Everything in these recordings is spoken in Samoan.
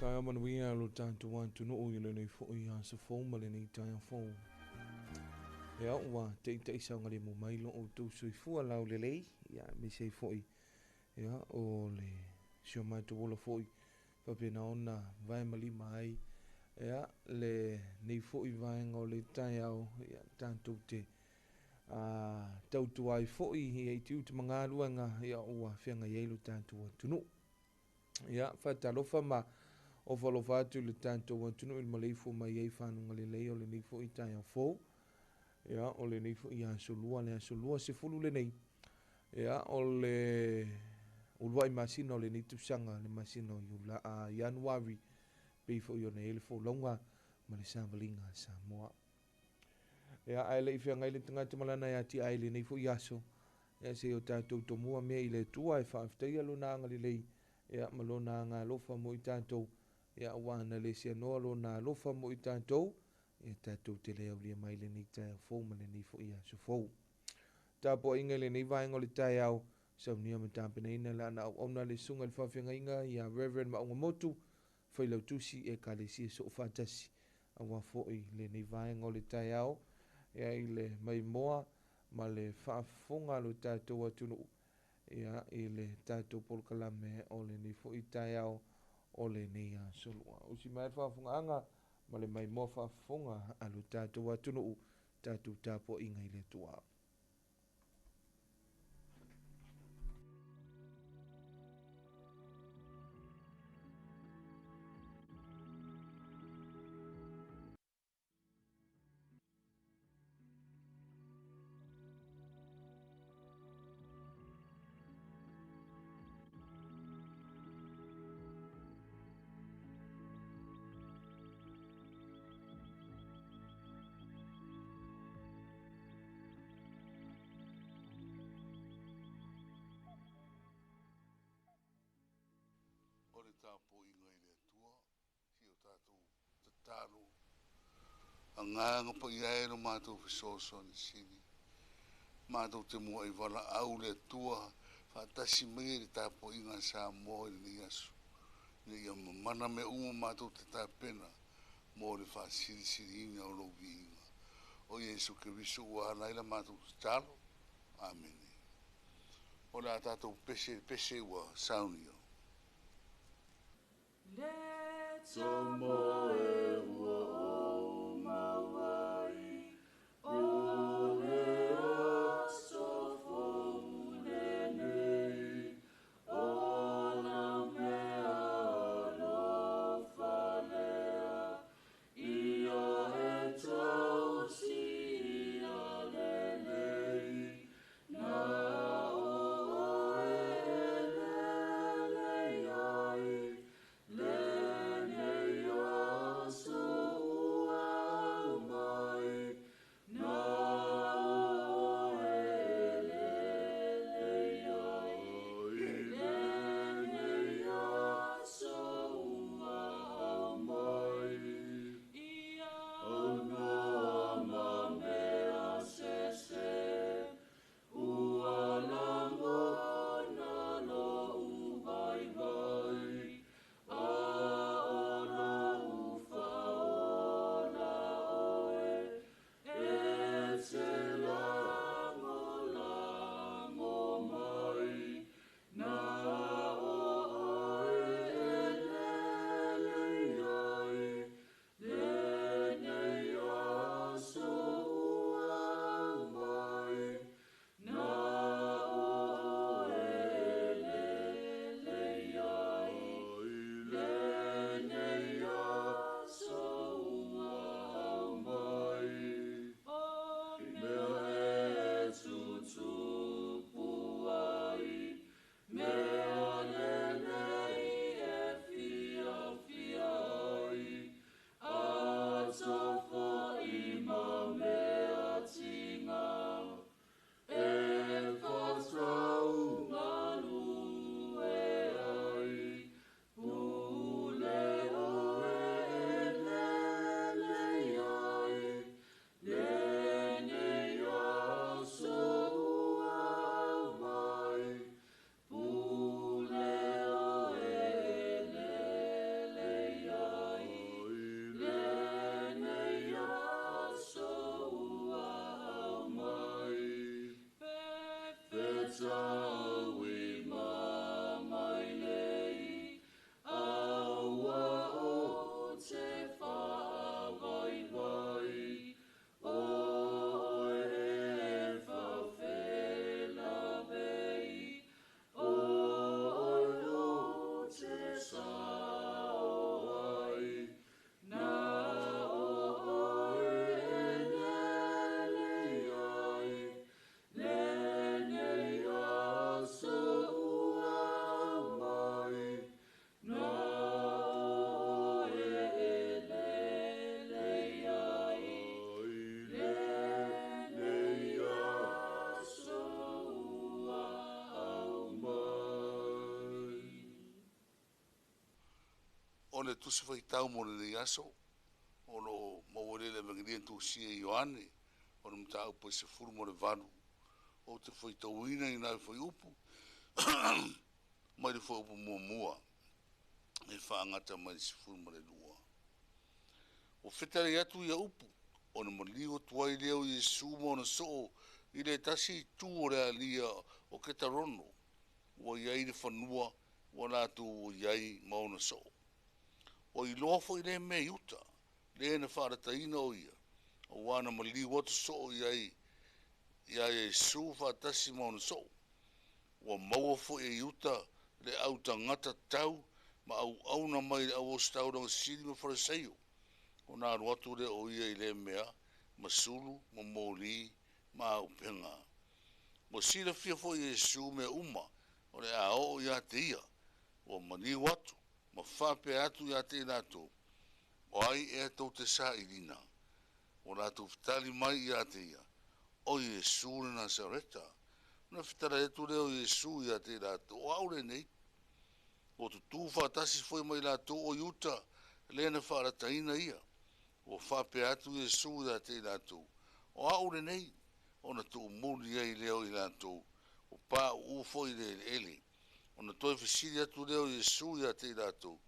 Taeao manuia lo tatou atunuu i lenei foi aso fou ma lenei taeao fou. Ia ua taita'i saogalemu mai lo outou soifua laulelei, ia aemaise ai foi ia o le si o matou ola foi faapena ona vae ma lima ai ia lenei foi vaega o le taeao, ia tatou te tautua ai foi ia i tiute ma galuega ia ua feagai ai lo tatou atunuu. Ia faatalofa ma ofo alofa atu i le tatou atunuu i le maleifua mai ai fanuga lelei o lenei foi taeao fou. Ia o lenei foi aso lua, le aso 20 lenei. Ia o le uluai masina o lenei tausaga, le masina o Ianuari, pei foi ona i ai le folauga ma le savaliga a Samoa. Ia ae le i feagai le tagata ma lana e atiae i lenei foi aso, ia se i o tatou tomua mea i le Atua e faafetaia lona agalelei ia ma lona agalofa mo i tatou, ia aua na le seanoa lona alofa mo i tatou, ia tatou te le aulia mai lenei taeao fou ma lenei foi aso fou. Tapuaiga i lenei vaega o le taeao, saunia ma tapenaina le ana auauna le susuga i le faafeagaiga ia Reverend Maauga Motu, Failautusi Ekalesia Soofaatasi, aua foi lenei vaega o le taeao, ia i le maimoa ma le faafofoga a lo tatou atunuu, ia i le tatou polokalame o lenei foi taeao o lenei aso lua. Usi mai le faafofogaaga ma le maimoa faafofoga a lo tatou atunuu, tatou tapuaiga i le Atua. O le tapuaiga i le Atua, si o tatou tatalo, agaga paia e lo matou fesoasoani sili. Matou te muai valaau le Atua, faatasi mai e le tapuaiga a Samoa i lenei aso. Ina ia mamana mea uma matou te tapena mo le faasilisiliina o lou viiga. O Iesu Keriso ua ala ai la matou tatalo. Amene. O le a tatou pese pese ua saunia. Le tomoe ua ou maua ai, o le aso fou lenei, o lau mea alofa lea, ia e tausia lelei, na o oe e lelei ai, lenei aso. O le Tusi Faitau mo lenei aso, o lo o maua lea i le Evegelia na tusia e Ioane, o le mataupu e 18. Ou te faitauina i nai fuaiupu mai le fuaiupu muamua e faagata mai le 12. Ua fetalai atu ia upu, ona maliu atu ai lea o Iesu ma ona soo i le tasi itu o le alia o Ketarono, ua i ai le fanua ua latou i ai ma ona soo. Ua iloa foi lea mea i uta, le na faalataina o ia, auā na maliu atu soo i ai iā Iesu faatasi ma ona soo. Ua maua foi e Iuta le au tagata tau ma auauna mai le au ositaulaga sili ma Fariseio, ona alu atu lea o ia i lea mea ma sulu ma moli ma auupega. Ua silafia foi e Iesu mea uma o le a oo ia te ia, ua maliu atu ma faapea atu ia te i latou, O ai ea tou te sailiina? Ua latou fetali mai ia te ia, O Iesu le Nasareta. Ona fetalai atu lea o Iesu ia te i latou, O au lenei. Ua tutū faatasi foi ma i latou o Iuta le na faalataina ia. Ua faapea atu Iesu ia te i latou, O au lenei. Ona tuumuli ai lea o i latou, ua pauu foi i le eleele. Ona toe fesili atu lea o Iesu ia te i latou,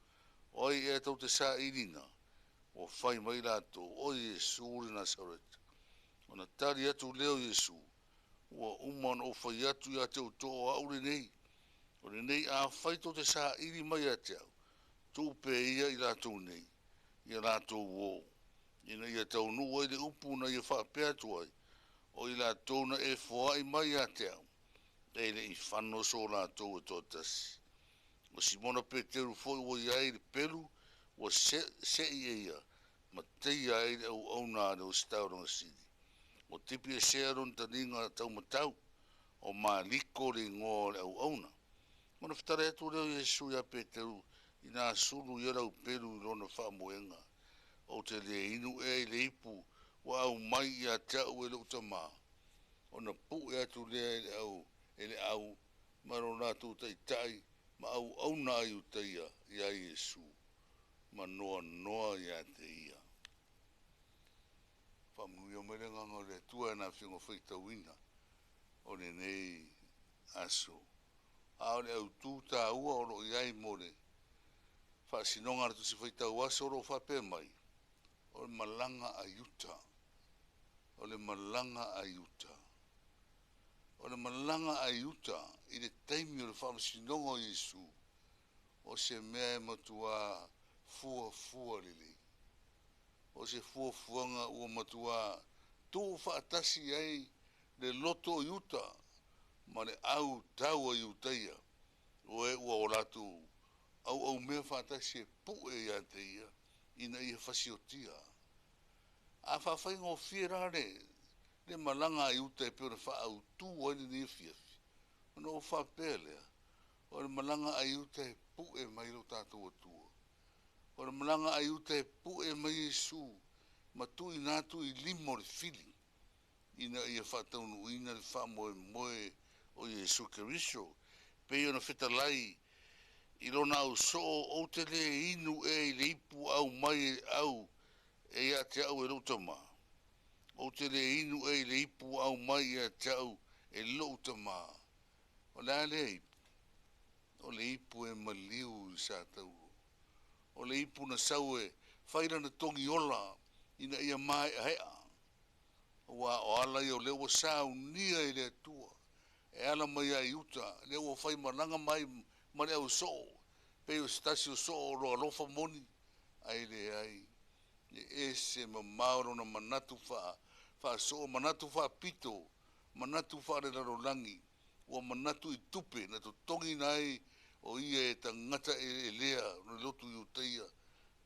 O ai ea tou te sailiina? Ua fai mai latou, O Iesu le Nasareta. Ona tali atu lea o Iesu, Ua uma ona ou fai atu ia te outou o au lenei. O lenei afai tou te saili mai ia te au, tuu pea ia i latou nei, ia latou o, ina ia taunuu ai le upu na ia faapea atu ai, O i latou na e foai mai ia te au, e le i fano so latou e toatasi. O Simona Peteru foi ua i ai le pelu ua se'i e ia, ma teia ai le auauna a le ositaulaga sili. Ua tipi esea lona taliga taumatau, o Maliko le igoa o le auauna. Ona fetalai atu lea o Iesu iā Peteru, Inā sulu ia lau pelu i lona faamoega, ou te le inu ea i le ipu ua aumai ia te au e lou Tamā. Ona pu'e atu lea e le au e le au ma lo latou taitai ma auauna a Iutaia iā Iesu, ma noanoa ia te ia. Faamanuia mai le Agaga o le Atua i ana Afioga faitauina o lenei aso. A o le autū taua o lo o i ai mo le faasinoga a le Tusi Faitau Aso o lo o faapea mai, O le malaga a Iuta. O le malaga a Iuta. O le malaga a Iuta i le taimi o le faamasinoga o Iesu, o se mea e matuā fuafua lelei. O se fuafuaga ua matuā tuufaatasi ai le loto o Iuta ma le au tau a Iutaia, o e ua o latou auaumea faatasi e pu'e ia te ia ina ia fasiotia. A faafaigofie la le le malaga a Iuta e pei ona faaautū ai lenei afiafi, ona ou faapea lea, o le malaga a Iuta e pu'e mai lo tatou Atua. O le malaga a Iuta e pu'e mai Iesu ma tuuina atu i lima o le fili ina ia faataunuuina le faamoemoe o Iesu Keriso, pei ona fetalai i lona ausoo, Ou te lē inu ea i le ipu ua aumai e le au e ia te au e lou Tamā? Ou te lē inu ea i le ipu ua aumai ia te au e lou Tamā? O le a lea ipu? O le ipu e maliu i Satauro. O le ipu na sau e fai lana togi ola ina ia mae'ae'a. Aua o ala ia o lea ua saunia e le Atua e ala mai ia Iuta, lea ua fai malaga mai ma le ausoo, pei o se tasi o soo o lo alofa moni, ae leai, e ese mamao lona manatu faa, faasoo, manatu faapito, manatu faalelalolagi, ua manatu i tupe na totogiina ai o ia e tagata eleelea o le lotu Iutaia,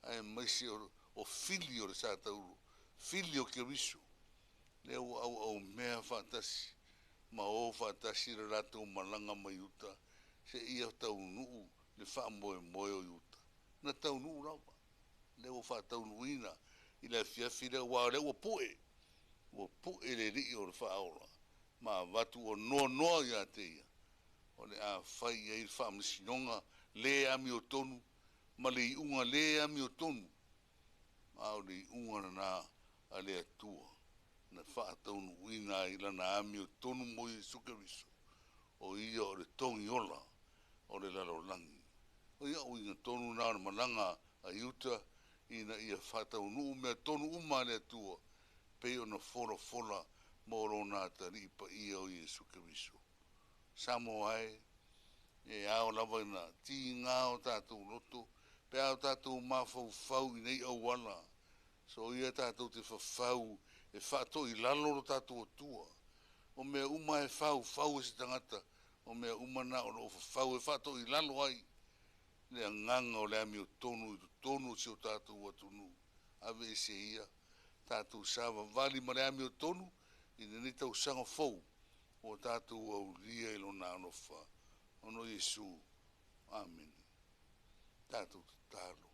aemaise o, o fili o le Satauro, fili o Keriso, lea ua auaumea faatasi ma o faatasi le latou malaga mai uta seia taunuu le faamoemoe o Iuta. Na taunuu lava, lea ua faataunuuina i le afiafi lea, aua o lea ua pu'e, ua pu'e le Alii o le Faaola ma avatu ua noanoa ia te ia, o le a fai i ai le faamasinoga le amiotonu ma le iuga le amiotonu, a o le iuga lena a le Atua na faataunuuina ai Lana amiotonu mo Iesu Keriso, o Ia o le Togiola o le lalolagi. O ia uiga tonu na o le malaga a Iuta ina ia faataunuu mea tonu uma a le Atua pei ona folafola mo Lona Atalii Paia o Iesu Keriso. Samoa e, e ao lava ina tiga o tatou loto pe a o tatou mafaufau i nei auala, soia tatou te fafau e faatoilalo lo tatou Atua. O mea uma e faufau e se tagata, o mea uma na o loo fafau e faatoilalo ai le agaga o le amiotonu i totonu o si o tatou atunuu. Aveese ia, tatou savavali ma le amiotonu i lenei tausaga fou ua tatou aulia i Lona alofa. Ona o Iesu. Amene. Tatou tatalo.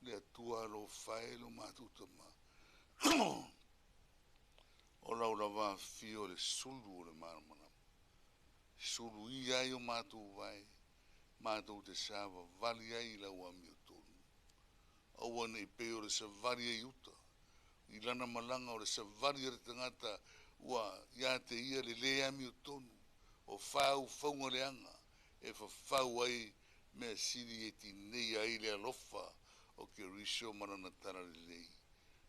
Le Atua alofa e lo matou Tama, o lau lava afifio o le sulu o le malamalama, sulu ia ai o matou vae, matou te savavali ai i lau amiotonu. Aua nei pei o le savali ai uta, i lana malaga o le savali a le tagata ua ia te ia le le amiotonu, o faufauga leaga e fafau ai mea sili e tineia ai le alofa o Keriso ma lana talalelei.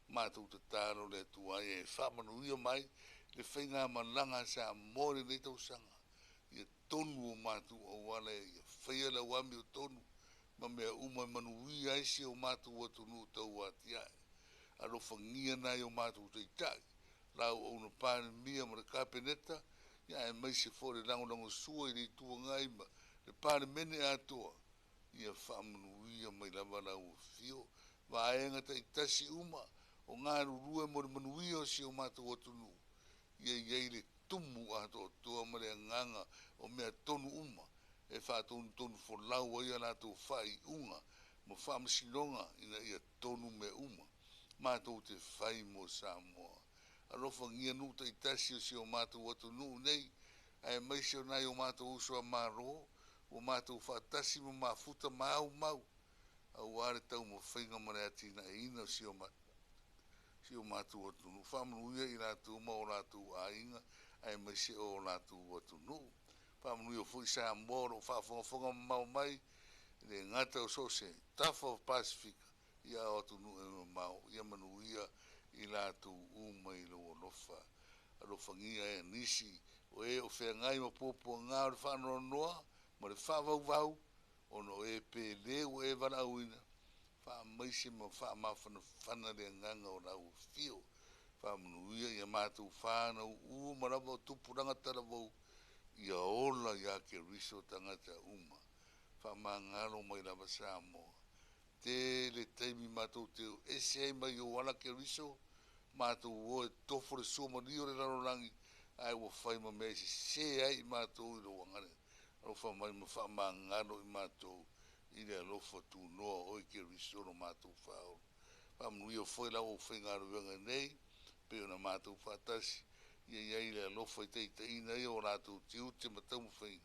Matou tatalo le Atua ia e faamanuia mai le faigamalaga a Samoa i lenei tausaga, ia tonu o matou auala, ia faia lau amiotonu ma mea uma e manuia ai si o matou atunuu tauatiae. Alofagia nai o matou taitai, lau auauna Palemia ma le Kapeneta, ia aemaise foi le lagolagosua i le Itu Agai ma le Palemene atoa, ia faamanuia mai lava lau afio, vaega taitasi uma o galulue mo le manuia o si o matou atunuu, ia i ai le tumu atoatoa ma le agaga o mea tonu uma e faatonutonu folau ai a latou faaiuga ma faamasinoga ina ia tonu mea uma matou te fai mo Samoa. Alofagia nuu taitasi o si o matou atunuu nei, aemaise o nai o matou uso a Malo ua matou faatasi ma mafuta ma aumau aua le taumafaiga ma le atinaeina o si o matou atunuu. Faamanuia i latou ma o latou aiga, aemaise o latou atunuu. Faamanuia foi Samoa o loo faafogafoga mamao mai, le gata o so o se tafa o Pasefika, ia o atunuu e mamao, ia manuia i latou uma i lou alofa. Alofagia e nisi o e o feagai ma puapuaga o le faanoanoa ma le faavauvau, ona o e pele ua e valaauina, faamaise ma faamafanafana le agaga o lau afio. Faamanuia ia matou whānau uma lava o tupulaga talavou, ia ola ia Keriso tagata uma. Faamagalo mai lava Samoa. Tele taimi matou te ese ai mai o ala Keriso, matou o e tofo le sua malia o le lalolagi, ae ua fai ma mea e sese ai i matou i lou agale. Alofa mai ma faamagalo i matou i le alofa tunoa o i Keriso lo matou whaolo. Faamanuia foi lau au faigaluega nei, pei ona matou faatasi, ia iai le alofa i taitaiina ia o latou tiute ma taumafaiga,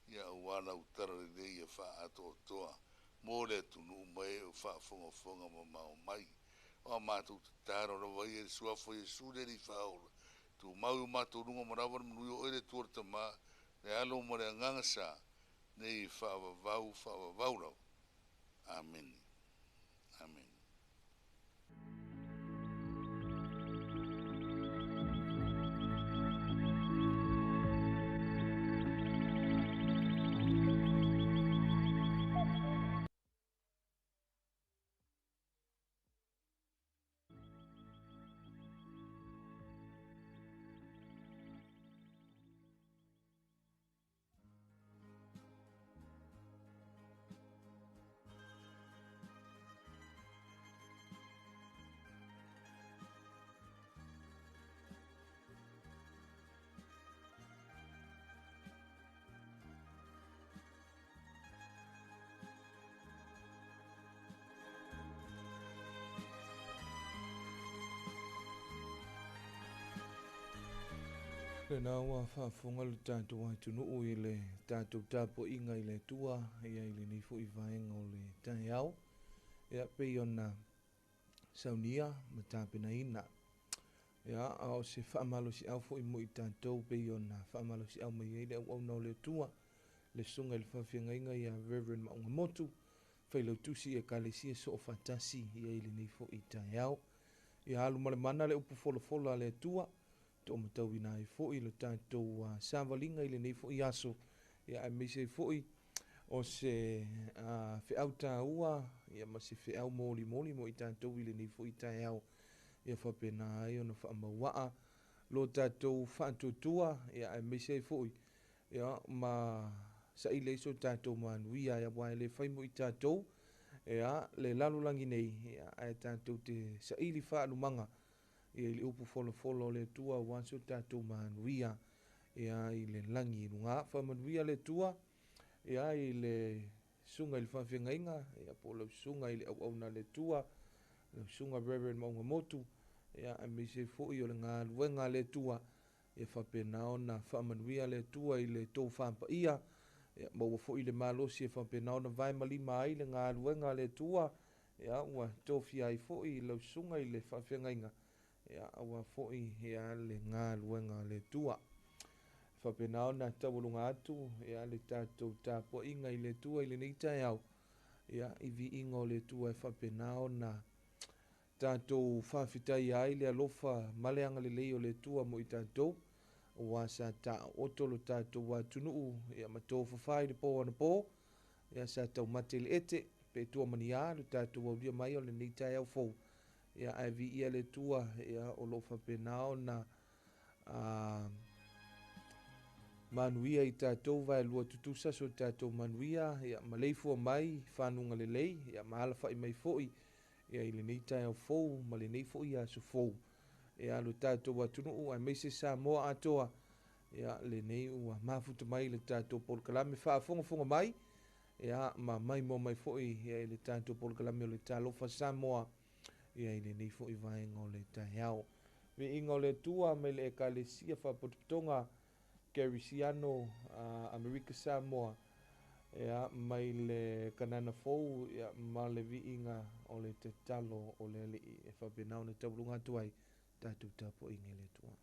ia aua lau talalelei ia faaatoatoa mo le atunuu ma e o faafogafoga mamao mai. O a matou tatalo lava ia i le suafa o Iesu le Alii Faaola, tumau i o matou luga ma lava le manuia o oe le Atua le Tama, le Alo ma le Agaga Sa, nei faavavau faavavau lava. Amene. Amene. Lena ua faafofoga lo tatou atunuu i le tatou tapuaiga i le Atua ia i lenei foi vaega o le taeao ia pei ona saunia ma tapenaina. Ia a o se faamalosiau foi mo i tatou pei ona faamalosiau mai ai le auauna o le Atua le susuga i le faafeagaiga ia Reverend Maunga Motu, Failautusi i Ekalesia Soofaatasi ia i lenei foi taeao. Ia alu ma le mana le upu folafola a le Atua, toomatauina ai foi le tatou savaliga i lenei foi aso, ia aemaise ai foi o se feau taua ia ma se feau molimoli mo i tatou i lenei foi taeao, ia faapena ai ona faamauaa lo tatou faatuatua, ia aemaise ai foi ia ma saili ai so tatou manuia, aua e le fai mo i tatou ia le lalolagi nei, ia ae tatou te saili faalumaga ia i le upu folafola o le Atua aua so tatou manuia ia i le lagi i luga. Faamanuia le Atua ia i le susuga i le faafeagaiga ia po o lau susuga i le auauna a le Atua, lau susuga Reverend Maunga Motu, ia aemaise foi o le galuega a le Atua, ia faapena ona faamanuia le Atua i le tou faapaia, ia maua foi le malosi e faapena ona vae ma lima ai le galuega a le Atua, ia ua tofia ai foi lau susuga i le faafeagaiga, ia aua foi ia le galuega a le Atua. Faapena ona taualuga atu ia le tatou tapuaiga i le Atua i lenei taeao, ia i viiga o le Atua e faapena ona tatou faafetaia ai le alofa ma le agalelei o le Atua mo i tatou, aua sa taoto lo tatou atunuu ia ma tofafa i le po anapo, ia sa taumate i le ete pe tua mania lo tatou aulia mai o lenei taeao fou, ia ae viia le Atua ia o loo faapena ona manuia i tatou vaelua tutusa so tatou manuia, ia maleifua mai fanuga lelei, ia ma alafai mai foi ia i lenei taeao fou ma lenei foi aso fou, ia lo tatou atunuu aemaise Samoa atoa, ia lenei ua mafuta mai le tatou polokalame faafogafoga mai, ia ma maimoa mai foi ia i le tatou polokalame o le Talofa Samoa ia i lenei foi vaega o le taeao. Viiga o le Atua mai le Ekalesia Faapotopotoga Kerisiano Amerika Samoa, ia mai le Kanana fou, ia ma le viiga o le tatalo o le Alii e faapena ona tauluga atu ai tatou tapuaiga i le Atua.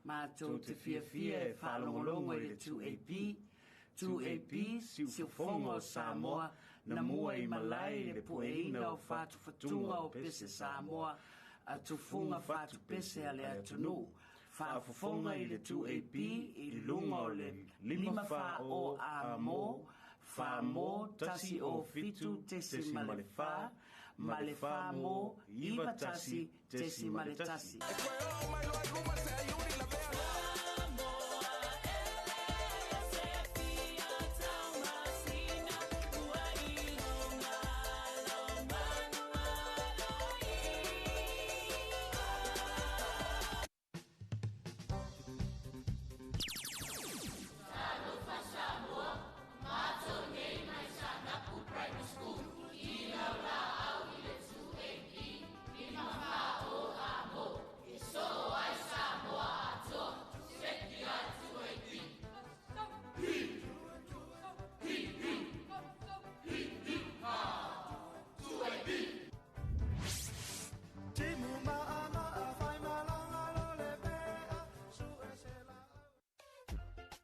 Matou te fiafia e faalogologo i le 2AP, 2AP, Siufofoga o Samoa, na mua i malae i le pueina o fatufatuga o pese Samoa a tufuga fatupese a le atunuu. Faafofoga i le 2AP i luga o le 5 4 o A mo, 4 mo, 1 o 7.4, ma le 4 mo, 91.1.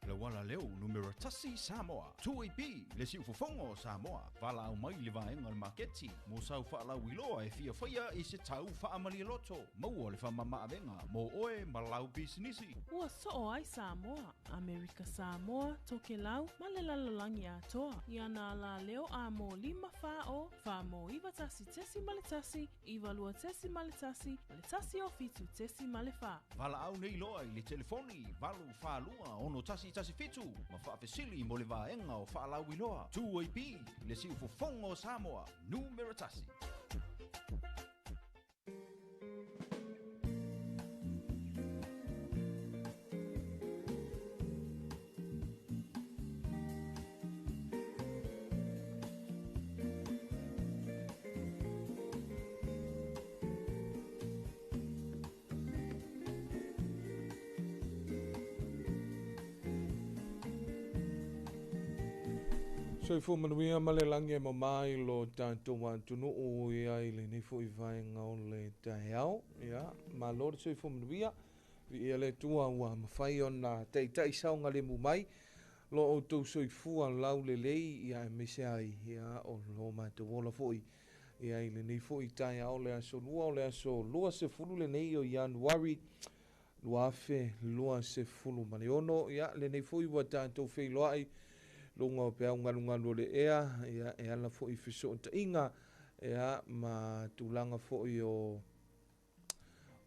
Le auala leo numera tasi Samoa. 2AP, le siufofoga o Samoa. Valaau mai le vaega o le maketi. Mo sau faalauiloa e fia faia i se tau faamalialoto. Maua le faamamaavega mo oe ma lau pisinisi. Ua soo ai Samoa, Amerika Samoa, Tokelau, ma le lalolagi atoa. Ia nā la leo a mō 5 whā o, 4 mō 91.1, 92.1, ma le 1 o 7.4. Valaau nei loa i le telefoni 842 6117 ma faafesili mo le vaega o faalauiloa. 2AP, le siufofoga o Samoa, numera tasi. Soifua manuia ma le lagi e mamā i lo tatou atunuu ia i lenei foʻi vaega o le taeao. Ia malo le soifua manuia, viia le Atua ua mafai ona taitaʻi saogalemu mai lo outou soifua laulelei ia aemaise ai ia o lo matou ola foʻi ia i lenei foʻi taeao le aso lua o le aso 20 lenei o Ianuari 2026. Ia lenei foʻi ua tatou feiloai luga o peau galugalu o le ea ia e ala foʻi fesootaiga ia ma tulaga foʻi o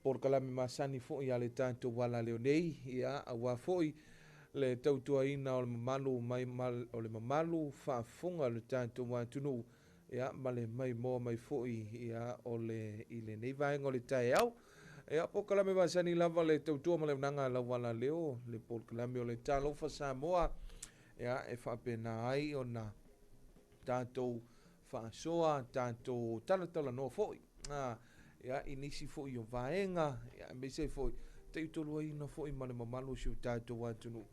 polokalame masani foʻi a le tatou alaleo nei ia auā foʻi le tautuaina o le mamalu mai o le mamalu faafofoga o le tatou atunuu ia ma le maimoa mai foʻi ia o le i lenei vaega o le taeao. Ia polokalame masani lava le tautua ma le auaunaga a lau alaleo le polokalame o le Talofa Samoa ia e faapena ai ona tatou faasoa tatou talatalanoa foʻi ia i nisi foʻi o vaega ia aemaise ai foʻi taitoluaina foʻi ma le mamalu o si o tatou atunuu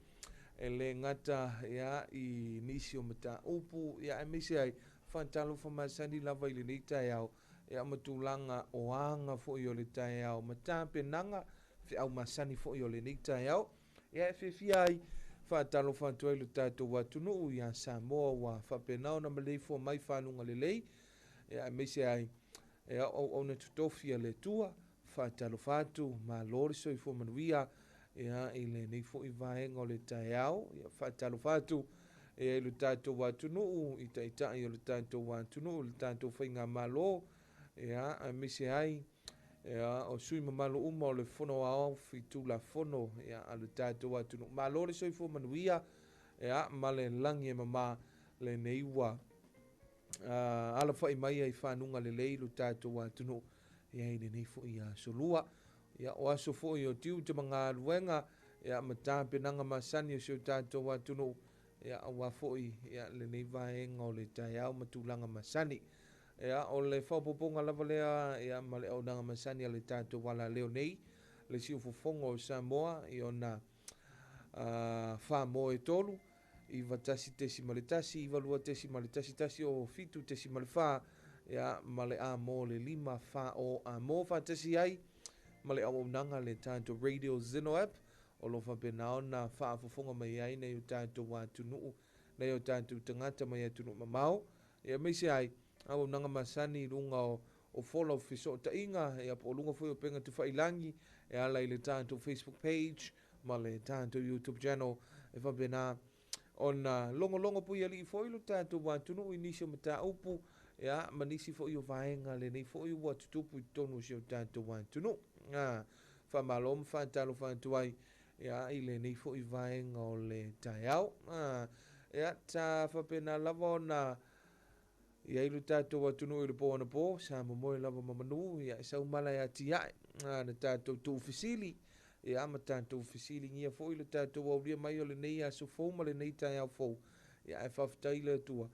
e lē gata ia i nisi o mataupu ia aemaise ai faatalofa masani lava i lenei taeao ia ma tulaga o aga foʻi o le taeao ma tapenaga feau masani foʻi o lenei taeao ia e fiafia ai faatalofa atu ai lo tatou atunuu iā Samoa ua faapena ona maleifua mai faluga lelei ia aemaise ai e auauna totofi a le Atua. Faatalofa atu, malo le soifua manuia ia i lenei foʻi vaega o le taeao. Ia faatalofa atu ia i lo tatou atunuu i taitaʻi o le tatou atunuu le tatou faigamālō ia aemaise ai ia o sui mamalu uma o le Fono Aoao Faitulafono ia a le tatou atunuu. Malo le soifua manuia ia ma le lagi e mamā lenei ua alafaʻi mai ai fanuga lelei lo tatou atunuu ia i lenei foʻi aso lua. Ia o aso foʻi o tiute ma galuega ia ma tapenaga masani o si o tatou atunuu ia auā foʻi ia lenei vaega o le taeao ma tulaga masani. Ia o le faaopoopoga lava lea ia ma le auaunaga masani a le tatou alaleo nei le siufofoga o Samoa i ona 4 mo e 3 91.1 92.11 o 7.4 ia ma le A mo le 5 4 o A mo faatasi ai ma le auaunaga le tatou Radio Zeno app. o lo o faapena ona faafofoga mai ai nai o tatou atunuu, nai o tatou tagata mai atunuu mamao, ia aemaise ai auaunaga masani i luga o fola o fesootaiga, ia po o luga foi o upega tafailagi e ala i le tatou Facebook page ma le tatou YouTube channel e faapena ona logologo puialii foi lo tatou atunuu i nisi o mataupu, ia, ma nisi foi o vaega lenei foi ua tutupu i totonu o si o tatou atunuu. Faamalo ma faatalofa atu ai, ia, i lenei foi vaega o le taeao. Ia, ta faapena lava ona i ai lo tatou atunuu i le po anapo, sa momoe lava ma manu, ia, e sau mala e atiae, na tatou tuufesili, ia, ma tatou fesiligia foi lo tatou aulia mai o lenei aso fou ma lenei taeao fou, ia, e faafetai le Atua,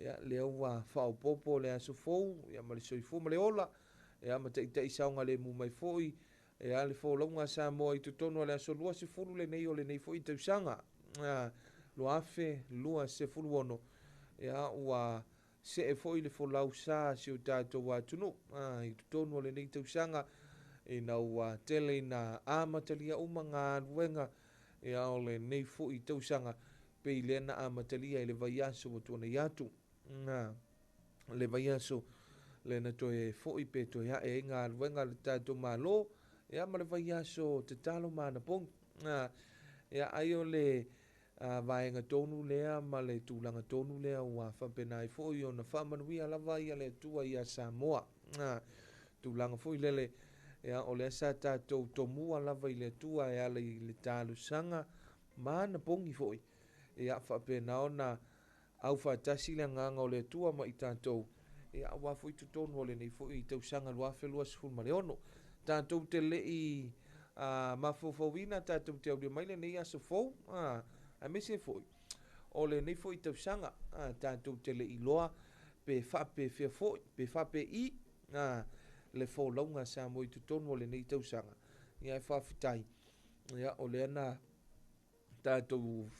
ia, lea ua faaopoopo le aso fou, ia, ma le soifua ma le ola, ia, ma taitai saogalemu mai foi, ia, le folauga a Samoa i totonu o le aso 20 lenei o lenei foi tausaga, 2026, ia, ua see foi le folau sa si o tatou atunuu, i totonu o lenei tausaga, ina ua tele ina amatalia uma galuega, ia, o lenei foi tausaga, pei lea na amatalia i le vaiaso ua tuanai atu, le vaiaso le na toe foi pe toe ae ai galuega a le tatou Malo, ia, ma le vaiaso tatalo ma anapogi. Ia, ai o le vaega tonu lea ma le tulaga tonu lea ua faapena ai foi ona faamanuia lava ia le Atua ia Samoa. Tulaga foi lele, ia, o lea sa tatou tomua lava i le Atua e ala i le talosaga ma anapogi foi, ia, faapena ona aufaatasi le agaga o le Atua ma i tatou, ia, aua foi totonu o lenei foi tausaga 2026. Tatou te lei mafaufauina, tatou te aulia mai lenei aso fou, aemaise foi o lenei foi tausaga, tatou te lei iloa pe faapefea foi, pe faapei le folauga a Samoa i totonu o lenei tausaga. Ia, e faafetai, ia, o lea na tatou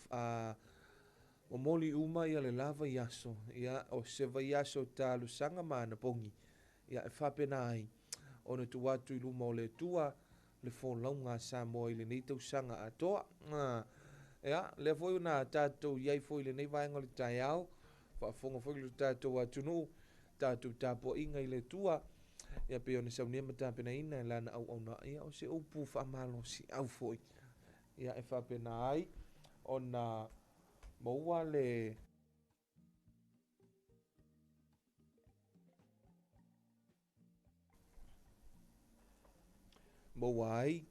momoli uma ia le la vaiaso, ia, o se vaiaso talosaga ma anapogi, ia, e faapena ai ona tuu atu i luma o le Atua le folauga a Samoa i lenei tausaga atoa. Ia, lea foi na tatou i ai foi i lenei vaega o le taeao, faafofoga foi le tatou atunuu, tatou tapuaiga i le Atua, ia, pei ona saunia ma tapenaina e lana auauna, ia, o se upu faamalosiau foi, ia, e faapena ai ona maua le maua ai,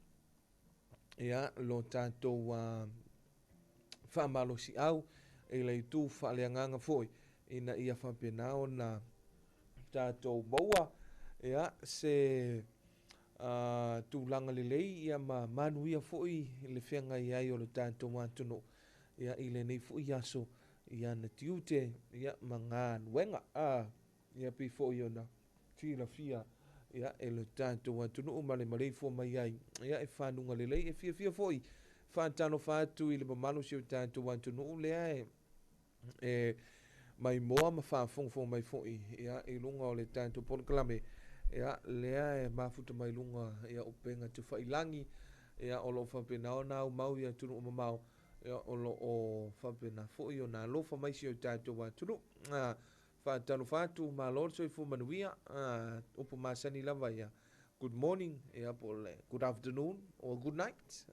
ia, lo tatou faamalosiau i le itu faaleagaga foi, ina ia faapena ona tatou maua, ia, se tulaga lelei, ia, ma manuia foi le feagai ai o le tatou atunuu, ia, i lenei foi aso, ia, na tiute, ia, ma galuega, ia, pei foi ona silafia, ia, e le tatou atunuu ma le maleifua mai ai, ia, e fanuga lelei, e fiafia foi faatalofa atu i le mamalu si o tatou atunuu lea e maimoa ma faafogafoga mai foi, ia, i luga o le tatou polokalame, ia, lea e mafuta mai luga, ia, upega tafailagi, ia, o lo o faapena ona aumau i atunuu mamao, ia, o lo o faapena foi ona alofa mai si o tatou atunuu. Faatalofa atu, malo le soifua manuia, upu masani lava ia, good morning, ia, po o le good afternoon or good night.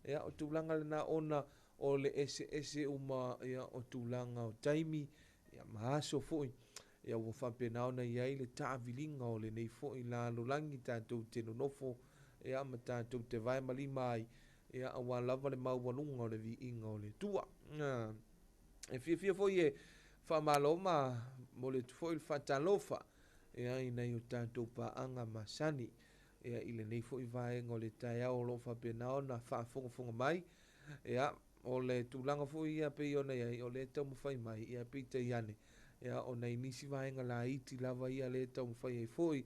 Ia, o tulaga lena ona o le eseese uma, ia, o tulaga o taimi, ia, ma aso foi, ia, ua faapena ona i ai le taaviliga o lenei foi lalolagi tatou te nonofo, ia, ma tatou te vae ma lima ai, ia, aua lava le maualuga o le viiga o le Atua. E fiafia foi e faamalo ma momoli atu foi le faatalofa, ia, i nai o tatou paaga masani, ia, i lenei foi vaega o le taeao o lo o faapena ona faafogafoga mai, ia, o le tulaga foi ia pei ona i ai, o lea e taumafai mai, ia, peitai ane, ia, o nai nisi vaega laiti lava ia lea e taumafai ai foi,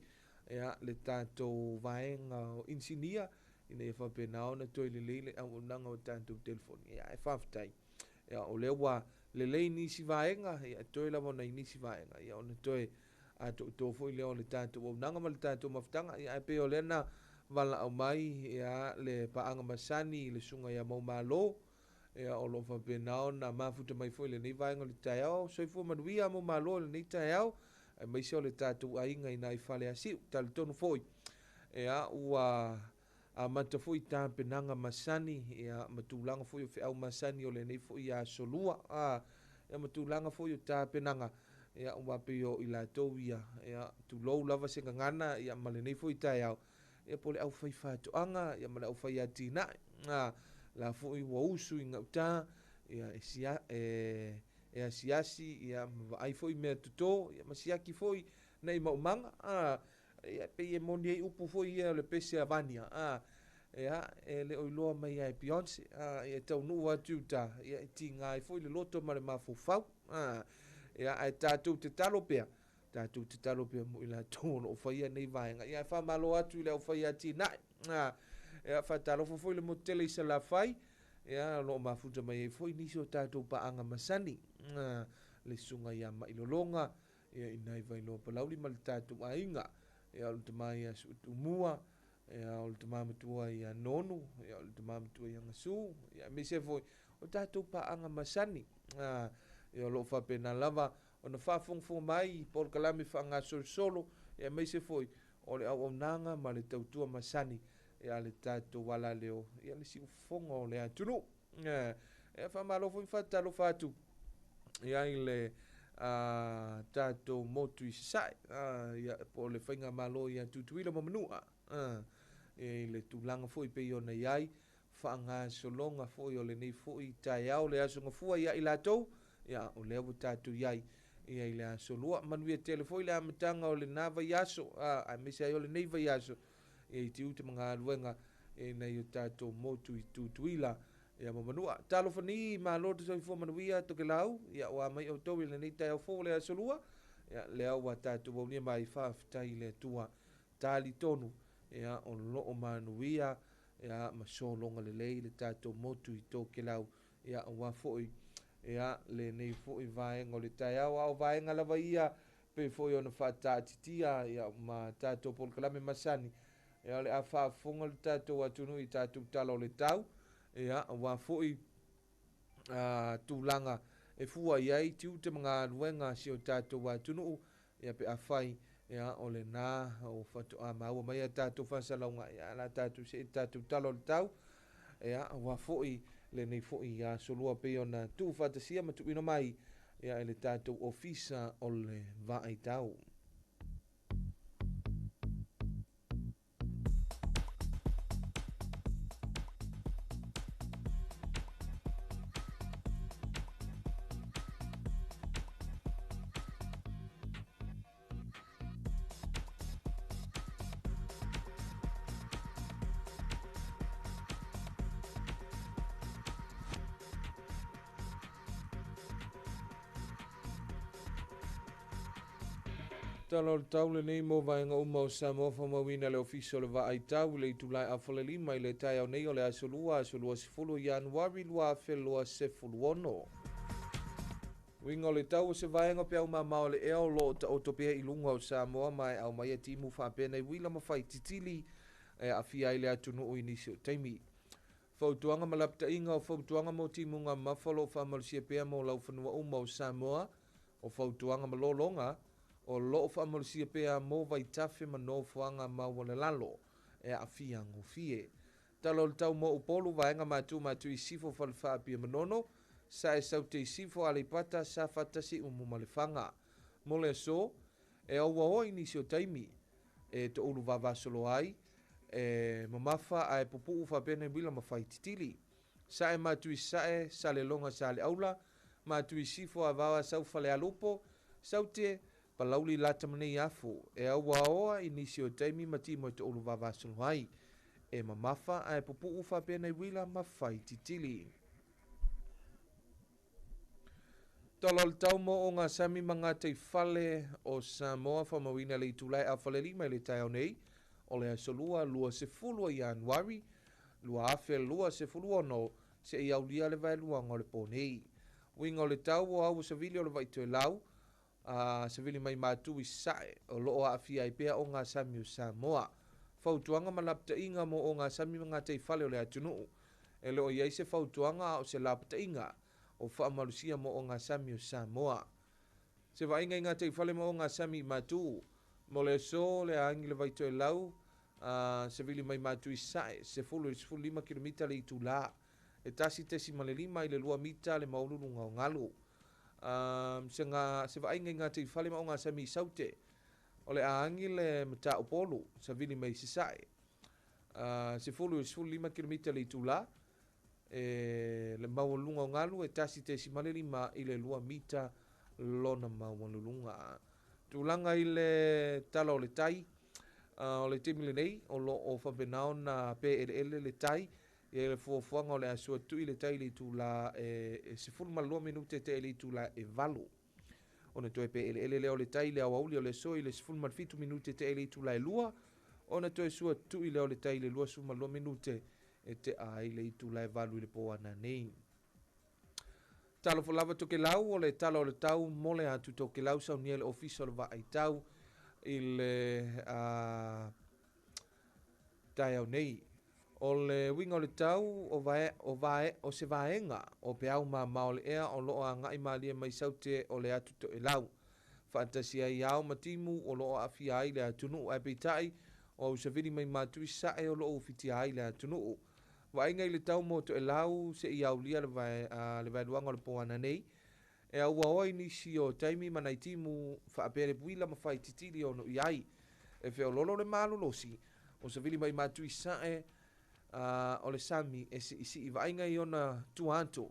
ia, le tatou vaega o inisinia, ina ia faapena ona toe lelei le auaunaga o tatou telefoni, ia, e faafetai, ia, o lea ua lelei nisi vaega, ia, toe lava o nai nisi vaega, ia, ona toe atoatoa foi lea o le tatou auaunaga ma le tatou mafutaga, ia, ae pei o lea na valaau mai ia le paaga masani i le susuga ia Maumalo, ia o lo o faapena ona mafuta mai foi i lenei vaega o le taeao. Soifua manuia Maumalo i lenei taeao, aemaise o le tatou aiga i nai Faleasiu. Talitonu foi ia ua amata foi tapenaga masani ia ma tulaga foi o feau masani o lenei foi aso lua, ia ma tulaga foi o tapenaga ia ua pei o i latou ia, ia tulou lava se gagana ia ma lenei foi taeao ia po o le aufai faatoaga ia ma le aufai atinae la foi ua usu i gauta ia e sia e asiasi ia ma vaai foi mea toto ia ma siaki foi nei maumaga ia pei e moni ai upu foi ia o le pese a Vania ia e le o iloa mai ia e Beyonce ia e taunuu atu i uta ia e tiga ai foi le loto ma le mafaufau ia ae tatou tatalo pea tatou tatalo pea mo i latou o lo o faia nei vaega ia e faamalo atu i le aufai atinae ia faatalofa foi le motu tele i Salafai ia o lo o mafuta mai ai foi nisi o tatou paaga masani le susuga ia Mailologa ia i nai Vailoa Palauli ma le tatou aiga ia o le tama ia Suutumua ia o le tama matua ia Nonu ia o le tama matua ia Gasu ia aemaise foi o tatou paaga masani ia o lo o faapena lava ona faafogafoga mai i polokalame faagasolosolo ia aemaise foi o le auaunaga ma le tautua masani ia le tatou alaleo ia le siufofoga o le atunuu. Ia faamalo foi ma faatalofa atu ia i le tatou motu i Sasae ia po o le faigamalo ia Tutuila ma Manua i le tulaga foi pei ona i ai faagasologa foi o lenei foi taeao le aso gafua ia i latou ia o lea ua tatou i ai ia i le aso lua. Manuia tele foi le amataga o lena vaiaso aemaise ai o lenei vaiaso ia i tiute ma galuega ia i nai o tatou motu i Tutuila ia ma Manua. Talofa ni, malo te soifua manuia Tokelau, ia ua mai outou i lenei taeao fou o le aso lua, ia lea ua tatou aulia mai faafetai i le Atua. Talitonu ia o loo manuia ia ma sologa lelei le tatou motu i Tokelau ia aua foi ia lenei foi vaega o le taeao, a o vaega lava ia pei foi ona faataatitia ia ma tatou polokalame masani ia o le a faafofoga le tatou atunuu i tatou tala o le tau ia aua foi tulaga e fua i ai tiute ma galuega a si o tatou atunuu ia pe afai ia o lena o faatoa maua mai a tatou faasalauga ia la tatou see tatou tala o le tau ia aua foi lenei foi aso lua pei ona tuufaatasia ma tuuina mai ia e le tatou ofisa o le vaaitau. Tala o le tau lenei mo vaega uma o Samoa faamauina le Ofisa o le Vaai Tau i le itula e 4:30 i le taeao nei o le aso Lua, aso 20 Ianuari 2026. Uiga o le tau o se vaega o peau mamao o le ea o lo o taoto pea i luga o Samoa ma e aumaia timu faapena i uila ma faititili e aafia ai le atunuu i nisi o taimi. Fautuaga ma lapataiga o fautuaga mo timuga mafa o lo o faamalosia pea mo laufanua uma o Samoa o fautuaga ma lologa o lo o faamalosia pea mo vaitafe ma nofoaga maualalalo e aafia gofie. Tala o le tau mo Upolu, vaega matu matu i Sifo Falefa Apia Manono, Sae Saute i Sifo Aleipata, Safata Siumu ma Lefaga. Mo le aso, e auaoa i nisi o taimi e toulu vavasolo ai, e mamafa ae pupuu faapena i uila ma faititili. Sae matu i Sae, Salelonga Saleaula, matu i Sifo Avaoa Sau Falealupo, Saute, Palauli Lata ma Neiafu, e auaoa i nisi o taimi ma timo e toulu vavasolo ai, e mamafa ae pupuu faapena i uila ma faititili. Tala o le tau mo o ngā sami ma ngā teifale o Samoa faamauina le itula e 4:30 i le taeao nei o le aso Lua 20 Ianuari 2026 seia aulia le vaeluaga o le po nei. Uiga o le tau o au o savili o le vaitoelau a savili mai matu i Sae o lo o aafia ai pea o ngā sami o Samoa. Fautuaga ma lapata'iga mo ogasami ma gataifale o le atunu'u. E le o i ai se fautuaga a o se lapata'iga o fa'amalusia mo ogasami o Samoa. Se vaaiga i gataifale ma ogasami i Matu mo le aso le agi le vaitoelau savili mai Matu i sa'e, 10 i le 15 kilomita le itulā, e 1.5 i le 2 mita le maualuluga o galu. Se, se vaaiga i gataifale ma ogasami i Saute, o le a agi le Mataupolu savili mai Sisa'e, 10 i le 15 kilomita le itulā, e le maualuluga o galu e 1.5 i le 2 mita lona maualuluga. Tulaga i le tala o le tai, o le taimi lenei o lo o faapena ona pe'ele'ele le tai ia le fuafuaga o le a suatu'i le tai le itulā e 12 minute te'a i le itulā e 8, ona toe pe'ele'ele lea o le tai le aoauli o le aso i le 17 minute te'a i le itulā e 2, ona toe suatu'i lea o le tai i le 22 minute e te'a ai le itulā e 8 i le pō ananei. Talofa lava Tokelau, o le tala o le tau mo le atu Tokelau saunia le ofisa o le vaaitau i le taeao nei. O le uiga o le tau o vae, o vae, o se vaega o peau mamao o le ea o loo aga'i malie mai saute o le atu Toelau faatasi ai ao ma timu o loo aafia ai le atunuu, ae peitai o ausavili mai Matu i sa'e o loo ufitia ai le atunuu. Vaaiga i le tau mo Toelau seia aulia le le vaeluaga o le pō ananei, e auaoa i nisi o taimi ma nai timu faapea le puila ma faititili ono i ai e feololo le malolosi o savili mai Matu i sa'e o le sami e si'isi'i. Vaaiga i ona tua atu,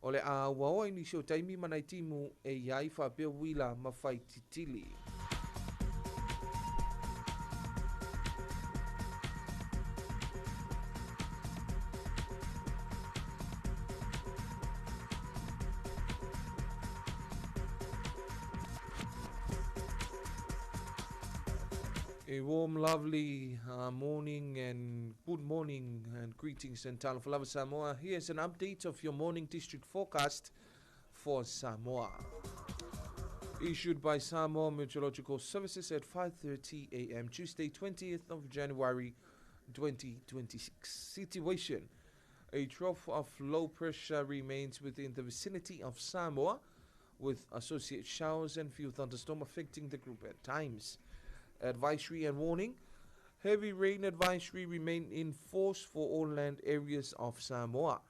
o le a auaoa i nisi o taimi ma nai timu e i ai faapea uila ma faititili. A warm, lovely morning and good morning and greetings and talofa lava Samoa. Here's an update of your morning district forecast for Samoa. Issued by Samoa Meteorological Services at 5:30 a.m. Tuesday, 20th of January 2026. Situation: a trough of low pressure remains within the vicinity of Samoa, with associated showers and few thunderstorms affecting the group at times. Advisory and warning. Heavy rain advisory remain in force for all land areas of Samoa.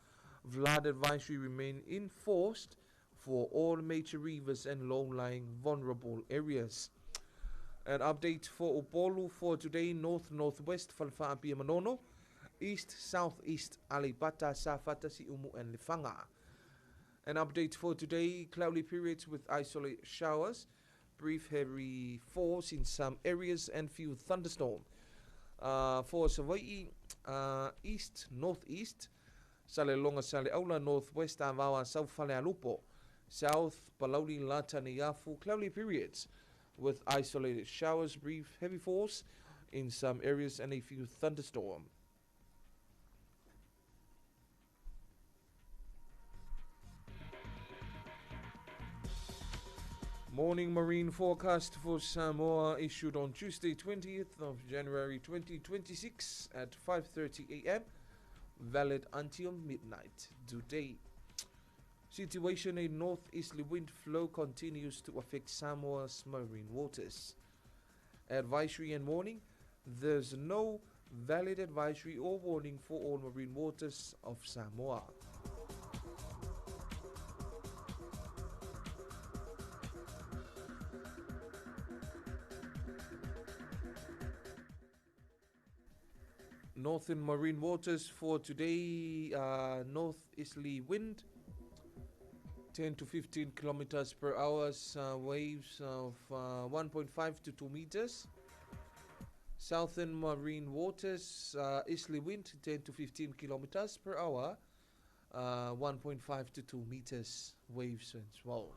Flood advisory remain in force for all major rivers and low-lying vulnerable areas. An update for Upolu for today: north-northwest Falfa'apia Manono, east southeast Aleipata, Safata, Siumu and Lefaga. An update for today: cloudy periods with isolated showers, brief heavy falls in some areas and few thunderstorms. For Savaii, east northeast Salelologa Saleaula, northwest Avaoa South Falealupo, south Palauli Lata Neiafu, cloudy periods with isolated showers, brief heavy falls in some areas and a few thunderstorms. Morning marine forecast for Samoa issued on Tuesday, 20th of January 2026 at 5:30 a.m., valid until midnight today. Situation: a northeasterly wind flow continues to affect Samoa's marine waters. Advisory and warning: there's no valid advisory or warning for all marine waters of Samoa. Northern marine waters for today, northeasterly wind 10 to 15 kilometers per hour, waves of 1.5 to 2 meters. Southern marine waters, easterly wind 10 to 15 kilometers per hour, 1.5 to 2 meters, waves and swells.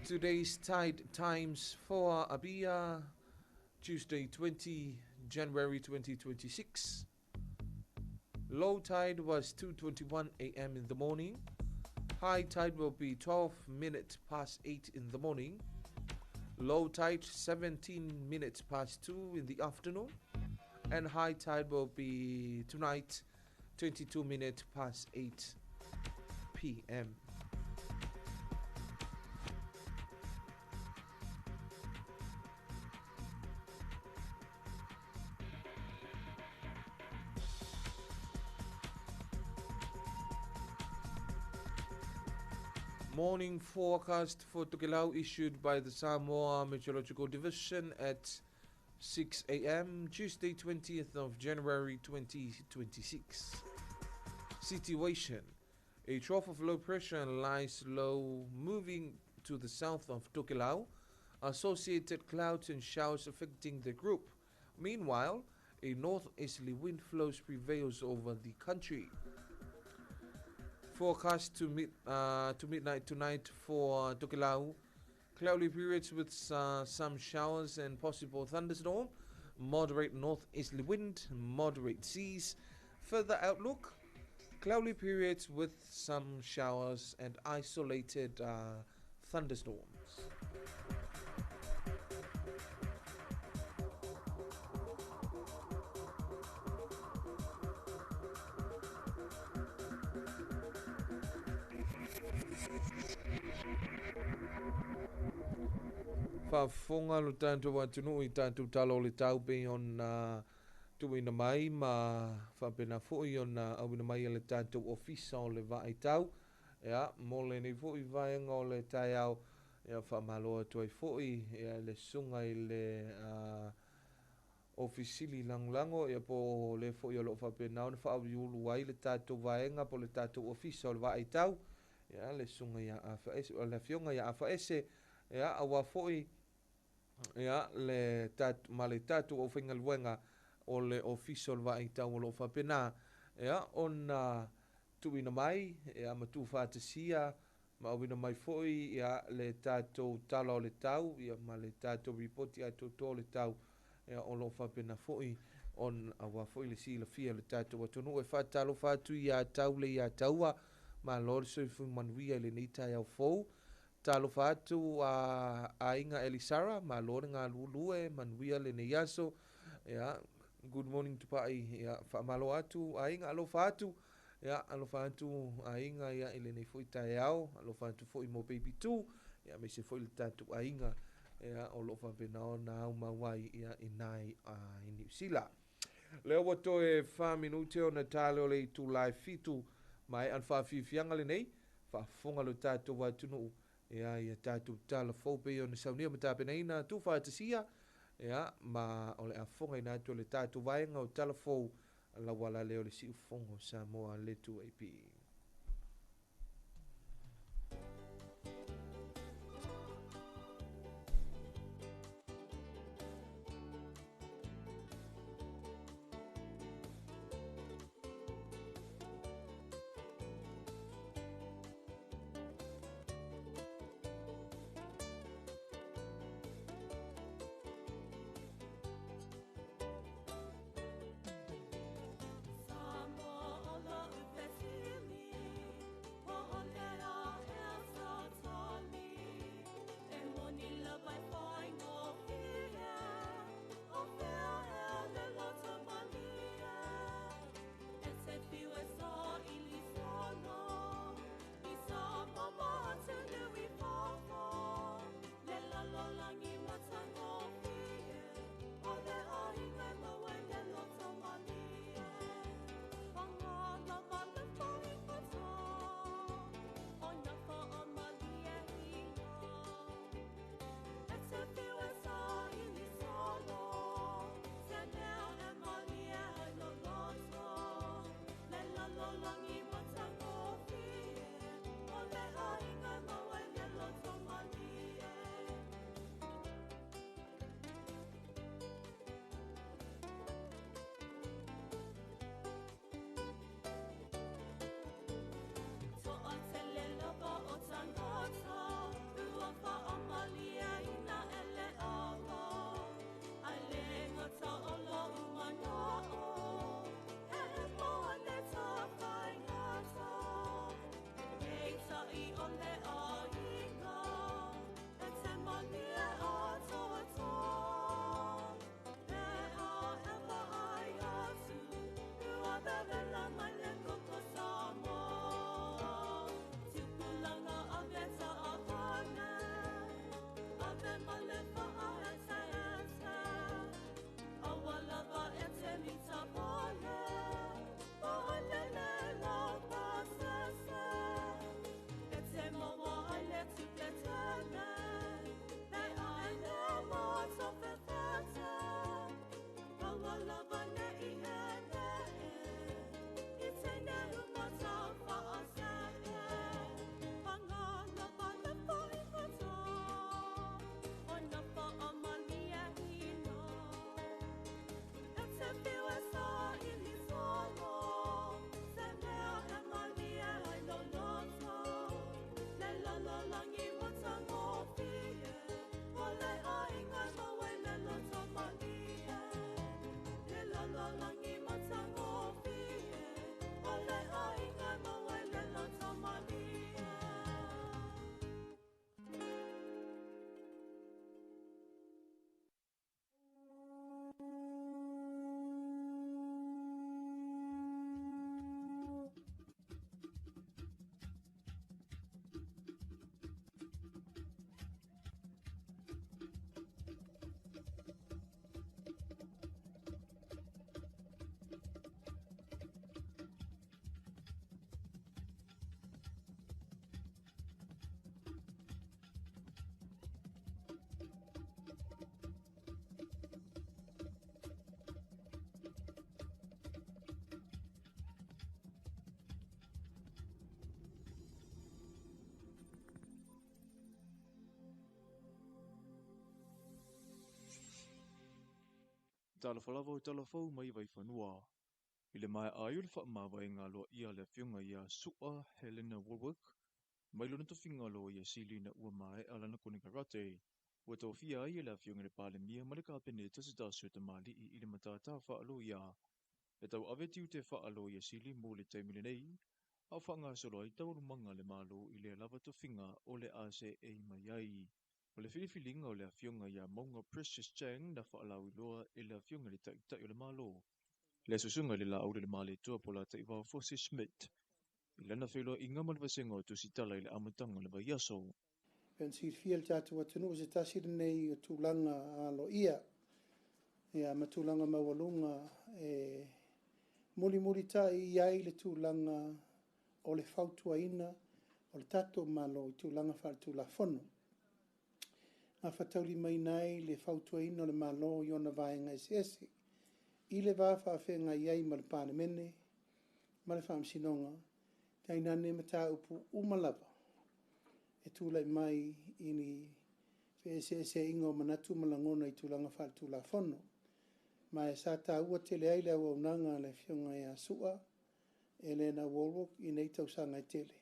Today's tide times for Apia, Tuesday 20 January 2026. Low tide was 2:21 a.m. in the morning. High tide will be 12 minutes past 8 in the morning. Low tide 17 minutes past 2 in the afternoon. And high tide will be tonight 22 minutes past 8 p.m. Morning forecast for Tokelau issued by the Samoa Meteorological Division at 6 a.m. Tuesday, 20th of January 2026. Situation. A trough of low pressure lies low moving to the south of Tokelau, associated clouds and showers affecting the group. Meanwhile, a northeasterly wind flows prevails over the country. Forecast to midnight tonight for Tokelau. Cloudy periods with some showers and possible thunderstorm. Moderate northeasterly wind, moderate seas. Further outlook, cloudy periods with some showers and isolated thunderstorms. Faafofoga lo tatou atunuu i tatou tala o le tau pei ona tuuina mai ma faapena foi ona auina mai e le tatou ofisa o le vaaitau ia mo lenei foi vaega o le taeao. Ia faamalo atu ai foi ia le susuga i le ofisili lagolago ia po o le foi o loo faapena ona faauiulu ai le tatou vaega po o le tatou ofisa o le vaaitau ia le susuga ia Afaese, le afioga ia Afaese ia aua foi ia le ma le tatou aufaigaluega o le ofisa o le vaaitau o loo faapena ia ona tuuina mai ia ma tuufaatasia ma auina mai foi ia le tatou tala o le tau ia ma le tatou ripoti atoatoa o le tau ia o loo faapena foi ona aua foi le silafia o le tatou atunuu. E faatalofa atu ia tau le ia taua, malo le soifua manuia i lenei taeao fou. Talofa atu a aiga Elisara, malo le galulue manuia lenei aso. Ia good morning tupai, ia faamalo atu aiga, alofa atu ia alofa atu aiga ia i lenei foi taeao, alofa atu foi mo baby 2 ia aemaise foi le tatou aiga ia o loo faapena ona aumau ai ia i nai i Niu Sila. Lea ua toe 4 minute ona tale o le itula e 7 ma e an faafiafiaga lenei faafofoga lo tatou atunuu ia ia tatou tala fou pei ona saunia ma tapenaina tuufaatasia ia ma o le afofogaina atu o le tatou vaega o tala fou lauala lea o le siufofoga o Samoa le 2AP. Samoa o lau fesili. Talofa lava o talafou mai Vaifanua. I le maea ai o le faamavaega aloaia a le afioga ia Su'a Helena Wallwork mai lona tofiga loia sili ina ua maea lana konekarate, ua tofia ai e le afioga i le Palemia ma le Kapeneta se tasi o tamalii i le matata faaloia e tauave tiute faaloia sili mo le taimi lenei, a o faagasolo ai taualumaga a le Malo i lea lava tofiga o le a seei mai ai. O le filifiliga o le afioga ia Mauga Precious Chang na faalauiloa e le afioga i le Taitai o le Malo, le Susuga i le Laauli o le Malietoa po o Lataivao Fosi Schmidt, i lana feiloaiga ma le vasega o Tusitala i le amataga o le vaiaso. Pei ona silafia e le tatou atunuu o se tasi lenei o tulaga aloaia ma tulaga maualuga e mulimulitai i ai le tulaga o le fautuaina o le tatou Malo i tulaga faaletulafono. Gafataulimaina ai le fautuaina o le Malo i ona vaega eseese i le va faafeagai ai ma le Palemene ma le Faamasinoga, tainane mataupu uma lava e tulai mai i ni feeseeseaiga o manatu ma lagona i tulaga faaletulafono. Ma e sa taua tele ai le auaunaga a le Afioga ia Su'a Elena Wallwork i nei tausaga e tele,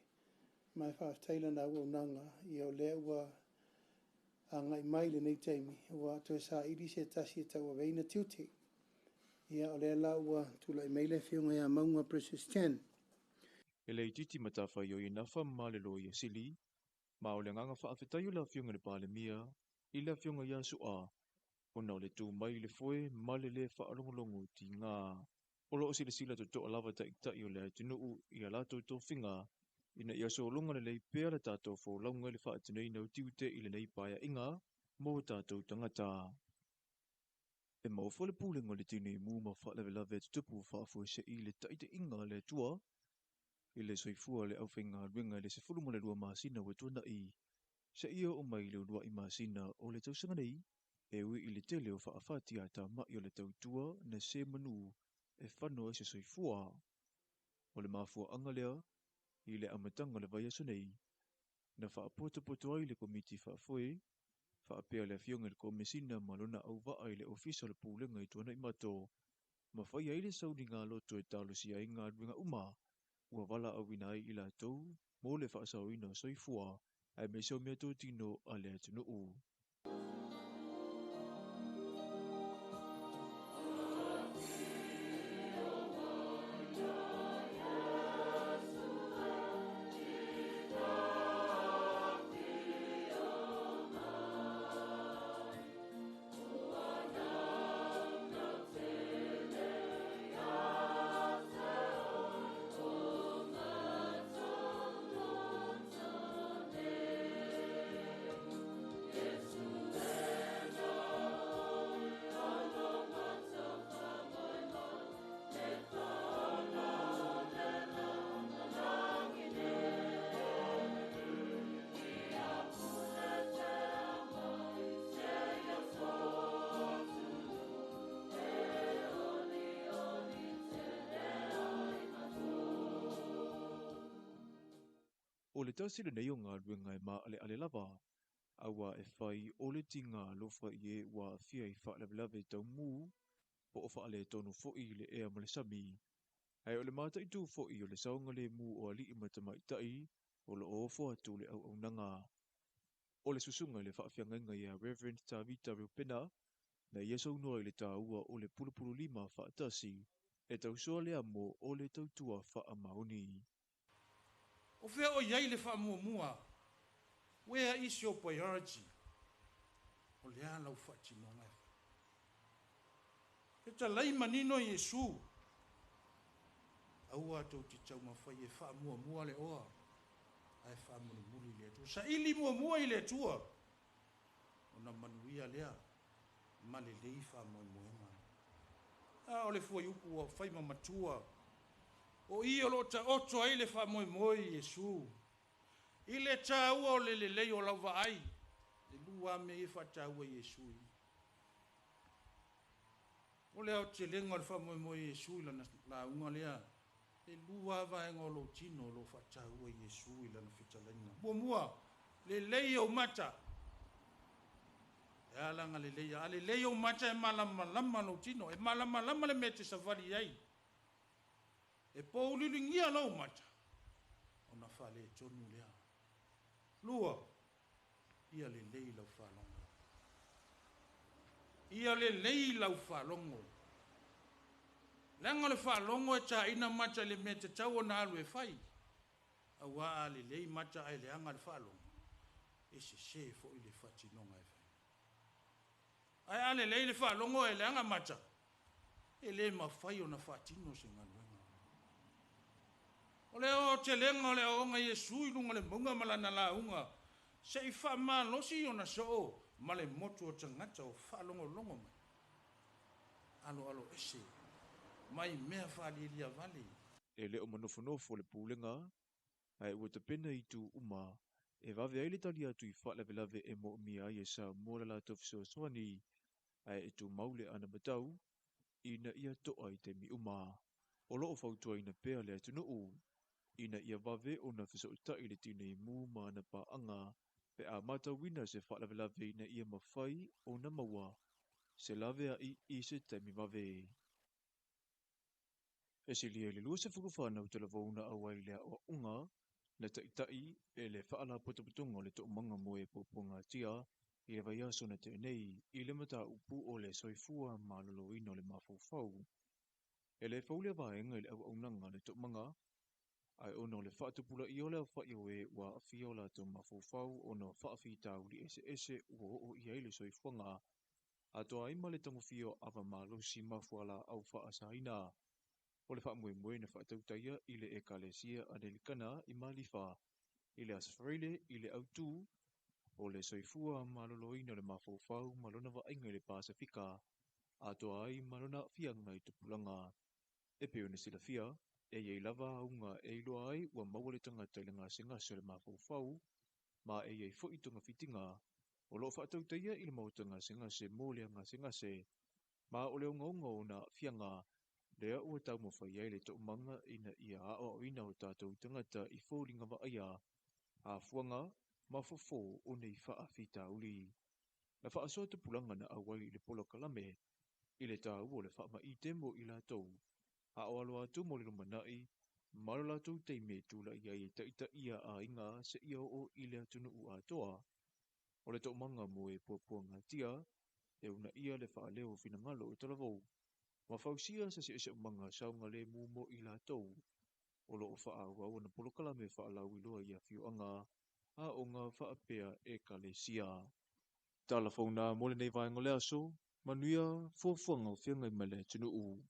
ma e faafetai i lana auaunaga, o lea ua agai mai i lenei taimi ua toe saili se tasi e tauaveina tiute. Ia, o lea la ua tulai mai le Afioga ia Mauga Precious Chan. E le itiiti matafaioi e nafa ma le Loia Sili, ma o le agaga faafetai o le Afioga i le Palemia i le Afioga ia Su'a ona o le tu mai i le foe ma le lē faalogologo tiga. O lo o silasila totoa lava taitai o le atunuu i a latou tofiga ina ia sologa lelei pea le tatou folauga i le faatinoina o tiute i lenei paeaiga mo tatou tagata. E maofa le pulega o le Tineimu ma Faalavelave Tutupu Faafuasei i le taitaiga a le Atua i le soifua o le aufaigaluega i le 12 masina ua tuanai, seia oo mai i le uluai masina o le tausaga nei, e ui i le tele o faafatiatamai o le tautua na se manu e fano ai se soifua. O le mafuaaga lea, i le amataga o le vaiaso nei, na faapotopoto ai le Komiti Faafoe, faapea le Afioga i le Komesina ma lona auvaa i le Ofisa o le Pulega i Tuanaimato, ma faia ai le sauniga loto e talosia ai galuega uma ua valaauina ai i latou mo le faasaoina o soifua aemaise o meatotino a le atunuu. O le tasi lenei o galuega e maaleale lava, aua e fai o le tiga alofa i e ua aafia i faalavelave tau mū po o faaletonu foi i le ea ma le sami. Ae o le mataitu foi o le saogalemu o alii ma tamaitai o lo o ofo atu le auaunaga. O le susuga i le faafeagaiga ia Reverend Tavita Reupena, na ia saunoa i le taua o le pulupululima faatasi e tausoa le amo o le tautua faamaoni. O fea o i ai le faamuamua? Where is your priority? O le a lau faatinoga e fai? Fetalai manino Iesu, Aua tou te taumafai e faamuamua le oa, ae faamulimuli i le Atua. Saili muamua i le Atua, ona manuia lea ma lelei faamoemoega. A o le fuaiupu ua fai ma matua, o i o lo o taoto ai le faamoemoe i Iesu. I le taua o le lelei o lau vaai, e lua lava mea ia e faataua e Iesu i i. O le aotelega o le faamoemoe i Iesu i lana lauga lea, e lua lava vaega o lou tino o lo o faataua e Iesu i lana fetalaiga. Muamua, lelei ou mata. E alaga lelei a lelei ou mata e malamalama lou tino, e malamalama le mea e te savali ai. E pouliuligia lou mata, ona faaletonu lea. Lua, ia lelei lau faalogo. Ia lelei lau faalogo. Leaga o le faalogo e taina mata i le mea e tatau ona alu e fai. Auā a lelei mata ae leaga le faalogo, e sesē foi le faatinoga e fai. Ae a lelei le faalogo ae leaga mata, e le mafai ona faatino se galuega. O le aoaotelega o le aoaoga Iesu i luga o le mauga ma lana lauga, se i faamalosi ona soo ma le motu o tagata o faalogologo mai, aloalo ese mai mea faalialia vale. E le o manofonofo le pulega, ae ua tapena itu uma e vave ai le tali atu i faalavelave e moomia ai e Samoa le latou fesoasoani, ae e tumau le anavatau ina ia to'a i taimi uma. O loo fautuaina pea le atunuu ina ia vave ona fesootai le Tineimu ma ana paaga pe a matauina se faalavelave ina ia mafai ona maua se laveai i se taimi vave. E silia i le 24 na talavou na auai le aoaoga na ta'ita'i e le Faalapotopotoga o le Toomaga mo e Puapuagatia i le vaiaso na tea nei i le mataupu o le soifua maloloina o le mafaufau. E le fou lea vaega i le auaunaga a le Toomaga, ae ona o le faatupulaia o le aofa'i o e ua aafia o latou mafaufau ona o faafitauli eseese ua oo i ai le soifuaga, atoa ai ma le tagofia o ava malosi ma fualaau faasaina. O le faamoemoe na faatautaia i le Ekalesia Anelikana i Malifa i le Aso Faraile i le autū o le soifua maloloina o le mafaufau ma lona vaaiga i le Pasefika, atoa ai ma lona aafiaga i tupulaga. E pei ona silafia, e iai lava auga e iloa ai ua maua le tagata i le gasegase o le mafaufau, ma e iai foi togafitiga o loo faatautaia i le maota gasegase mo lea gasegase, ma o le ogaoga o ona aafiaga lea ua taumafai ai le Toomaga ina ia aoaoina o tatou tagata i foliga vaaia, afuaga ma fofo o nei faafitauli. Na faasoa tupulaga na auai i le polokalame i le taua o le faamaite mo i latou, a o alo atu mo le lumanai ma lo latou taimi e tula'i ai e ta'itaʻia aiga seia oo i le atunuu atoa. O le Toomaga mo e Puapuagatia e uunaia le faaleo o finagalo o talavou ma fausia se siosiomaga saogalemu mo i latou. O loo faaauau ana polokalame faalauiloa i afioaga, aoga faapea ekalesia. Tala fou na mo lenei vaega o le aso, manuia fuafuaga o feagai ma le atunuu.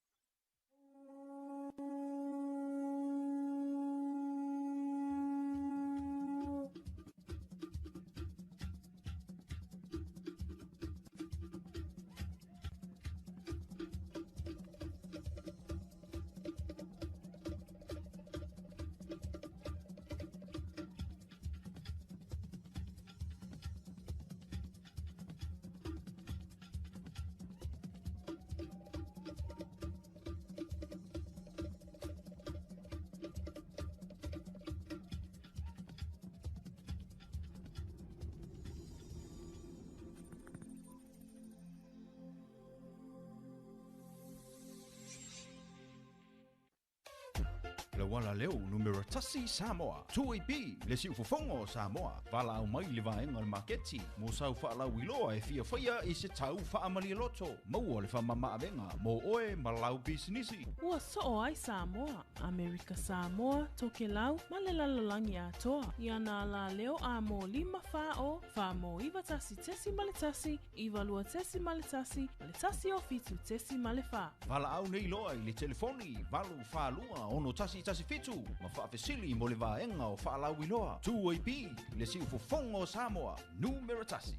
Le uala leo numera 1 Samoa. 2AB, le siufofoga o Samoa. Valaau mai le vaega o le maketi mo sau faalauiloa e fiafaia i se tau faamalialoto. Maua le faamamaavega mo oe ma lau pisinisi. Ua soo ai Samoa, Amerika Samoa, Tokelau ma le lalolagi atoa. I ana alaleo a mo 5 4 0 4 mo 91.1, 92.1, ma le 1 o 7.4. Valaau nei loa i le telefoni 842 6117 ma faafesili mo le vaega o faalauiloa. 2AB, le siufofoga o Samoa, numera 1.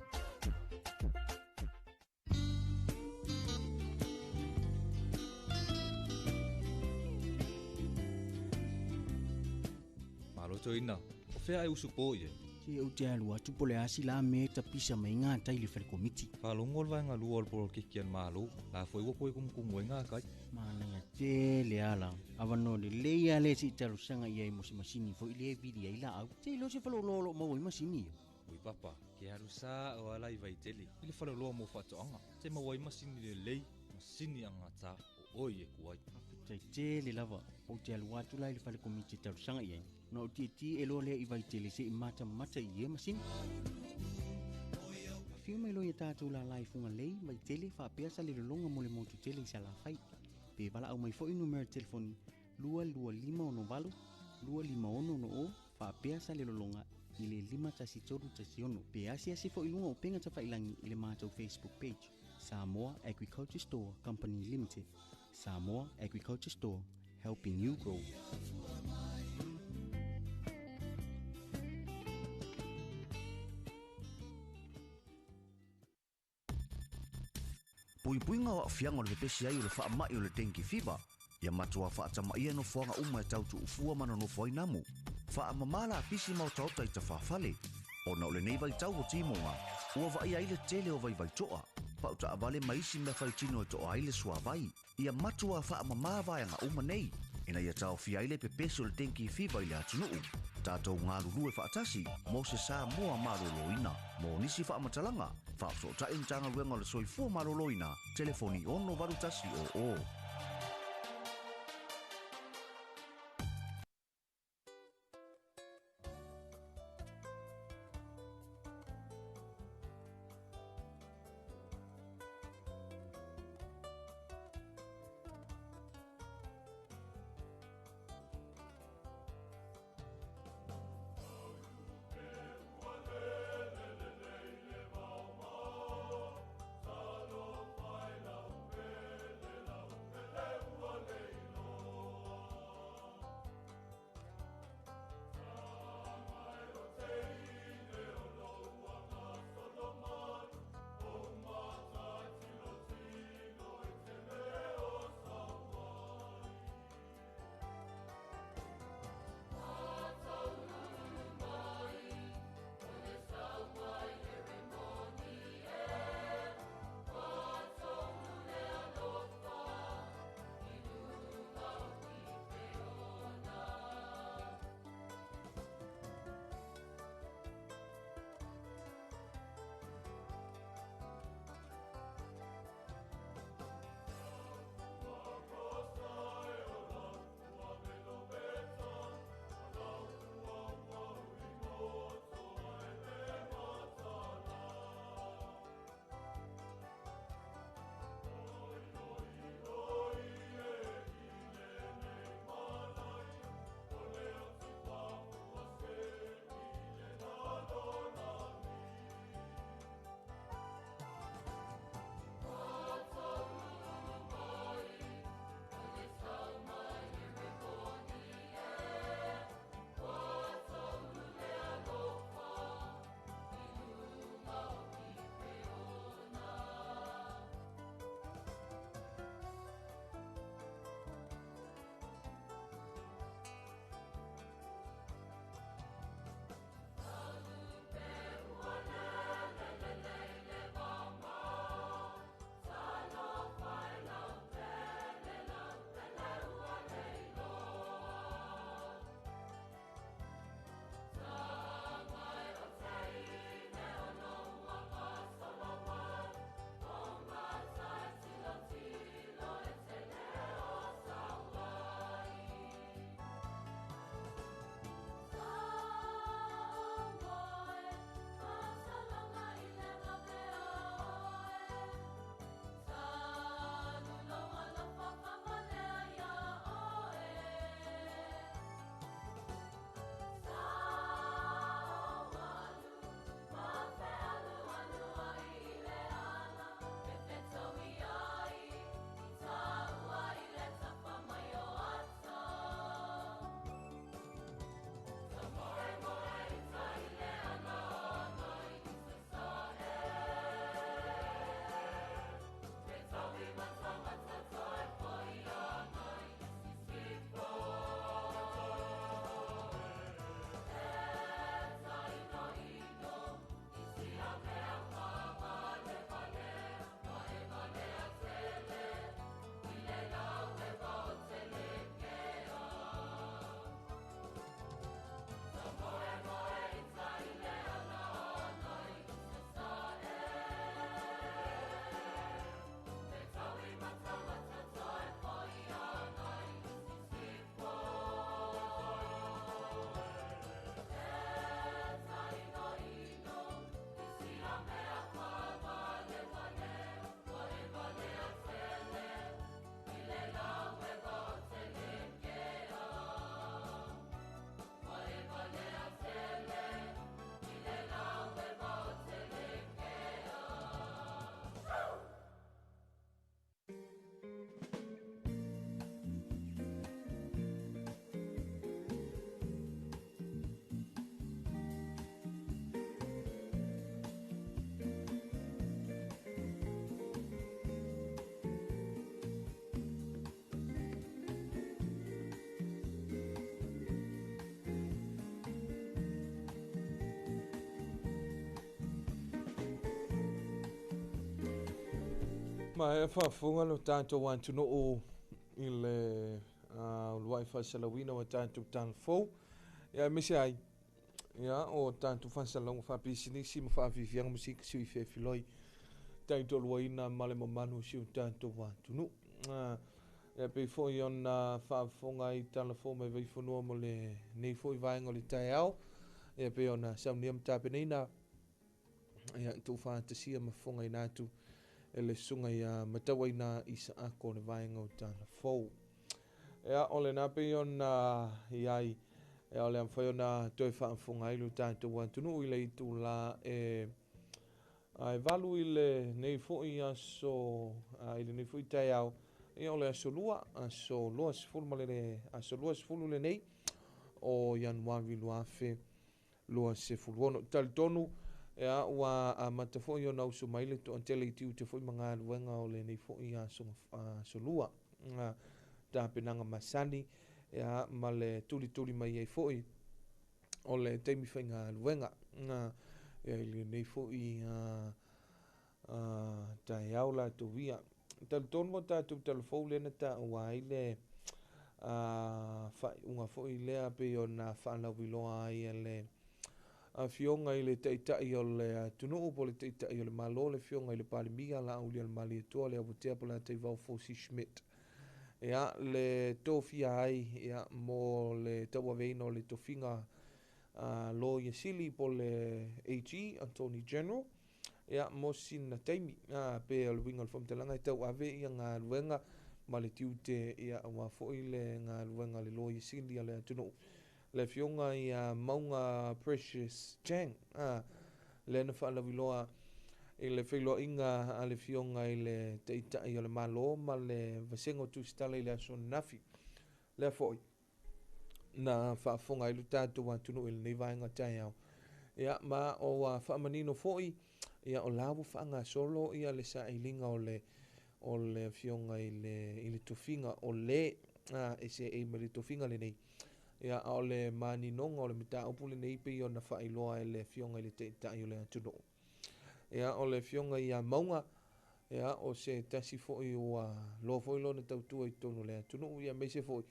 Malo toeaina, o fea e usupo i ai? Se ou te alu atu po o le a sila mea e tapisa mai gatai i le fale komiti. Faalogo le vaega lua o le polokiki a le Malo, la foi ua toe kumukumu ai gakai. Manaia tele ala. Avanoa lelei lava lea se i talosaga i ai mo se masini foi lea e vili ai laau. Se iloa se faleoloa o loo maua ai masini ia. Ui papa, ke alu sa o ala i Vaitele. I le faleoloa mo faatoaga. Te maua ai masini lelei, masini agata o oe e ku ai. Faafetai tele lava. Ou te alu atu la i le fale komiti e talosaga i ai, ona ou tietie e loa lea i Vaitele se i matamata i ia masini. Afio mai loa ia tatou lala i Fugalei, Vaitele, faapea Salelologa mo le motu tele i Salafai. Pe valaau mai foi numera telefoni 22568 25660 faapea Salelologa i le 51316 pe asiasi foi i luga o upega tafailagi i le matou Facebook page Samoa Agriculture Store Company Limited. Samoa Agriculture Store, helping you grow. Puipuiga o aafiaga o le pepesi ai o le faamai o le dengue fever. Ia matuā faatamaia nofoaga uma e tau tuufua ma nonofo ai namu. Faamamā lapisi ma otaota i tafafale. Ona o lenei vaitau o timoga, ua vaaia ai le tele o vaivai toa, pau taavale ma isi mea faitino e toa ai le suavai. Ia matuā faamamā vaega uma nei, ina ia taofia ai le pepesi o le dengue fever i le atunuu. Tatou galulue faatasi mo se Samoa malōlōina. Mo nisi faamatalaga, faafesootai Matagaluega o le Soifua Maloloina, telefoni 68100. Ma e faafofoga lo tatou atunuu i le uluai faasalauina o tatou tala fou, ia aemaise ai ia o tatou faasalauga faapisinisi ma faafiafiaga ma sui feefiloi taitoaluaina ma le mamalu o si o tatou atunuu. Ia pei foi ona faafofoga ai tala fou mai Vaifanua mo lenei foi vaega o le taeao, ia pei ona saunia ma tapenaina ia tuufaatasia ma fofogaina atu e le susuga ia Matauaina Isaako le vaega o tala fou. Ia o lena pei ona iai, ia o le a mafai ona toe faafofoga ai lo tatou atunuu i le itula e 8 i lenei foi aso, i lenei foi taeao, ia o le aso 2, aso 20 ma le aso 20 lenei o Ianuari 2026. Talitonu ia ua amata foi ona usu mai le toatele i tiute foi ma galuega o lenei foi aso, aso 2, tapenaga masani ia ma le tulituli mai ai foi o le taimi faigaluega ia i lenei foi taeao latou ia. Talitonu o tatou talafou lea na taua ai le faaiuga foi lea pei ona faalauiloa ai e le afioga i le Taitai o le atunuu po o le Taitai o le Malo, le afioga i le Palemia Laaulialemalietoa le Awatea Polataivao Fosi Schmidt, ia le tofia ai ia mo le tauaveina o le tofiga Loia Sili po o le AG, Attorney General, ia mo sina taimi, pe o le uiga o le faamatalaga e tauave ia galuega ma le tiute ia aua foi le galuega a le Loia Sili a le atunuu, le afioga ia Mauga Precious Chang, lea na faalauiloa i le feiloaiga a le afioga i le Taitai o le Malo ma le vasega o Tusitala i le aso ananafi. Lea foi na faafofoga ai lo tatou atunuu i lenei vaega taeao. Ia ma o ua faamanino foi ia o la ua faagasolo ia le sailiga o le afioga i le tofiga o le e seei mai le tofiga lenei. Ia a o le maninoga o le mataupu lenei pei ona faailoa e le afioga i le Taitai o le atunuu. Ia o le afioga ia Mauga, ia o se tasi foi ua loa foi lona tautua i totonu o le atunuu, ia aemaise foi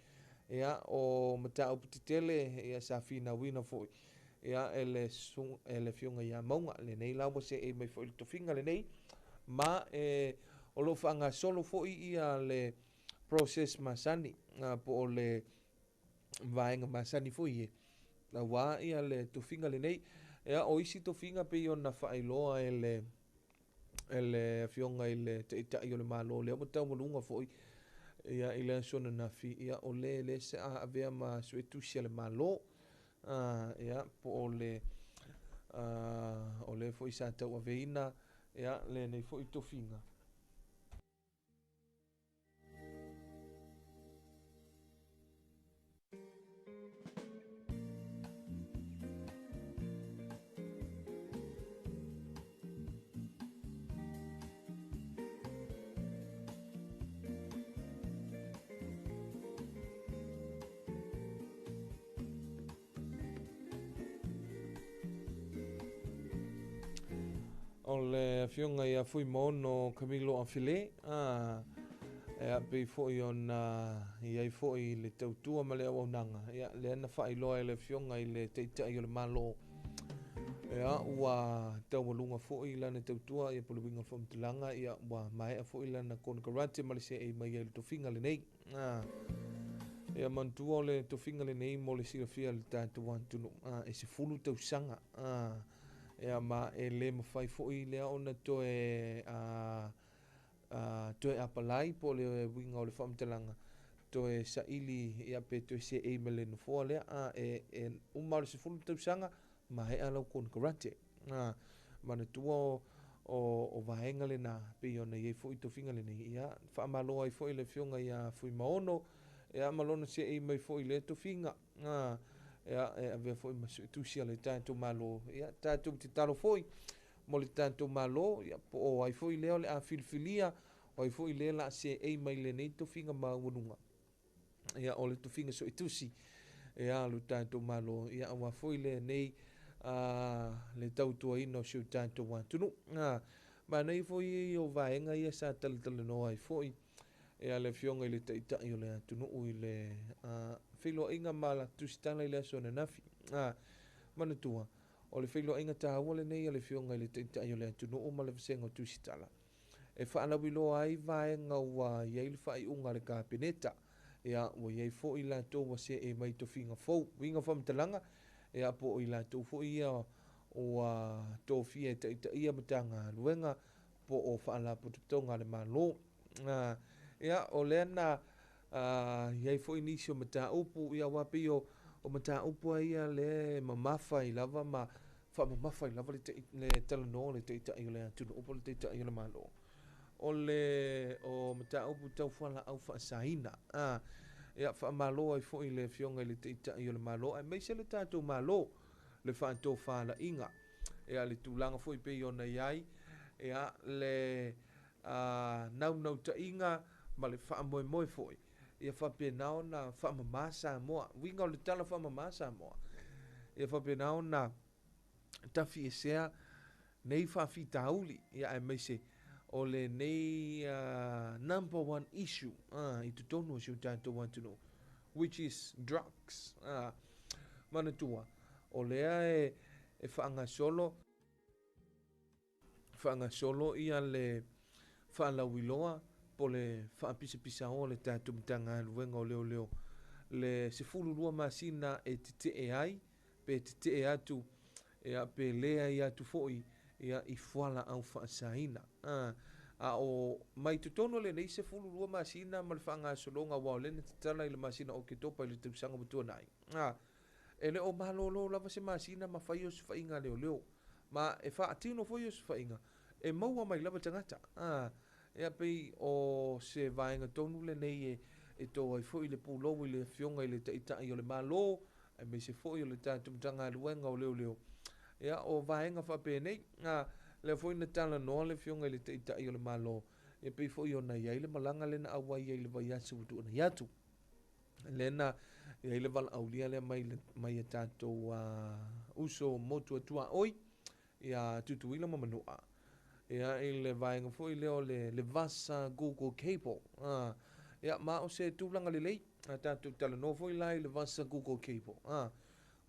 ia o mataupu tetele ia sa finauina foi ia e le afioga ia Mauga lenei la ua seei mai foi le tofiga lenei, ma e o lo o faagasolo foi ia le process masani po o le vaega masani foi e aua ia le tofiga lenei. Ia o isi tofiga pei ona faailoa e le afioga i le Taitai o le Malo lea ua taualuga foi ia i le aso ananafi, ia o le se a avea ma suetusi a le Malo, ia po o le o le foi sa tauaveina ia lenei foi tofiga. O le afioga ia Fuimaono Camilo Afile, e pei foi ona iai foi le tautua ma le auaunaga, ia lea na faailoa e le afioga i le Taitai o le Malo, ia ua taualuga foi lana tautua ia po o le uiga o le faamatalaga, ia ua maea foi lana konekarate ma le seei mai ai le tofiga lenei. Ia manatua o le tofiga lenei mo le silafia e le tatou atunuu, e 10 tausaga, ia ma e le mafai foi lea ona toe toe apalai po o le uiga o le faamatalaga toe saili ia pe toe seei ma le nofoa lea, e uma o le 10 tausaga maea lau konekarate. Manatua o vaega lena pei ona iai foi tofiga lenei, ia faamalo ai foi le afioga ia Fuimaono ia ma lona seei mai foi le tofiga, ia e avea foi ma suetusi a le tatou Malo, ia tatou tatalo foi mo le tatou Malo, ia po o ai foi lea o le a filifilia, o ai foi lea la seei mai lenei tofiga maualuga, ia o le tofiga suetusi ia lo tatou Malo, ia aua foi lenei le tautuaina o si o tatou atunuu. Manaia foi ia o vaega ia sa talatalanoa ai foi e le Afioga i le Taitai o le atunuu i le feiloaiga ma la tusitala i le aso ananafi. Manatua, o le feiloaiga taua lenei a le Afioga i le Taitai o le atunuu ma le vasega o tusitala e faalauiloa ai vaega ua i ai le faaiuga a le Kapeneta. Ia, ua i ai foi latou ua see mai tofiga fou. Uiga o faamatalaga, ia, po o i latou foi ia ua tofia e taitaia Matagaluega po o Faalapotopotoga a le Malo. Ia, o lea na i ai foi nisi o mataupu, ia, aua pei o mataupu lava ia lea e mamafa ai lava ma faamamafa ai lava le talanoa o le Taitai o le atunuu po o le Taitai o le Malo. O le o mataupu tau fualaau faasaina. Ia, faamalo ai foi i le Afioga i le Taitai o le Malo aemaise le tatou Malo le faatofalaiga. Ia, le tulaga foi pei ona i ai, ia, le naunautaiga ma le faamoemoe foi ia faapena ona faamama Samoa. Uiga o le tala faamama Samoa, ia faapena ona tafiesea nei faafitauli, ia aemaise o lenei number one issue i totonu o si o tatou atunuu, which is drugs. Manatua, o lea e faagasolo faagasolo ia le faalauiloa po o le faapisapisaoa o le tatou Matagaluega o Leoleo le 12 masina e tetee ai pe tetee atu, ia, pe leai atu foi, ia, i fualaau faasaina. A o mai totonu o lenei 12 masina ma le faagasologa, aua o lea na tatala i le masina o Oketopa i le tausaga ua tuanai. E le o malolo lava se masina ma fai osofaiga a leoleo, ma e faatino foi osofaiga e maua mai lava tagata. Ia pei o se vaega tonu lenei e to ai foi le pulou i le Afioga i le Taitai o le Malo aemaise foi o le tatou Matagaluega o Leoleo. Ia, o vaega faapenei, lea foi na talanoa le Afioga i le Taitai o le Malo, ia pei foi ona i ai le malaga lea na auai ai i le vaiaso ua tuanai atu. Lea na i ai le valaaulia lea mai mai a tatou uso motu atuaoi ia Tutuila ma Manua. Ia, i le vaega foi lea o le Vasa Google Cable. Ia, ma o se tulaga lelei, a tatou talanoa foi la i le Vasa Google Cable.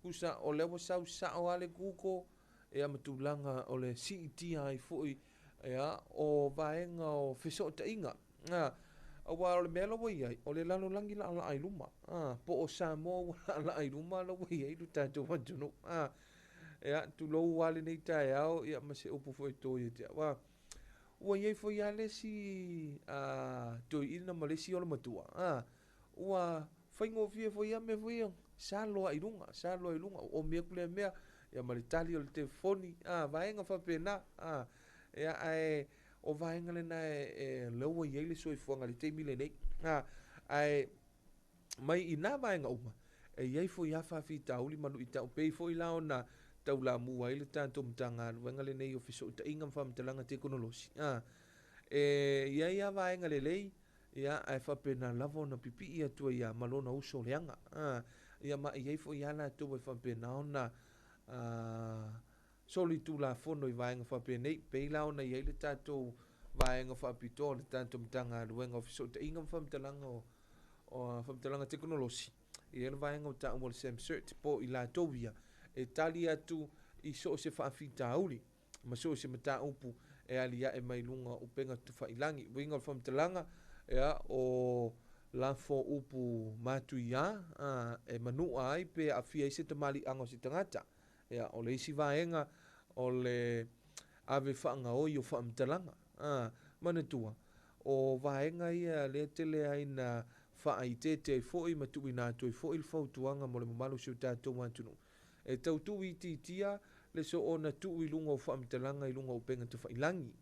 Tusa o lea ua sau sao lava le Google, ia ma tulaga o le siitia ai foi, ia, o vaega o fesootaiga. Aua o le mea la ua i ai, o le lalolagi laalaa i luma. Po o Samoa ua laalaa i luma la ua i ai lo tatou atunuu. Ia, tulou lava lenei taeao, ia, ma se upu foi e to ia te au. Ua i ai foi lava le isi toeaina ma le isi olomatua. Ua faigofie foi lava mea foi ia, salo lava i luga, salo lava i luga, ua omi atu lea mea, ia ma le tali o le telefoni, vaega faapena. Ia, ae o vaega lena e lea ua i ai le soifuaga i le taimi lenei. Ae mai i nā vaega uma, e i ai foi lava faafitauli ma luitau, pei foi la ona taulamua ai le tatou Matagaluega lenei o Fesootaiga ma Faamatalaga Tekonolosi. E i ai lava vaega lelei, ia, ae faapena lava ona pipii atu ai lava ma lona uso leaga. Ia, ma e i ai foi lava latou e faapena ona solitulafono i vaega faapenei, pei la ona i ai le tatou vaega faapitoa o le tatou Matagaluega o Fesootaiga ma Faamatalaga o Faamatalaga Tekonolosi, e i ai le vaega o taua o le SAMCERT, po o i latou ia e tali atu i so o se faafitauli ma so o se mataupu e aliae mai luga o upega tafailangi. Uiga o le faamatalaga, ia, o lafo upu matuia e manua ai pe aafia ai se tamaliiaga o se tagata. Ia, o le isi vaega o le ave faagaoi o faamatalaga. Manatua, o vaega ia lea tele ai na faaiteete ai foi ma tuuina atu ai foi le fautuaga mo le mamalu o si o tatou atunuu. E tau tuuitiitia le soona tuu i luga o faamatalaga i luga o upega tafailangi.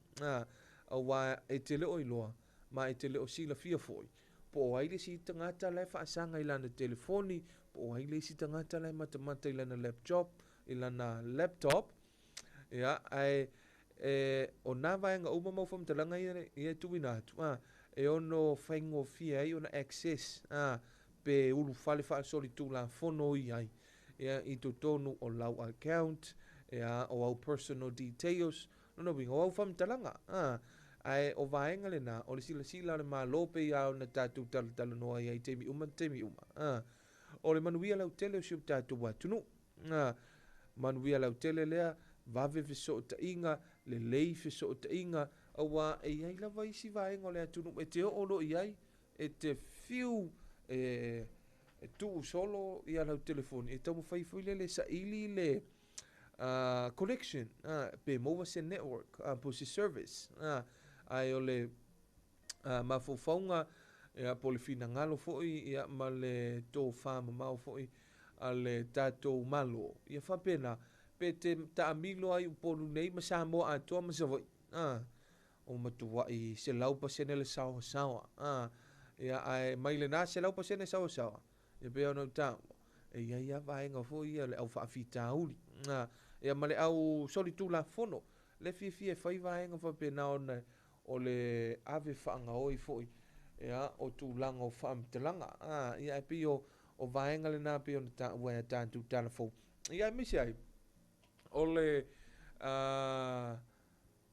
Aua e te le o iloa ma e te le o silafia foi po o ai le isi tagata la e faasaga i lana telefoni, po o ai le isi tagata la e matamata i lana laptop, ia, ae o nā vaega uma mau faamatalaga ia e tuuina atu, e ono faigofie ai ona access, pe ulufale faasolitulafono i ai, ia, i totonu o lau account, ia, o au personal details, Lona uiga, o au faamatalaga, a, ae o vaega lena, o le silasila a le Malo pei lava ona tatou talatalanoa ai i taimi uma taimi uma, a, o le manuia lautele o si o tatou atunuu, a, manuia lautele lea, vave fesootaiga, lelei fesootaiga, auā e i ai lava isi vaega o le atunuu e te oo loa i ai, e te fiu e tuusolo ia lau telefoni, e taumafai foi lele e saili le connection, pe maua se network po o se service, ae o le mafaufauga po o le finagalo foi ma le tofamamao foi a le tatou Malo, ia faapena, pe te taamilo ai Upolu nei ma Samoa atoa ma Savaii, ua matuai 100% le saoasaoa, ia, ae mai lena 100% saoasaoa, ia pei ona ou taua, e i ai lava vaega foi ia o le au faafitauli, ia ma le au solitulafono, le fiafia e fai vaega faapena ona o le ave faagaoi foi ia o tulaga o faamatalaga, ia ae pei o vaega lena pei ona taua e a tatou tala fou. Ia aemaise ai o le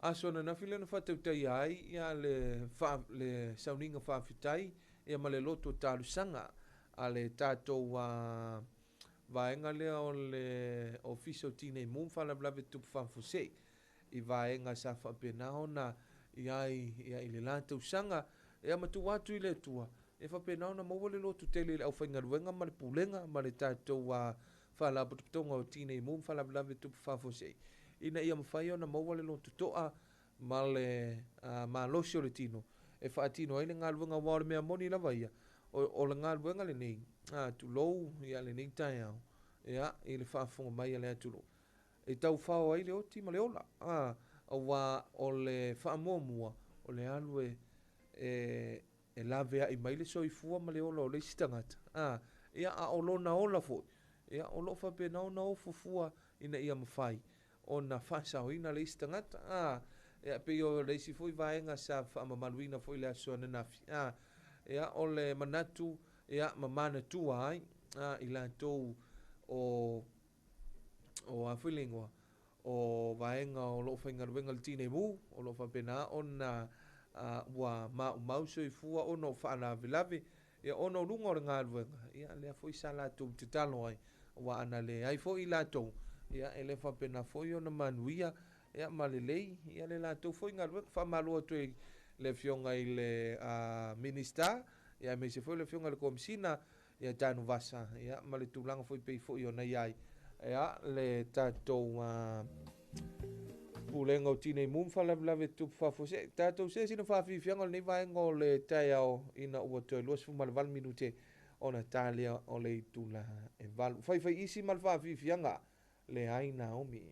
aso ananafi lea na faatautaia ai ia le le sauniga faafetai ia ma le loto talosaga a le tatou vaega lea o le Ofisa o Tinei Mu ma Faalavelave Tutupu Faafuasei i vaega sa faapena ona i ai ia i le la tausaga ia ma tuu atu i le Atua e faapena ona maua le loto tele i le aufaigaluega ma le pulega ma le tatou Faalapotopotoga o Tinei Mu ma Faalavelave Tutupu Faafuasei ina ia mafai ona maua le loto toa ma le malosi o le tino e faatino ai le galuega aua o le mea moni lava ia o le galuega lenei, tulou ia lenei taeao ia i le faafofoga mai a le atunuu e taufao ai le oti ma le ola, aua o le faamuamua o le alu e laveai mai le soifua ma le ola o le isi tagata, ia a o lona ola foi ia o lo o faapena ona ofo fua ina ia mafai ona faasaoina le isi tagata, ia pei o le isi foi vaega sa faamamaluina foi i le aso ananafi, ia o le manatu ia ma manatua ai i latou o a foi le igoa o vaega o lo o faigaluega i le Tinei Mu o lo o faapena ona ua maumau soifua ona o faalavelave ia ona o luga o le galuega ia lea foi sa latou tatalo ai aua ana leai foi latou ia e le faapena foi ona manuia ia ma lelei ia le latou foi galuega. Faamalo atu i le Afioga i le Minisita ia aemaise foi le Afioga i le Komesina ia Tanuvasa ia ma le tulaga foi pei foi ona i ai ia le tatou Pulega o Tinei Mu ma Faalavelave Tutupu Faafuasei. Tatou see sina faafiafiaga o lenei vaega o le taeao ina ua toe 28 minute ona talia o le itula e 8. Faifai isi ma le faafiafiaga leai Naomi.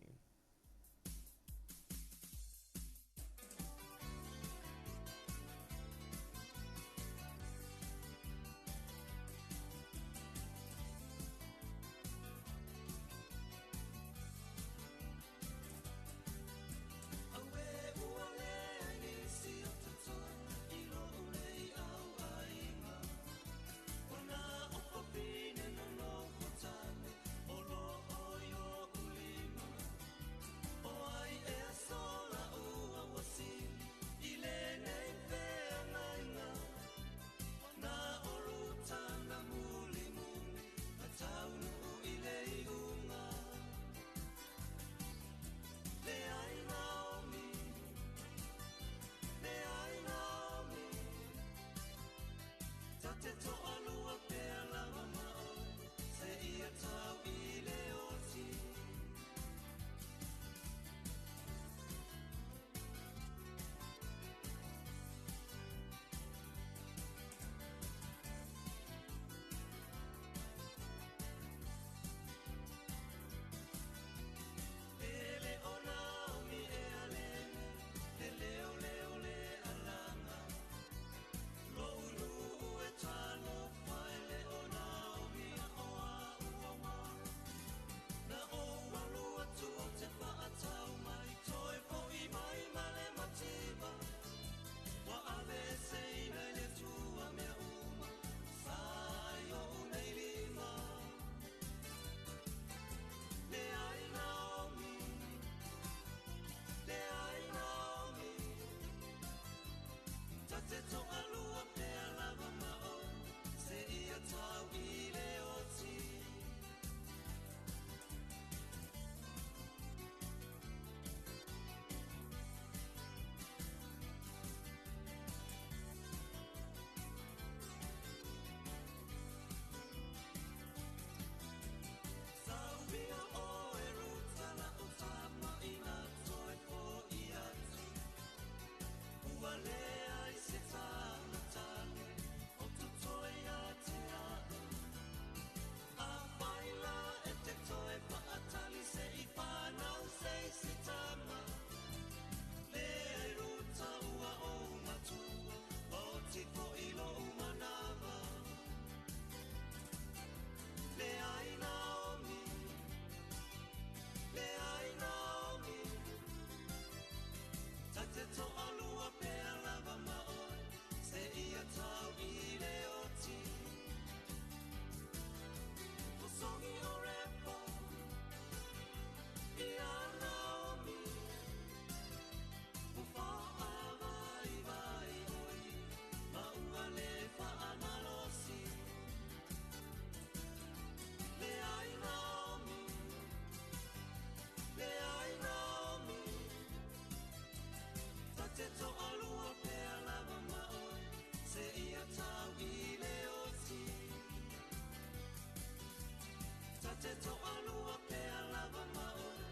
toalua pea lava ma oe,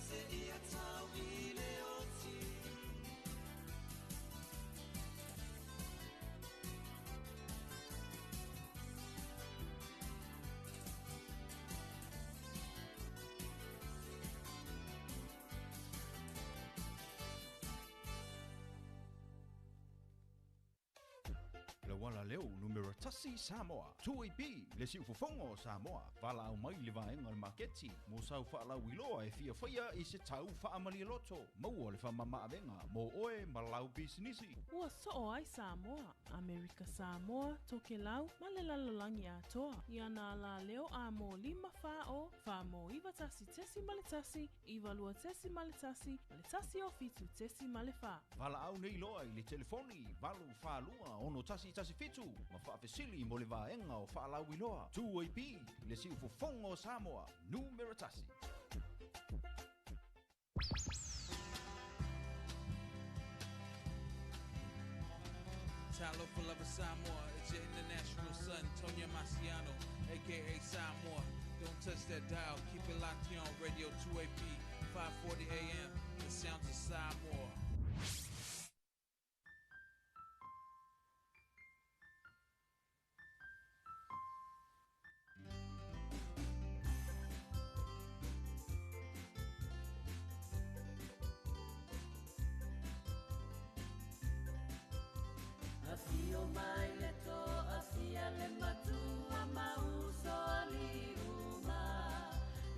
seia tau i le oti. Le uala leo numera 1 Samoa. 2AB le siufofoga o Samoa. Valaau mai i le vaega o le maketi mo sau faalauiloa e fiafaia i se tau faamalialoto. Maua le faamamaavega mo oe ma lau pisinisi. Ua soo ai Samoa, Amerika Samoa, Tokelau ma le lalolagi atoa. I ana alaleo a mo 5 4 0 4 mo 91.1, 92.1 ma le 1 o 7.4. Valaau nei loa i le telefoni 842 6117 ma faafesili mo le vaega o faalauiloa. 2AP le siufofoga o Samoa, numera 1. Talofa lava Samoa, it's your international son, Tonya Marciano, aka Samoa. Don't touch that dial, keep it locked here on Radio 2AP, 540 AM, the sounds of Samoa. Afio mai le to afia le matua mauso ali uma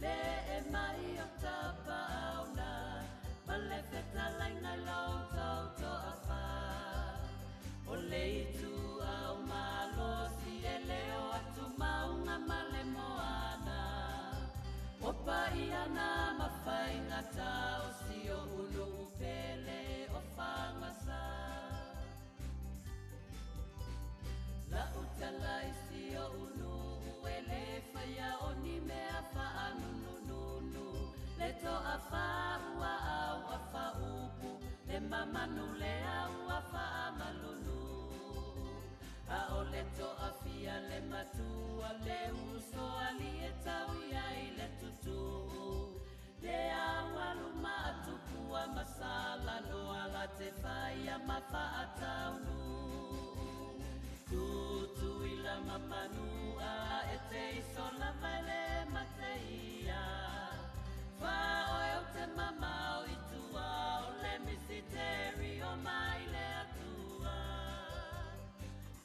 le e mai o tapa auna ma le fetalaina lau tau to afa o le itu au malosi e leo atu maunga ma le moana o paiana mafainga tau si o ulu upele o fagasa. La utala isi o unu uele whaia o ni mea wha nunu le to a wha ua au a wha upu le mamanu le au a wha malunu a o le to a fia le matua le uso ali e tau ia i le tutu le au aluma atupua masala no ala te whaia ma wha ataunu. Tutu ila mamanu a e te isola vale mateia. Fa oe o te mamao i tua o le misiteri o mai le atua.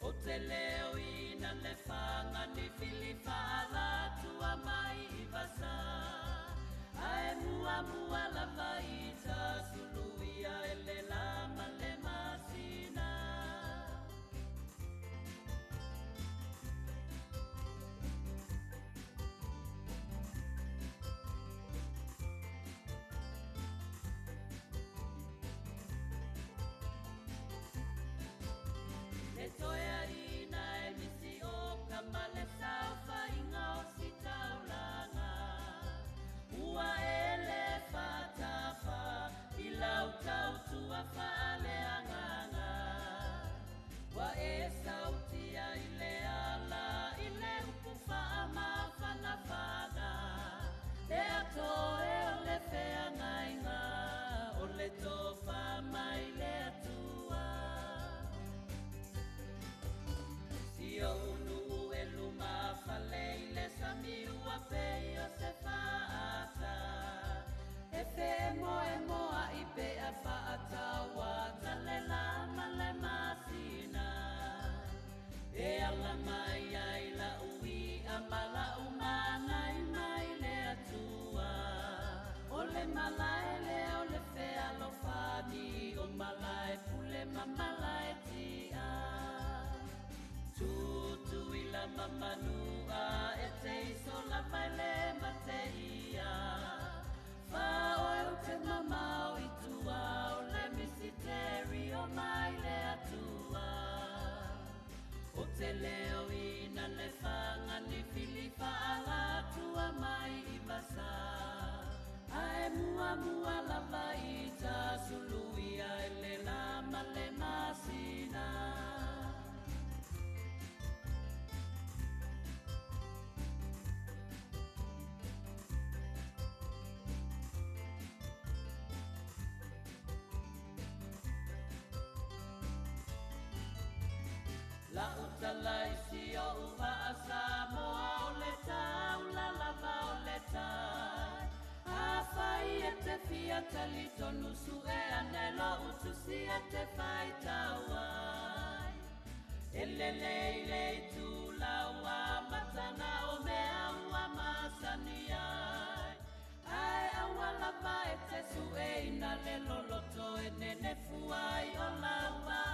O te leo ina le whanga ni fili whaala tua mai i vasa. Ae mua mua lava i ta suluia e le lama le masina. Le toea ina e misi o kamale saufa inga o sitaulanga. Ua ele whatafa Lau talai si o uva a Samoa o le tau la lava o le tai. A fai e te fia talitonu su e ane lo utusi e te whai tauai. E lele i le itu laua matana o mea ua masani ai. Ae aua lava e te sue ina le loloto e nene fuai o lauai.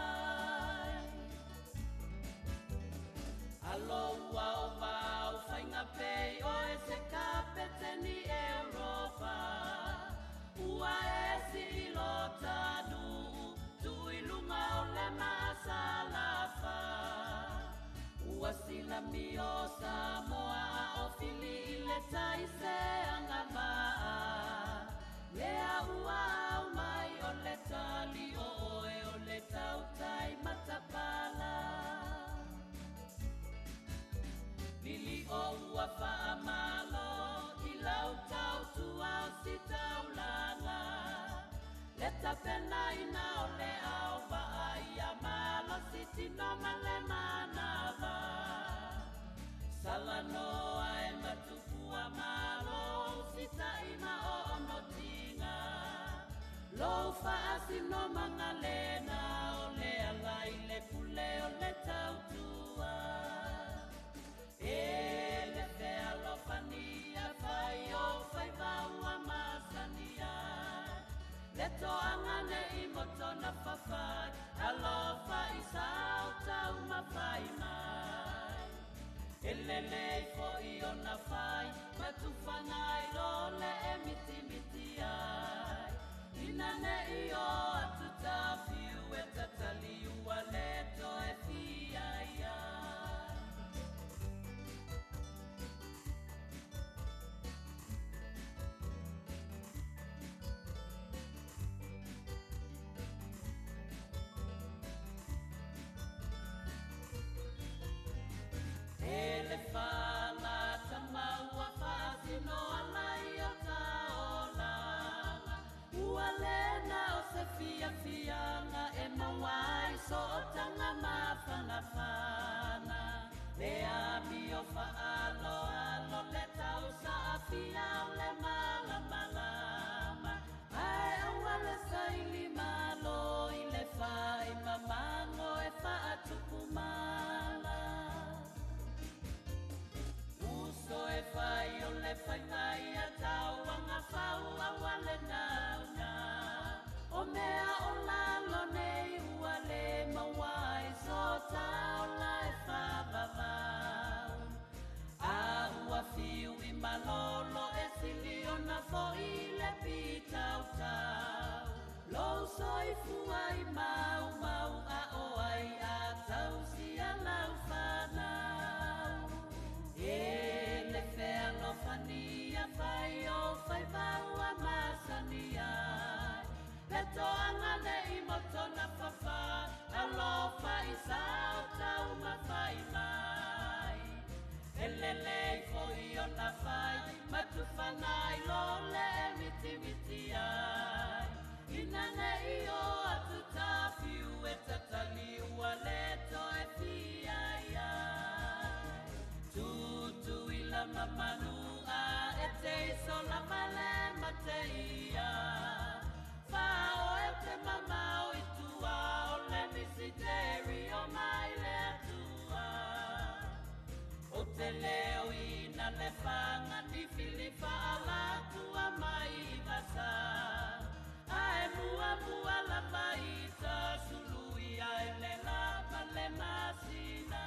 Alo ua o vau whainga pei o e se kapeteni e Europa. Ua e si ilo tanu, tui lunga o le maasalafa. Ua sila mio Samoa a o fili i le tai se angavaa. Lea ua au mai o le tali o oe o le tautai matapala. Lili o ua whaamalo i lau tau tua o si taulanga. Le tapena ina o le au waa ia malo si tino male manava. Salanoa e matupua malo si taima o ono tinga. Lou faasino mangalena o le ala i le pule o le tautua. E le fealofania fai o fai vaua masania. Le toanga ne i moto na fafai, alofa i sao tau mawhai mai. E lele i fo i o na whai, matufanga i lo le e miti miti ai. Ina ne i o atu tawhiu e tatali ua le toe fia ia. E le whala tamaua whaasino ala i o taolanga. Ua lena o se fia fianga e mawai so o tanga mawhana whana. Le ami o whaalo alo le tau sa awhia o le mala malama. Ae aua le saili malo i le whai mamango e whaatupu mala. Uso e whai o le whai mai a tau anga whau a wale nauna. O mea o lalo nei ua le mawai so tau la e whavavau. A ua fiu i malolo e sili o na fo i le pitau tau. Lou soifua i mau mau a o ai a tau si a lau whanau. E le fealofania fai o fai vaua masani ai. Le toanga ne i moto na whawha, alofa i sao tau mawhai mai. E lele i fo i o na whai, matufana i lo le e miti miti ai. Ina ne i o atu tawhiu e tatali ua le toe fia ia. Tutu i la mamanu a e te iso la male mate ia. Whao e te mamao i tua o le misiteri o mai le atua. O te leo ina le whanga ni filifa ala tua mai i vasa. Ae mua mua la maita sului ai le la male masina.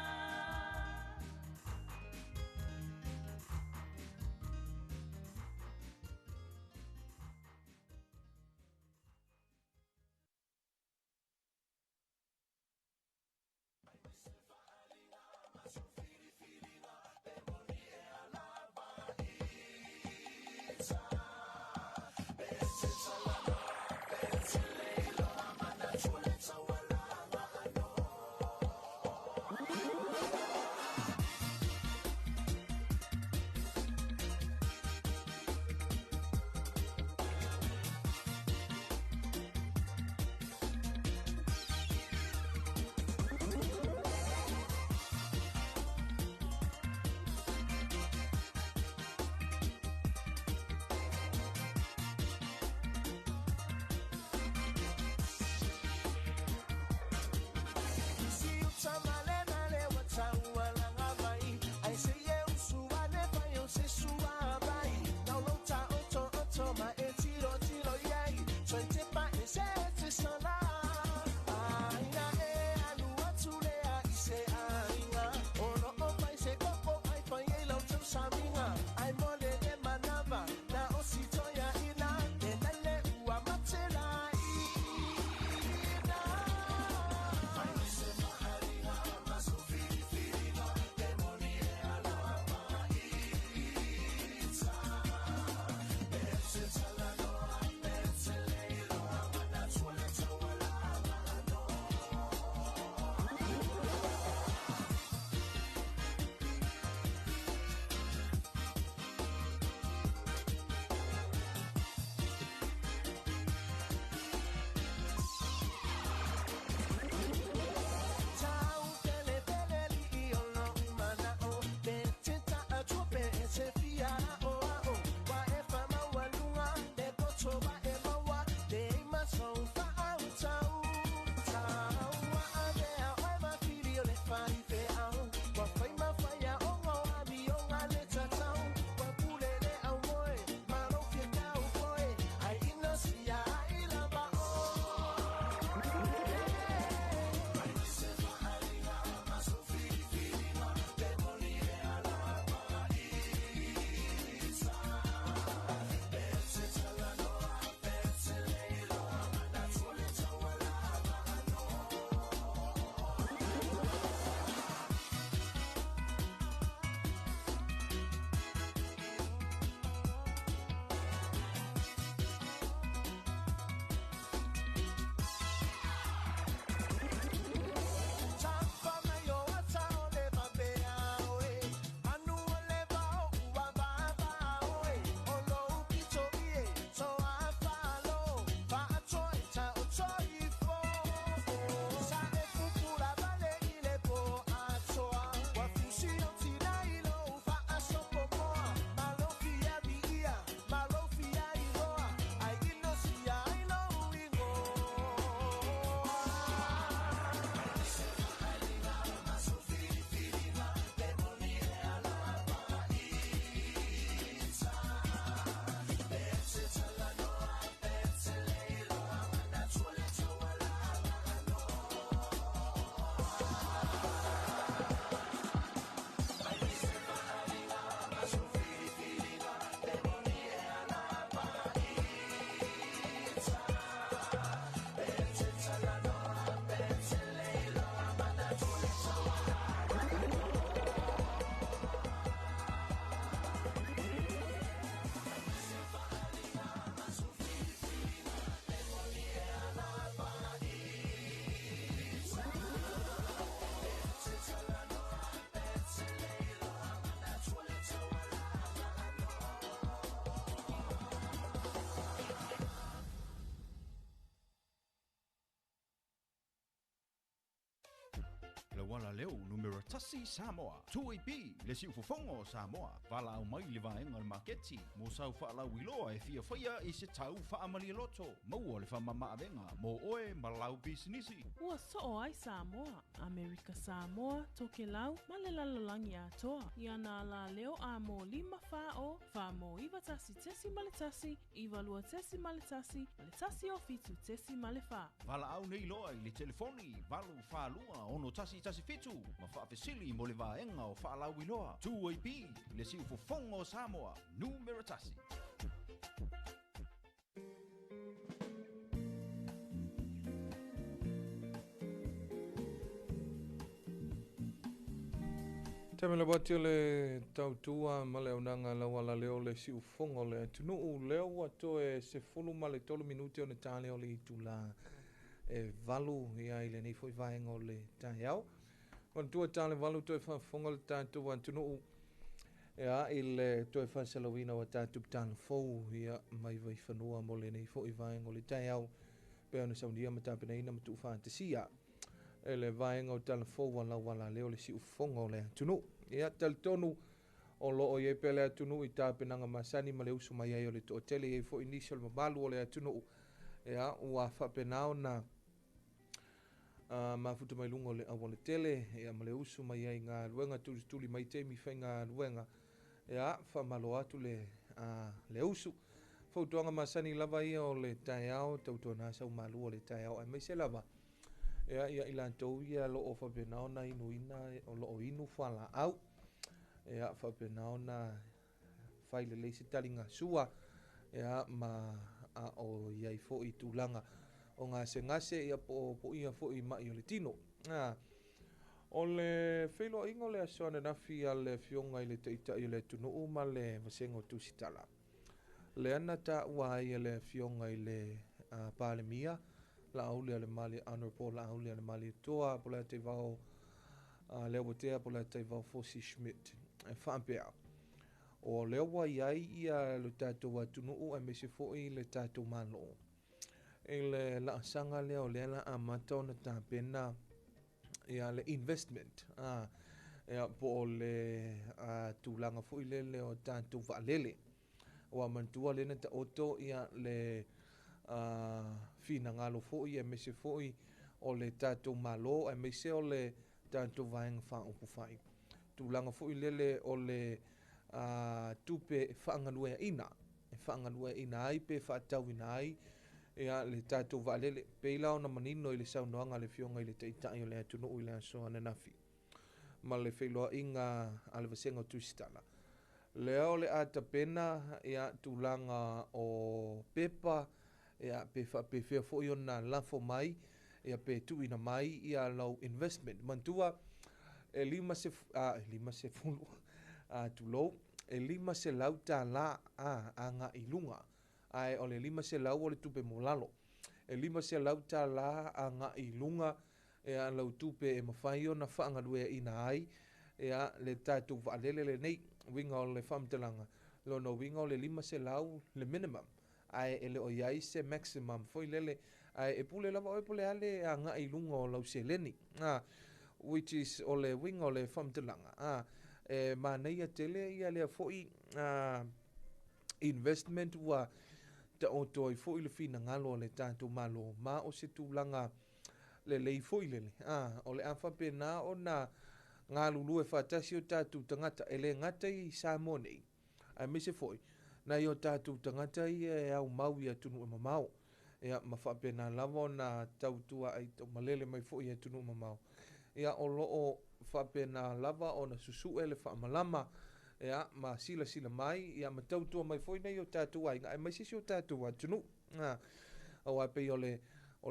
auala leo numera 1 Samoa. 2AP, le siufofoga o Samoa. Valaau mai i le vaega o le maketi mo sau faalauiloa e fia faia i se tau faamalialoto. Maua le faamamaavega mo oe ma lau pisinisi. Ua soo ai Samoa, Amerika Samoa, Tokelau ma le lalolagi atoa. I ana alaleo a mo 5 4 0 4 mo 9 1.1, 9 2.1 ma le 1 o 7.4. Valaau nei loa i le telefoni 842 6117 ma faafesili mo le vaega o faalauiloa. 2AP, le siufofoga o Samoa, numera 1. Taimi le wati o le tautua ma le auaunaga lauala leo le siufofoga o le atunuu lea ua toe 13 minute o le tale o le itula e 8 ia i lenei foi vaega o le taeao. Manatua tale 8 toe faafofoga le tatou atunuu ia i le toe faasalauina o tatou tala fou ia mai Vaifanua mo lenei foi vaega o le taeao pe ona saunia ma tapenaina ma tuufaatasia e le vaega o tala fou a lauala leo le siufofoga o le atunuu. Ia talitonu o loo i ai pea le atunuu i tapenaga masani ma le usu mai ai o le toatele i ai foi nisi o le mamalu o le atunuu ia ua faapena ona mafuta mai luga o le aualatele ia ma le usu mai ai galuega tulituli mai taimi faigaluega ia faamalo atu le le usu. Fautuaga masani lava ia o le taeao tautuana sau malu o le taeao aemaise lava ia ia i latou ia loo faapena ona inuina o loo inu fualaau ia faapena ona fai lelei se taliga sua ia ma a o iai foi tulaga o gasegase ia po o ia foi mai o le tino. O le feiloaiga o le aso ananafi a le afioga i le taitai o le atunuu ma le vasega o Tusitala. Lea na taua ai e le afioga i le Palemia Laaulialemale Honorable Laaulialemalietoa Polataivao Leuatea Polataivao Fosi Schmidt e faapea o lea ua iai ia le tatou atunuu aemaise foi le tatou Malo i le laasaga lea o lea la amata ona tapena ia le investment ia po o le tulaga foi lele o tatou vaalele. Ua manatua lea na taoto ia le finagalo foi aemaise foi o le tatou Malo aemaise o le tatou vaega faaupufai. Tulaga foi lele o le tupe e faagalueaina ai pe faatauina ai ia le tatou vaalele. Pei la ona manino i le saunoaga a le afioga i le taitai o le atunuu i le aso ananafi ma le feiloaiga a le vasega o Tusitala. Lea o le a tapena ia tulaga o pepa ia pe faapefea foi ona lafo mai ia pe tuuina mai ia lau investment. Manatua e 50 tulou e $500 agai luga ae o le 500 o le tupe mo lalo. E $500 agai luga ia lau tupe e mafai ona faagalueaina ai ia le tatou vaalele lenei. Uiga o le faamatalaga lona uiga o le 500 le minimum ae e le o iai se maximum foi lele ae e pule lava oe po o le a le agai luga o lau seleni which is o le uiga o le faamatalaga e manaia tele ia lea foi investment ua taoto ai foi le finagalo o le tatou Malo ma o se tulaga lelei foi lele o le a faapena ona galulue faatasi o tatou tagata e le gata i Samoa nei aemaise foi nai o tatou tagata ia e aumau i atunuu e mamao ia ma faapena lava ona tautua ai taumalele mai foi i atunuu mamao ia o loo faapena lava ona susue le faamalama ia ma silasila mai ia ma tautua mai foi nei o tatou aiga aemaise si o tatou atunuu. Aua pei o le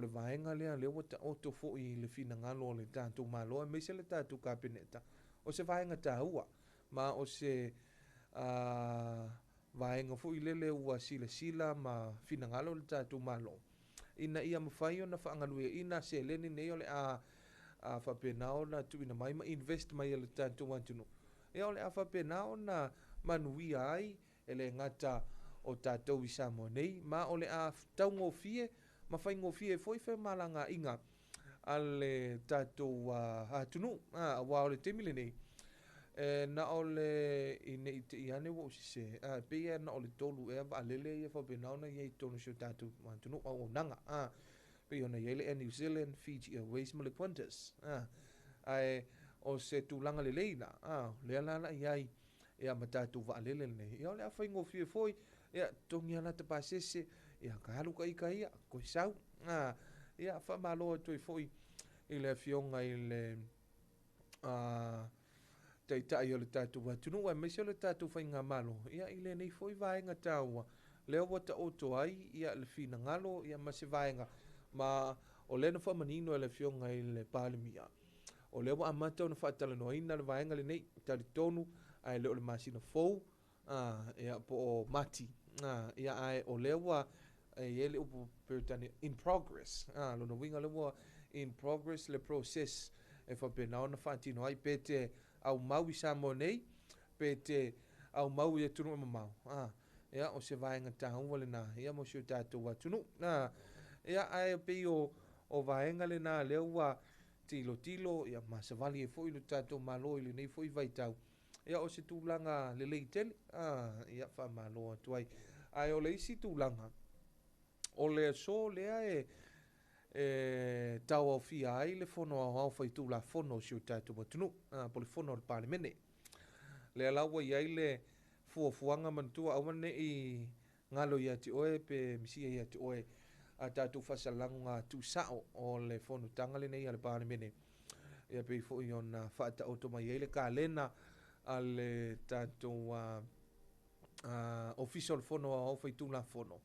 vaega lea lea ua taoto foi i le finagalo o le tatou Malo aemaise le tatou Kapeneta. O se vaega taua ma o se vaega foi lele ua silasila ma finagalo le tatou Malo ina ia mafai ona faagalueaina seleni nei o le a faapena ona tuuina mai ma invest mai e le tatou atunuu. Ia o le a faapena ona manuia ai e le gata o tatou i Samoa nei ma o le a taugofie ma faigofie foi femalagaaiga a le tatou atunuu, aua o le taimi lenei, e na o le i ne i te i ane ua ou sese, e pei lava na o le 3 ea vaalele ia faapena ona i ai i totonu o si o tatou atunuu auaunaga, pei ona i ai le Air New Zealand, Fiji Airways ma le Qantas. Ae o se tulaga lelei la, lea la la i ai ia ma tatou vaalele lenei, ia o le a faigofie foi, ia totogi lava lata pasese, ia ka alu ka ika ia, koe sau. Ia faamalo atu ai foi i le afioga i le taitai o le tatou atunuu aemaise o le tatou faigamalo, ia i lenei foi vaega taua, lea ua taoto ai ia le finagalo ia ma se vaega, ma o lea na faamanino e le afioga i le Palemia, o lea ua amata ona faatalanoaina le vaega lenei, talitonu ae le o le masina fou, ia po o Mati, ia ae o lea ua e i ai le upu Peretania, in progress, lona uiga lea ua in progress le process e faapena ona faatino ai, pe te aumau i Samoa nei, pe te aumau i atunuu e mamao, ia o se vaega taua lena, ia mo si o tatou atunuu. Ia ae pei o vaega lena lea ua tilotilo, ia ma savali ai foi le tatou Malo i lenei foi vaitau, ia o se tulaga lelei tele, ia faamalo atu ai. Ae o le isi tulaga, o le aso lea e tauaofia ai le fono aoao faitulafono o si o tatou atunuu, po o le fono o le Palemene. Lea la ua i ai le fuafuaga manatua, aua ne i galo ia te oe pe misia ia te oe a tatou faasalaga tuusao o le fonotaga lenei a le Palemene. Ia pei foi ona faataoto mai ai le kalena a le tatou Ofisa o le Fono Aoao Faitulafono.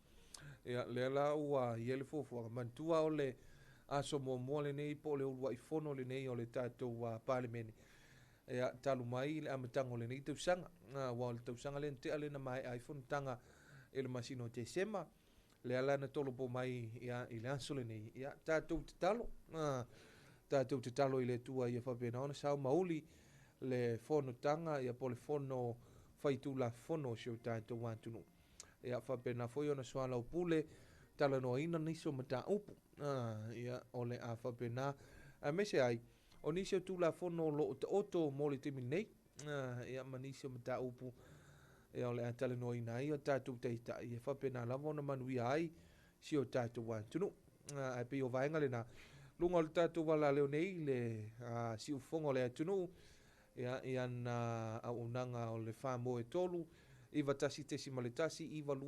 Ia lea la ua i ai le fuafuaga manatua o le aso muamua lenei po o le uluai fono lenei o le tatou Palemene. Ia talu mai le amataga o lenei tausaga, aua o le tausaga lea na tea lea na maea ai fonotaga i le masina o Tesema, lea la na tolopo mai ia i le aso lenei. Ia tatou tatalo, tatou tatalo i le Atua ia faapena ona sao mauli le fonotaga ia po o le fono faitulafono o si o tatou atunuu. Ia faapena foi ona soalaupule talanoaina nisi o mataupu, ia o le a faapena aemaise ai o nisi o tulafono o lo o taoto mo le taimi nei, ia ma nisi o mataupu ia o le a talanoaina ai o tatou taitai e faapena lava ona manuia ai si o tatou atunuu. Ae pei o vaega lena luga o le tatou alaleo nei le siufofoga o le atunuu, ia ia na auaunaga o le 4 3 91.1 92.1 faatasi ai ma le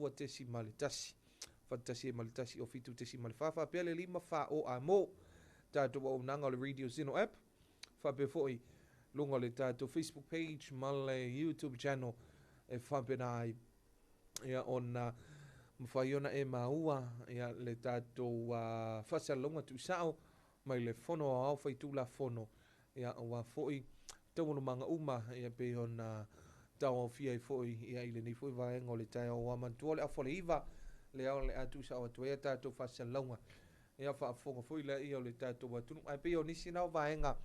1 o 7.4 faapea le 5 fa o a mo tatou auaunaga o le Radio Zeno app, faapea foi luga o le tatou Facebook page ma le YouTube channel e faapena ai ia ona mafai ona e maua ia le tatou faasalalauga tuusao mai le fono aoao faitulafono, ia aua foi taualumaga uma ia pei ona tauaofia ai foi ia i lenei foi vaega o le taeao. Ua manatua le afa o le 9 lea o le a tuusao atu ai a tatou faasalalauga, ia faafofoga foi lea ia o le tatou atunuu. Ae pei o nisi na o vaega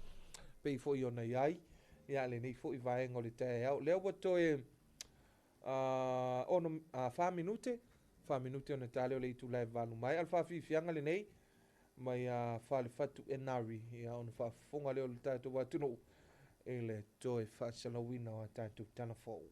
pei foi ona i ai ia lenei foi vaega o le taeao lea ua toe ono 4 minute 4 minute ona tale o le itula e 8 mai al faafiafiaga lenei mai a Falefatu Enari, ia ona faafofoga lea o le tatou atunuu i le toe faasalauina o a tatou tala fou.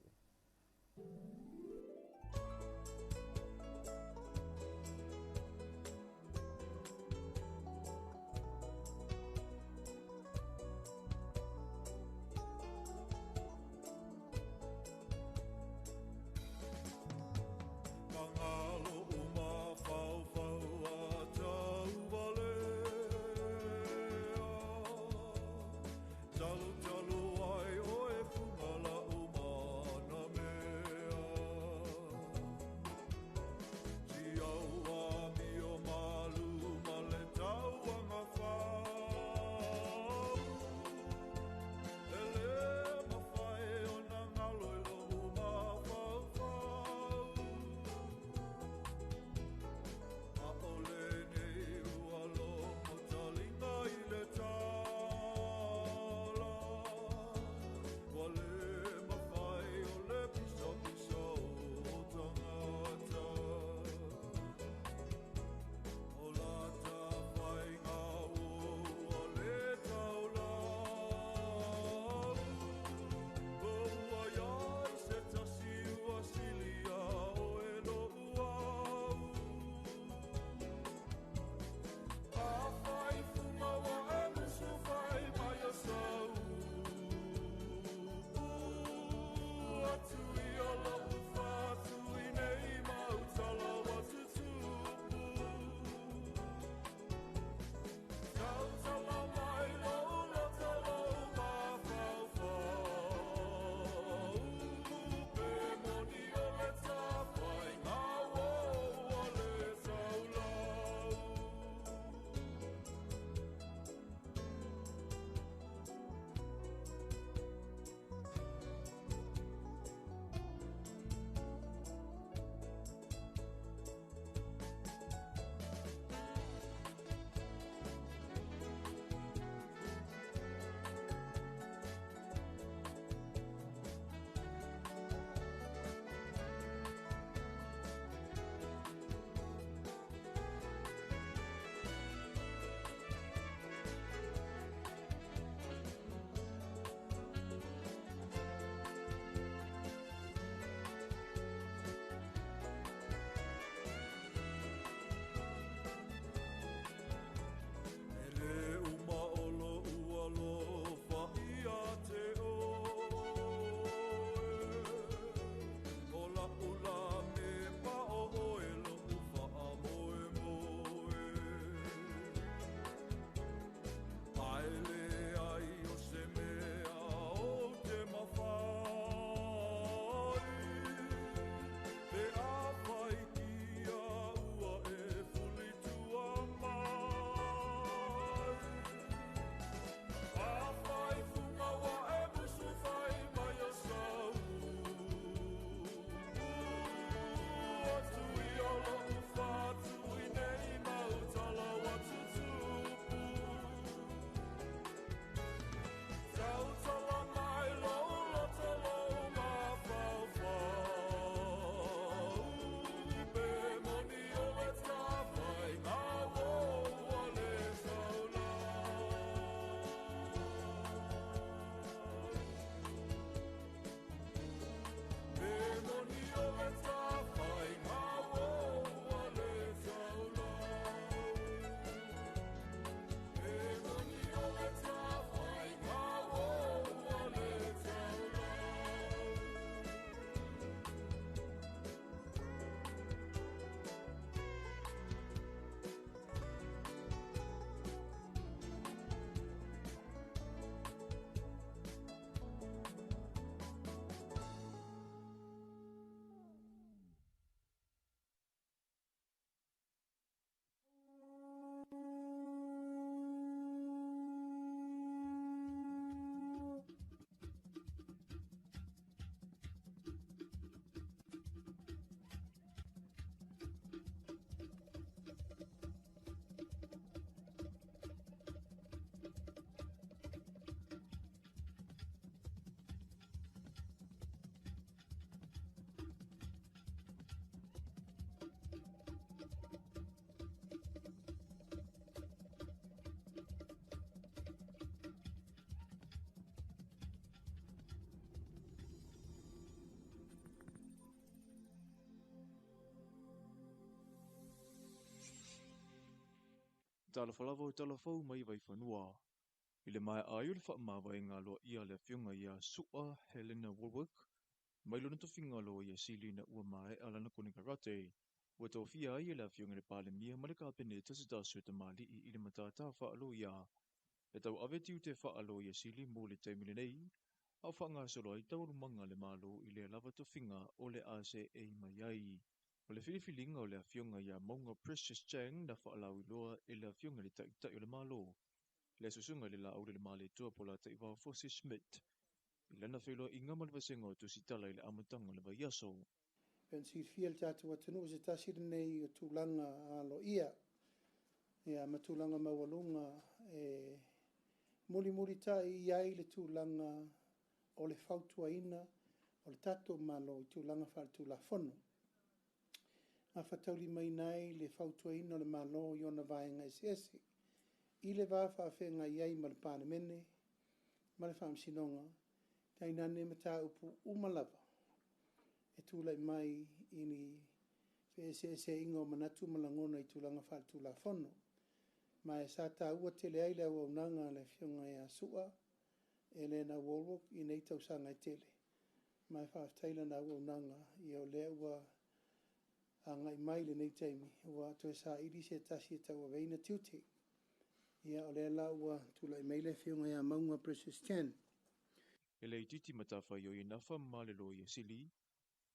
Talo talo ai oe funga la umana mea. Talofa lava o talafou mai Vaifanua. I le maea ai o le faamavaega aloaia a le afioga ia Su'a Helena Wallwork mai lona tofiga Loia Sili ina ua maea lana konekarate, ua tofia ai e le afioga i le Palemia ma le Kapeneta se tasi o tamalii i le matata faaloia e tauave tiute faaloia sili mo le taimi lenei, a o faagasolo ai taualumaga a le Malo i lea lava tofiga o le a seei mai ai. O le filifiliga o le afioga ia Mauga Precious Chang na faalauiloa e le afioga i le Taitai o le Malo, le Susuga i le Laauli o le Malietoa Polataivao Fosi Schmidt, i lana feiloaiga ma le vasega o Tusitala i le amataga o le vaiaso. Pei ona silafia e le tatou atunuu o se tasi lenei o tulaga aloaia ia ma tulaga maualuga e mulimulitai i ai le tulaga o le fautuaina o le tatou Malo i tulaga faaletulafono. Gafataulimaina ai le fautuaina o le Malo i ona vaega eseese i le va faafeagai ai ma le Palemene ma le Faamasinoga, tainane mataupu uma lava e tulai mai i ni feeseeseaiga o manatu ma lagona i tulaga faaletulafono. Ma e sa taua tele ai le auaunaga a le Afioga ia Su'a Elena Wallwork i nei tausaga e tele, ma e faafetai i lana auaunaga, ia o lea ua agai mai i lenei taimi ua toe saili se tasi e tauaveina tiute. Ia o lea la ua tulai mai le Afioga ia Mauga Precious Chan. E le itiiti matafaioi e nafa ma le Loia Sili,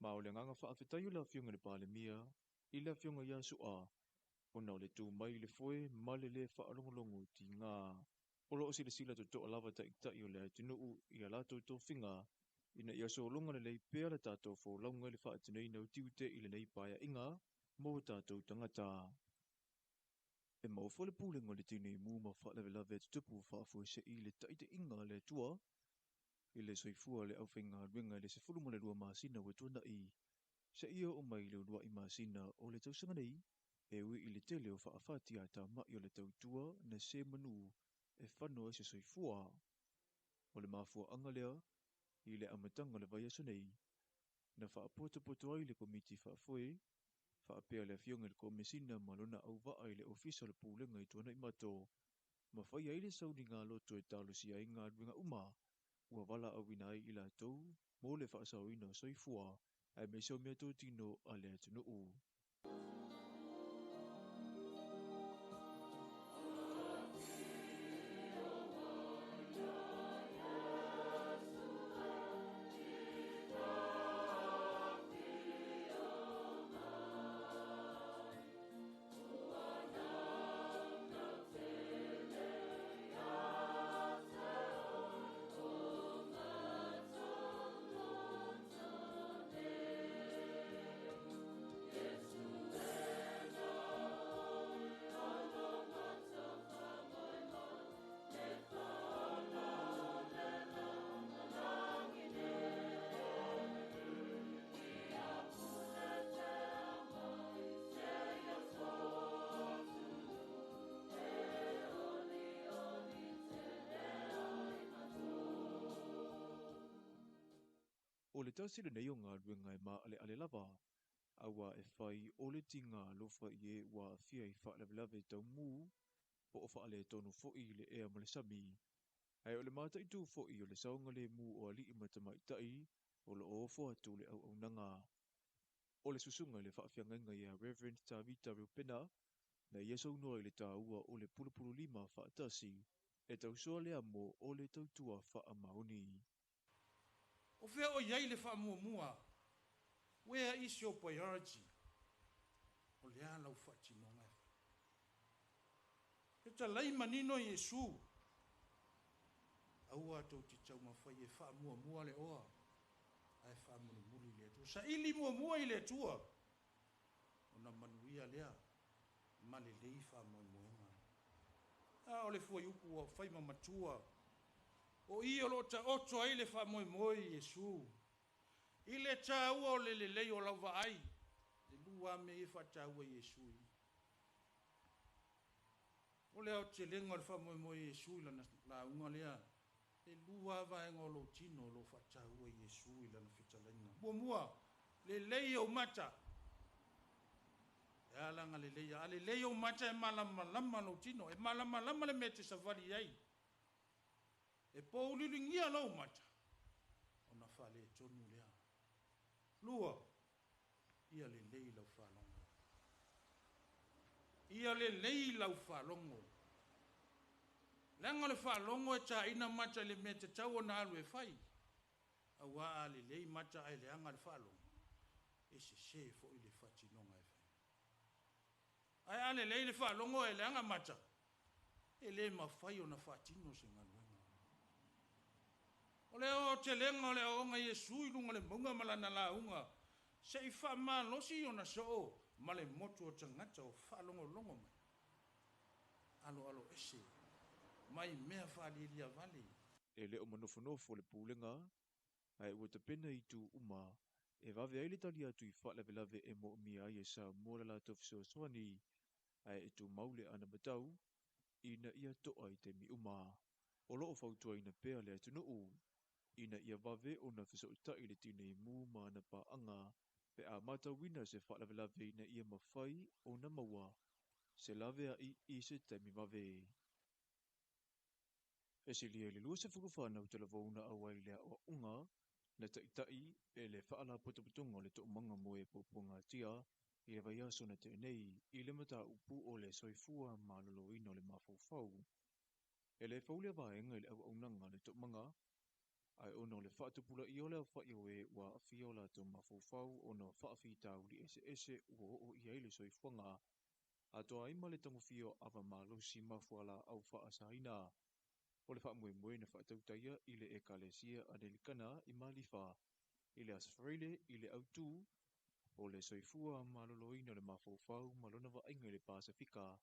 ma o le agaga faafetai o le Afioga i le Palemia i le Afioga ia Su'a ona o le tu mai i le foe ma le lē faalogologo tiga. O lo o silasila totoa lava taitai o le atunuu i a latou tofiga ina ia sologa lelei pea le tatou folauga i le faatinoina o tiute i lenei paeaiga mo tatou tagata. E maua foi le pulega o le Tineimu ma faalavelave tutupu faafuasei i le taitaiga a le Atua i le soifua o le aufaigaluega i le 12 masina ua tuanai, seia oo mai i le uluai masina o le tausaga nei, e ui i le tele o faafatiatamai o le tautua na se manu e fano ai se soifua. O le mafuaaga lea, i le amataga o le vaiaso nei, na faapotopoto ai le Komiti Faafoe, faapea le Afioga i le Komesina ma lona auvaa i le Ofisa o le Pulega i Tuanaimato, ma faia ai le sauniga loto e talosia ai galuega uma ua valaauina ai i latou mo le faasaoina o soifua aemaise o meatotino a le atunuu. O le tasi lenei o galuega e maaleale lava, aua e fai o le tiga alofa i e ua aafia i faalavelave tau mu po o faaletonu foi i le ea ma le sami. Ae o le mataitu foi o le saogalemu o alii ma tamaitai o lo o ofo atu le auaunaga. O le susuga i le faafeagaiga ia Reverend Tavita Reupena, na ia saunoa i le taua o le pulupululima faatasi e tausoa le amo o le tautua faamaoni. O fea o i ai le faamuamua? Where is your priority? O le a lau faatinoga e fai? Fetalai manino Iesu, Aua tou te taumafai e faamuamua le oa, ae faamulimuli i le Atua. Saili muamua i le Atua, ona manuia lea ma lelei faamoemoega. A o le fuaiupu ua fai ma matua, o i o lo o taoto ai le faamoemoe i Iesu. I le taua o le lelei o lau vaai, e lua lava mea ia e faataua e Iesu i i. O le aotelega o le faamoemoe i Iesu i lana lauga lea, e lua lava vaega o lou tino o lo o faataua e Iesu i lana fetalaiga. Muamua, lelei ou mata. Le a le agalelei? A lelei ou mata e malamalama lou tino, e malamalama le mea e te savali ai. E pouliuligia lou mata, ona faaletonu lea. Lua, ia lelei lau faalogo. Ia lelei lau faalogo. Leaga o le faalogo e taina mata i le mea e tatau ona alu e fai. Aua a lelei mata ae leaga le faalogo, e sese foi le faatinoga e fai. Ae a lelei le faalogo ae leaga mata, e le mafai ona faatino se galuega. O le aoaotelega o le aoaoga a Iesu i luga o le mauga ma lana lauga, se i faamalosi ona soo ma le motu o tagata o faalogologo mai, aloaloese mai mea faalialiavale. E le o manofonofo le pulega, ae ua tapena itu uma e vave ai le tali atu i faalavelave e moomia ai e Samoa le latou fesoasoani, ae e tumau le anavatau ina ia to'a i taimi uma. O lo o fautuaina pea le atunuu ina ia vave ona fesootai le tineimu ma ana paaga pe a matauina se faalavelave ina ia mafai ona maua se laveai i se taimi vave. E silia i le 20 fanau talavou na auai i le aoaoga na taitai e le Faalapotopotoga o le Toomaga mo e Puapuagatia i le vaiaso na tea nei i le mataupu o le soifua maloloina o le mafaufau. E le fou lea vaega i le auaunaga a le Toomaga, ae ona o le faatupulaia o le aofai o e ua aafia o latou mafaufau ona o faafitauli eseese ua oo i ai le soifuaga, atoa ai ma le tagofia o ava malosi ma fualaau faasaina. O le faamoemoe na faatautaia i le Ekalesia Anelikana i Malifa i le Aso Faraile i le autu o le soifua maloloina o le mafaufau ma lona vaaiga i le Pasefika,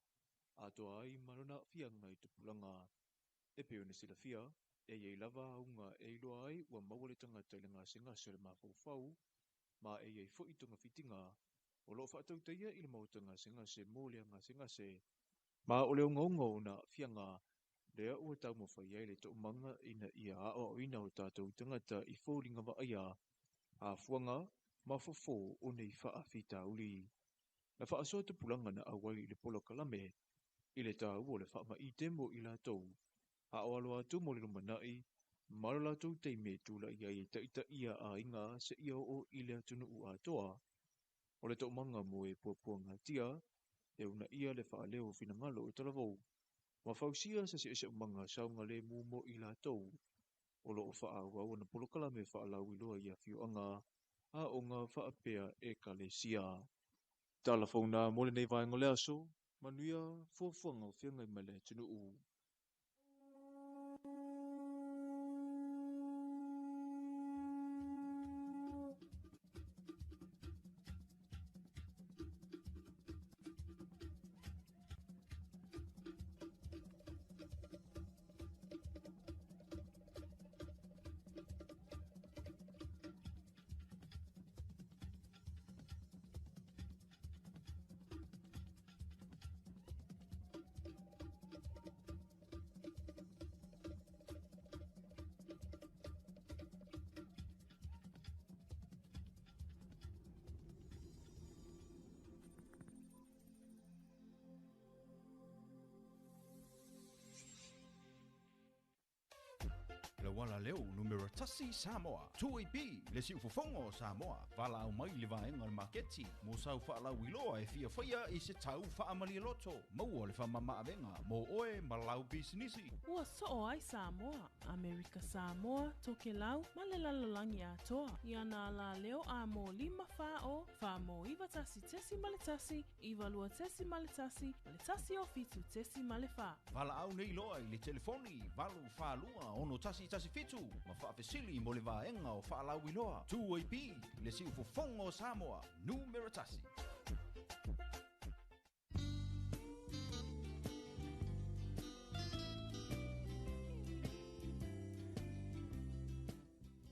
atoa ai ma lona aafiaga i tupulaga. E pei ona silafia, e i ai lava auga e iloa ai ua maua le tagata i le gasegase o le mafaufau, ma e i ai foi togafitiga o lo o faatautaia i le maota gasegase mo lea gasegase, ma o le ogaoga o ona aafiaga lea ua taumafai ai le toomaga ina ia aoaoina o tatou tagata i foliga vaaia, afuaga ma fofo o nei faafitauli. Na faasoa tupulaga na auai i le polokalame i le taua o le faamaite mo i latou, a o alo atu mo le lumanai ma lo latou taimi e tulai ai e taitaia aiga seia oo i le atunuu atoa. O le toomaga mo e puapuagatia e uunaia le faaleo o finagalo o talavou ma fausia se siosiomaga saogalemu mo i latou o lo o faaauau ana polokalame faalauiloa i afioaga, aoga faapea ekalesia. Tala fou na mo lenei vaega o le aso, manuia fuafuaga o feagai ma le atunuu. Le auala leo numera tasi Samoa, 2AP, le siufofoga o Samoa, valaau mai i le vaega o le maketi mo sau faalauiloa e fia faia i se tau faamalialoto. Maua le faamamaavega mo oe ma lau pisinisi. Ua soo ai Samoa, Amerika Samoa, Tokelau ma le lalolagi atoa i ana alaleo a mo 5 4 0 4 mo 91.1, 92.1 ma le 107.4. Valaau nei loa i le telefoni 842 6117 ma faafesili mo le vaega o faalauiloa. 2AP, le siufofoga o Samoa, numera tasi.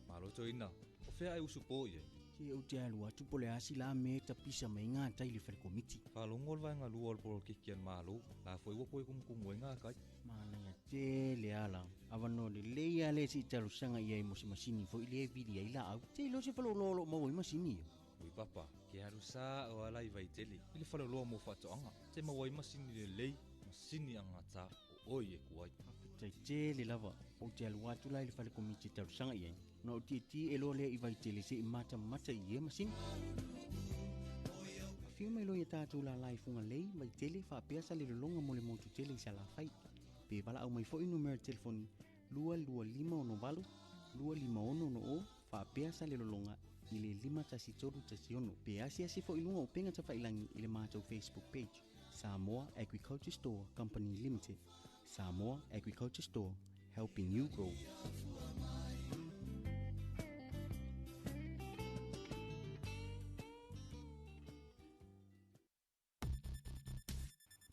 Malo toeaina, o fea e usupo i ai? Se ou te alu atu po o le a sila mea e tapisa mai gatai i le fale komiti. Faalogo le vaega lua o le polokiki a le Malo, la foi ua toe tumutumu ai gatai. Manaia tele ala. Avanoa lelei lava lea se i talosaga i ai mo se masini foi lea e vili ai laau. Se iloa se faleoloa o lo o maua ai masini ia. Ui Papa, ke alu sa o ala i Vaitele i le faleoloa mo faatoaga te maua ai masini lelei, masini agata o oi e kuai. Faafetai tele lava ou te alu atu la i le fale komiti e talosaga i ai ona ou tietie e loa lea i Vaitele seʻi matamata i ia masini. Afio mai loa ia tatou lālā i Fugalei, Vaitele, faapea Salelologa mo le motu tele i Salafai. Pe valaau mai foi numera telefoni 22568 25660 faapea Salelologa i le 51316 pe asiasi foi i luga o upega tafailagi i le matou Facebook page Samoa Agriculture Store Company Limited. Samoa Agriculture Store, helping you grow.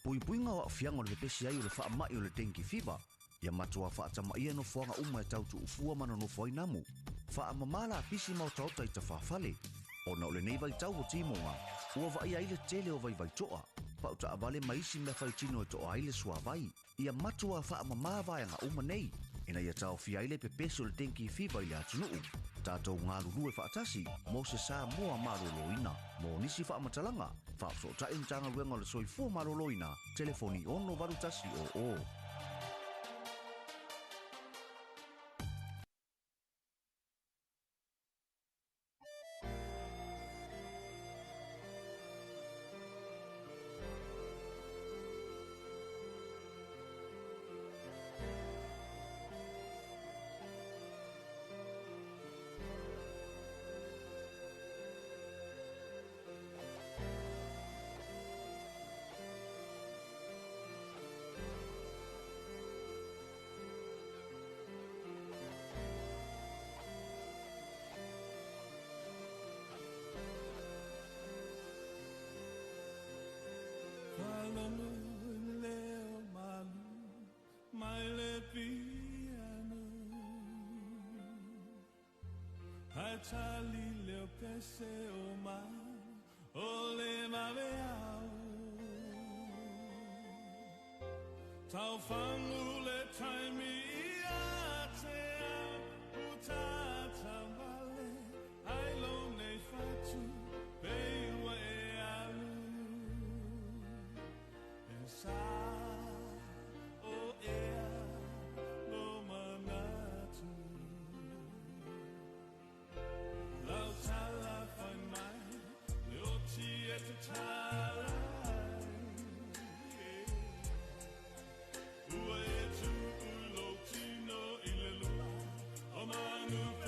Puipuiga o aafiaga o le pepesi ai o le faamai o le dengue fever. Ia matuā faatamaia nofoaga uma e tau tuufua ma nonofo ai namu. Faamamā lapisi ma otaota i tafafale. Ona o lenei vaitau o timoga, ua vaaia ai le tele o vaivaitoa, pau taavale ma isi mea faitino e toa ai le suavai. Ia matuā faamamā vaega uma nei, ina ia taofia ai le pepesi o le dengue fever i le atunuu. Tatou galulue faatasi mo se Samoa malōlōina. Mo nisi faamatalaga, faafesootai Matagaluega o le Soifua Maloloina, telefoni 68100. Faalogo i le leo malu mai le piano Ae tali leo pese o mau o le vaveao Taufagu le taimi ia te au Utatavale ai lou nei fatu Pei ua e alu E sa o ea lou manatu Lau tala fai mai le oti e tatala ai Ua e tuu lou tino i le lua o manu.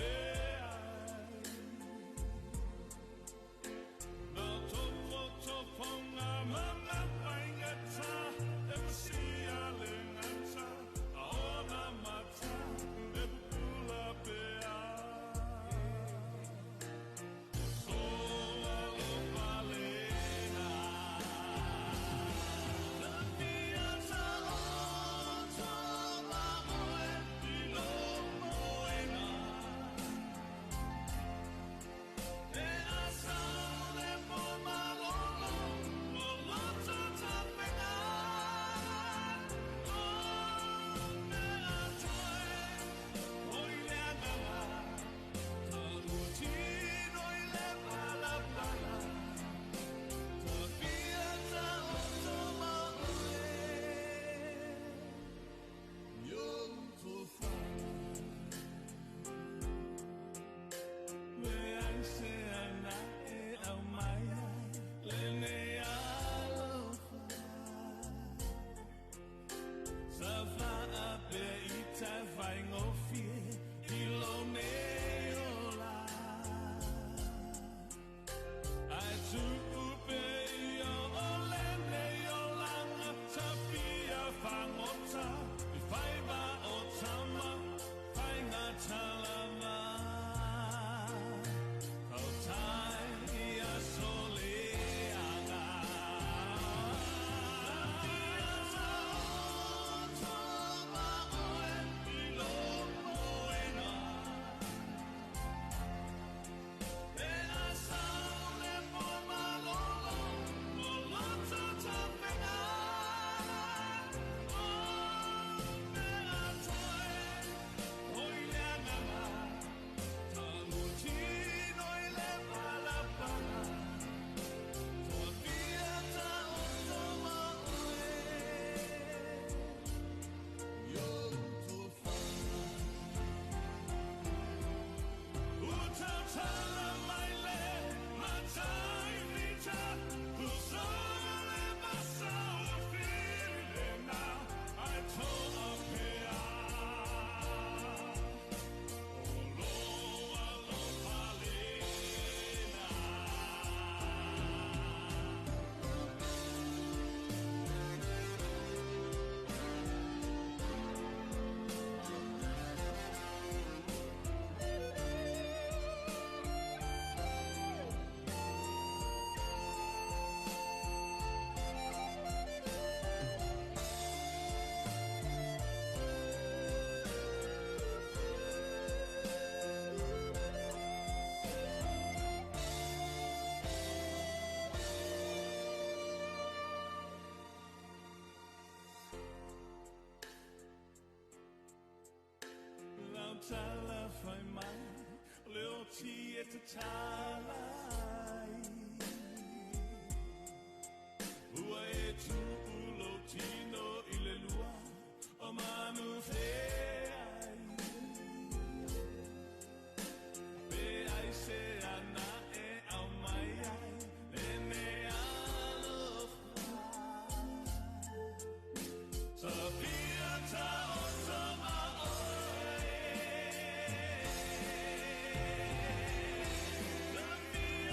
tala fai mai o le oti e tatala ai. Ua e tuu lou tino i le lua o manu feai. Pe ai se ana e au mai ai lenei alofa. Tafia taoto ma oe. Tafia.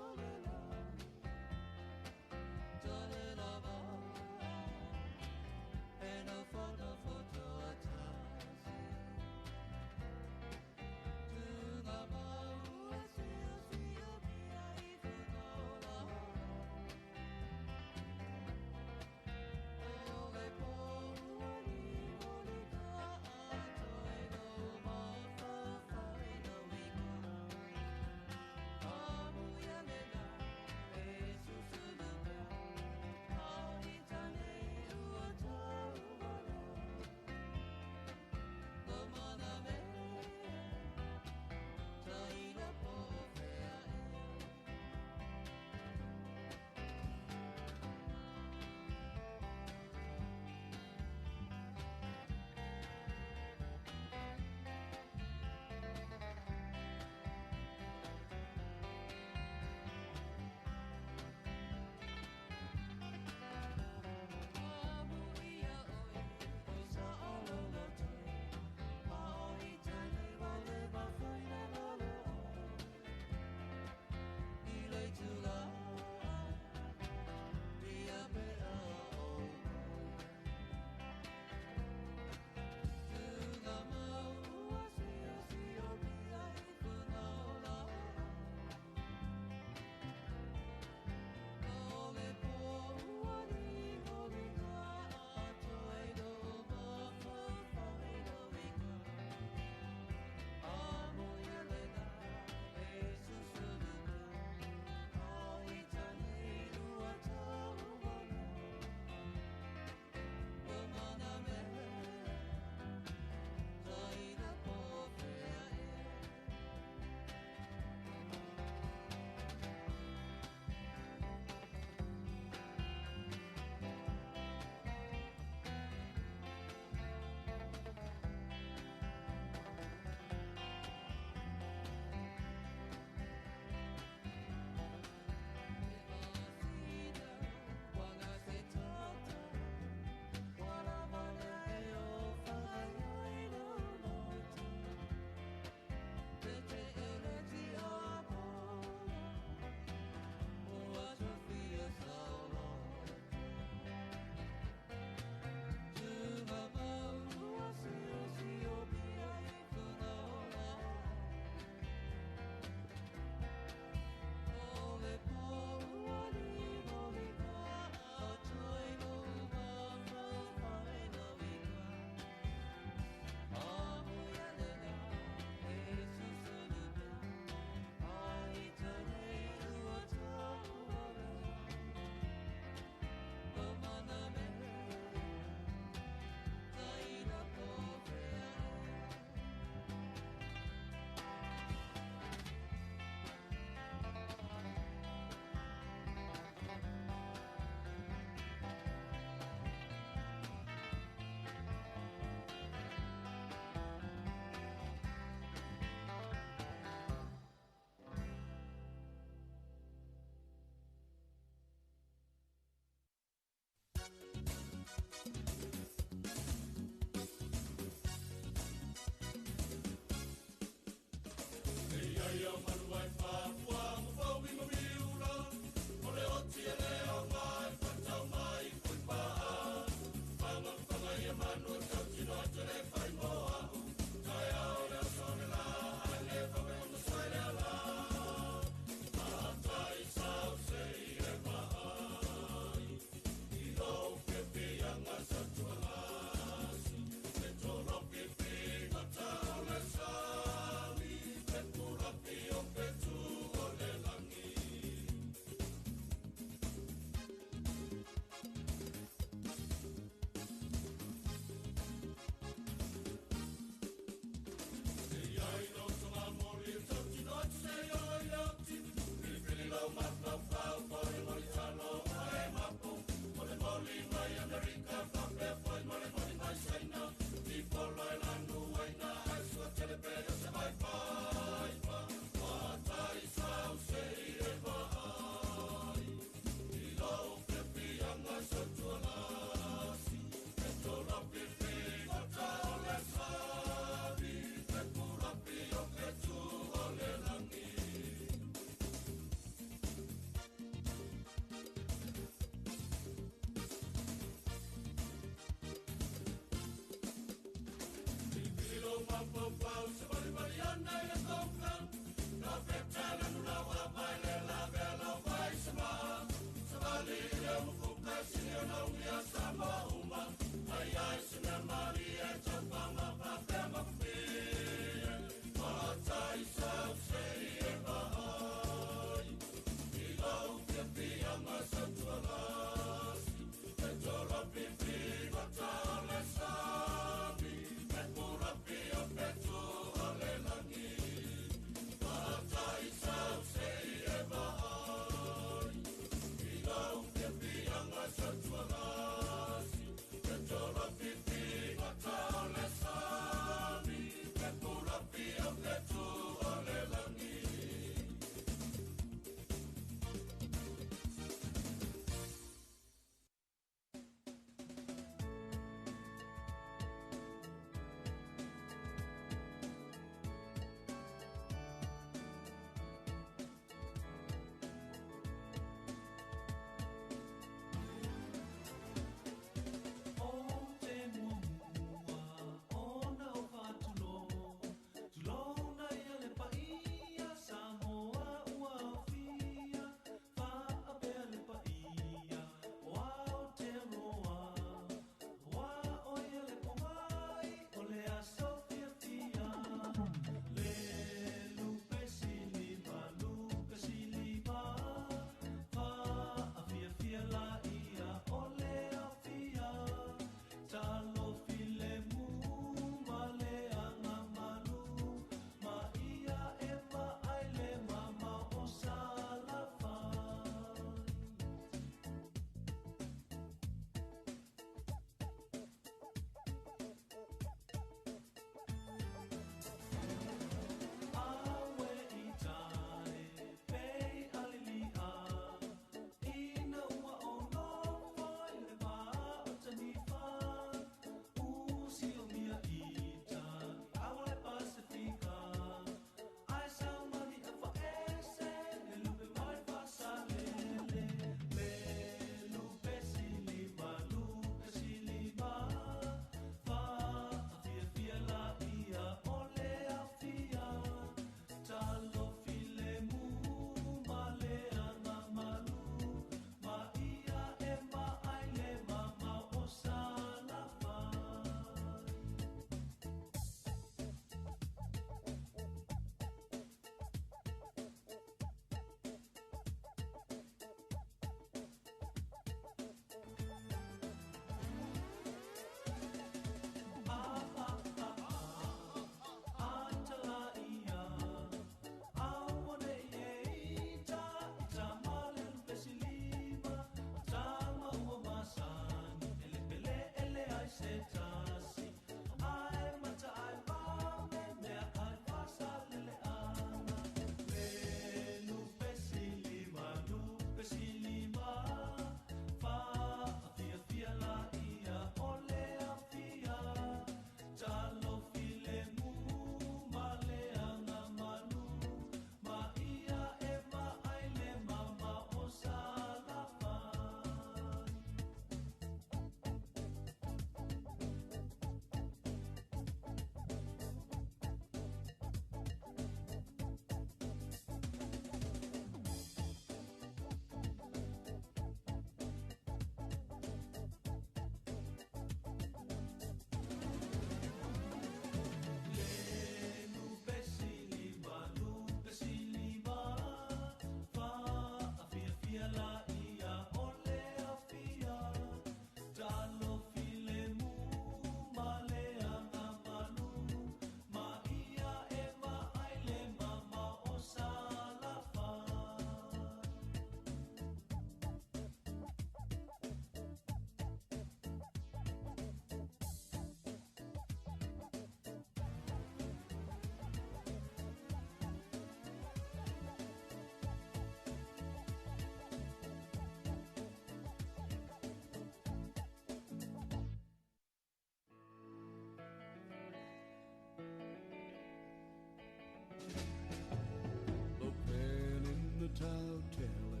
Tau tele,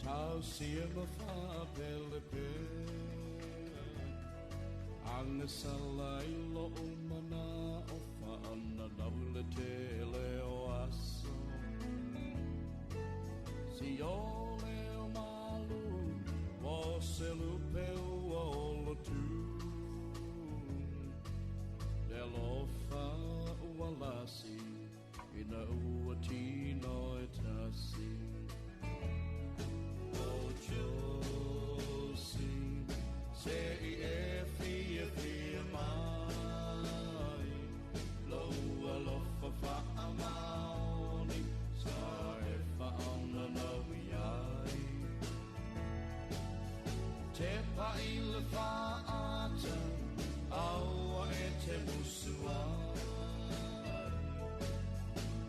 tau sia ma fa pele pe. Anga sala i lo o mana o fa se lupe ua olo tu. Le alofa ua lasi ina ua tino e tasi. O Josie, se i e fia fia mai, lo alofa whaamaoni, sa e whaona nau iai. Te paile whaata, aua e te musuai.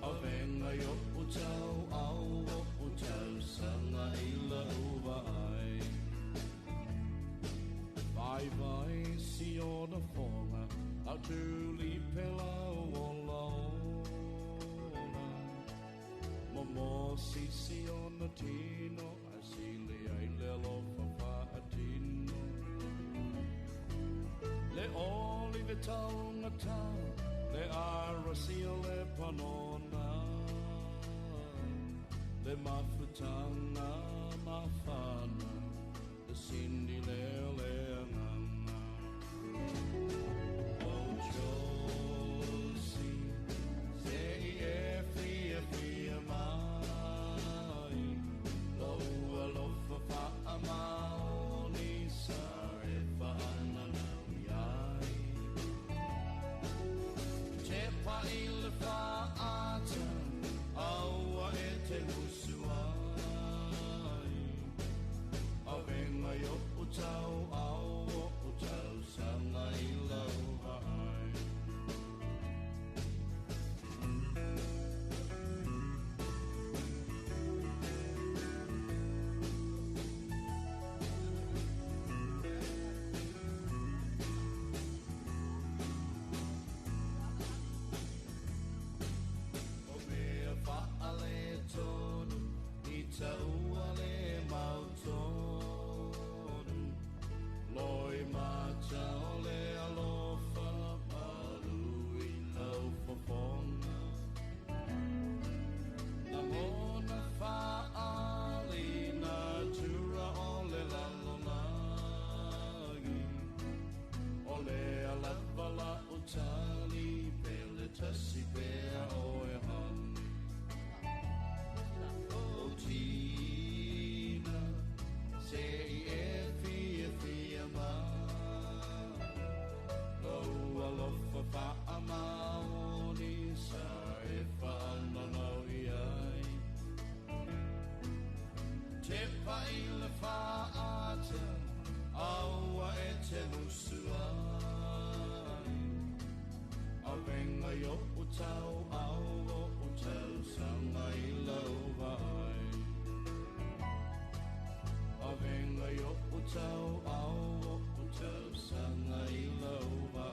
A venga i o tau, au o tau, sanga i la uva ai. Vai vai si ona fonga, au tuli pela o la ona. Momo si si ona tino, a sili ai le alofa whaatino. Le oli ve taungata, le arasi o le panona. Le mafutanga mafana, le sindi le le anganga. O Josie, se i e fia fia mai, lo alofa whaamaoni, sa e whaana nau iai. Te paile whaata, aua e te musuai. A venga i o tau, au o tau, sanga i lau vaai. O mea whaale tonu, i taua le mau tonu. Loi mata o le alofa, malu i lau fofonga. Nangona whaali na tura o le lalolagi. O le alava la o tali, pele tasi pea o e hani. O Tina, se i e fia fia mai, lo alofa whaamaoni, sa e whaananau iai. Te paile whaata, aua e te musuai. A venga i o tau, au o tau, sanga i lau vai. A venga i o tau, au o tau, sanga i lau vai.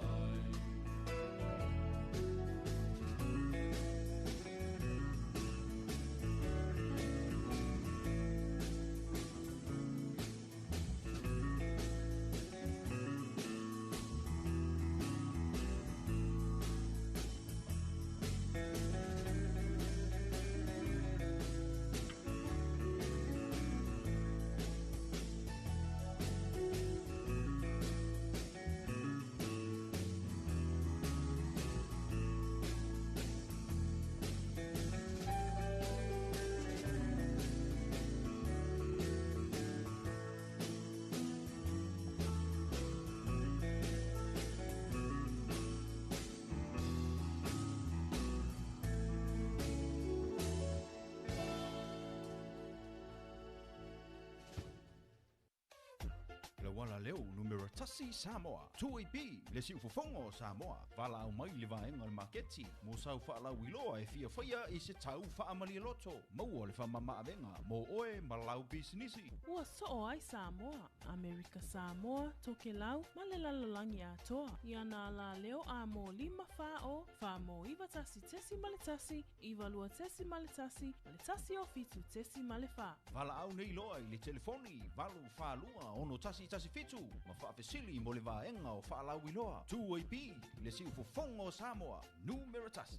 Le wala leo numero tasi Samoa. 2AB, le siufofogo o Samoa. Valaau mai le vaega o le maketi mo sau faalauiloa e fiafaia i se tau faamalialoto. Maua le faamamaavega mo oe ma lau pisinisi. Ua soo ai Samoa, Amerika Samoa, Tokelau ma le lalolagi atoa. Ia nā la leo a mō lima whā o, whā mō iwa tasi tesi ma le tasi, iwa lua tesi ma le tasi, ma le tasi o fitu tesi ma le whā. Valaau nei loa i le telefoni 842 6117 ma faafesili mo le vaega o faalauiloa. 2AB, le siufofogo o Samoa, numero tasi.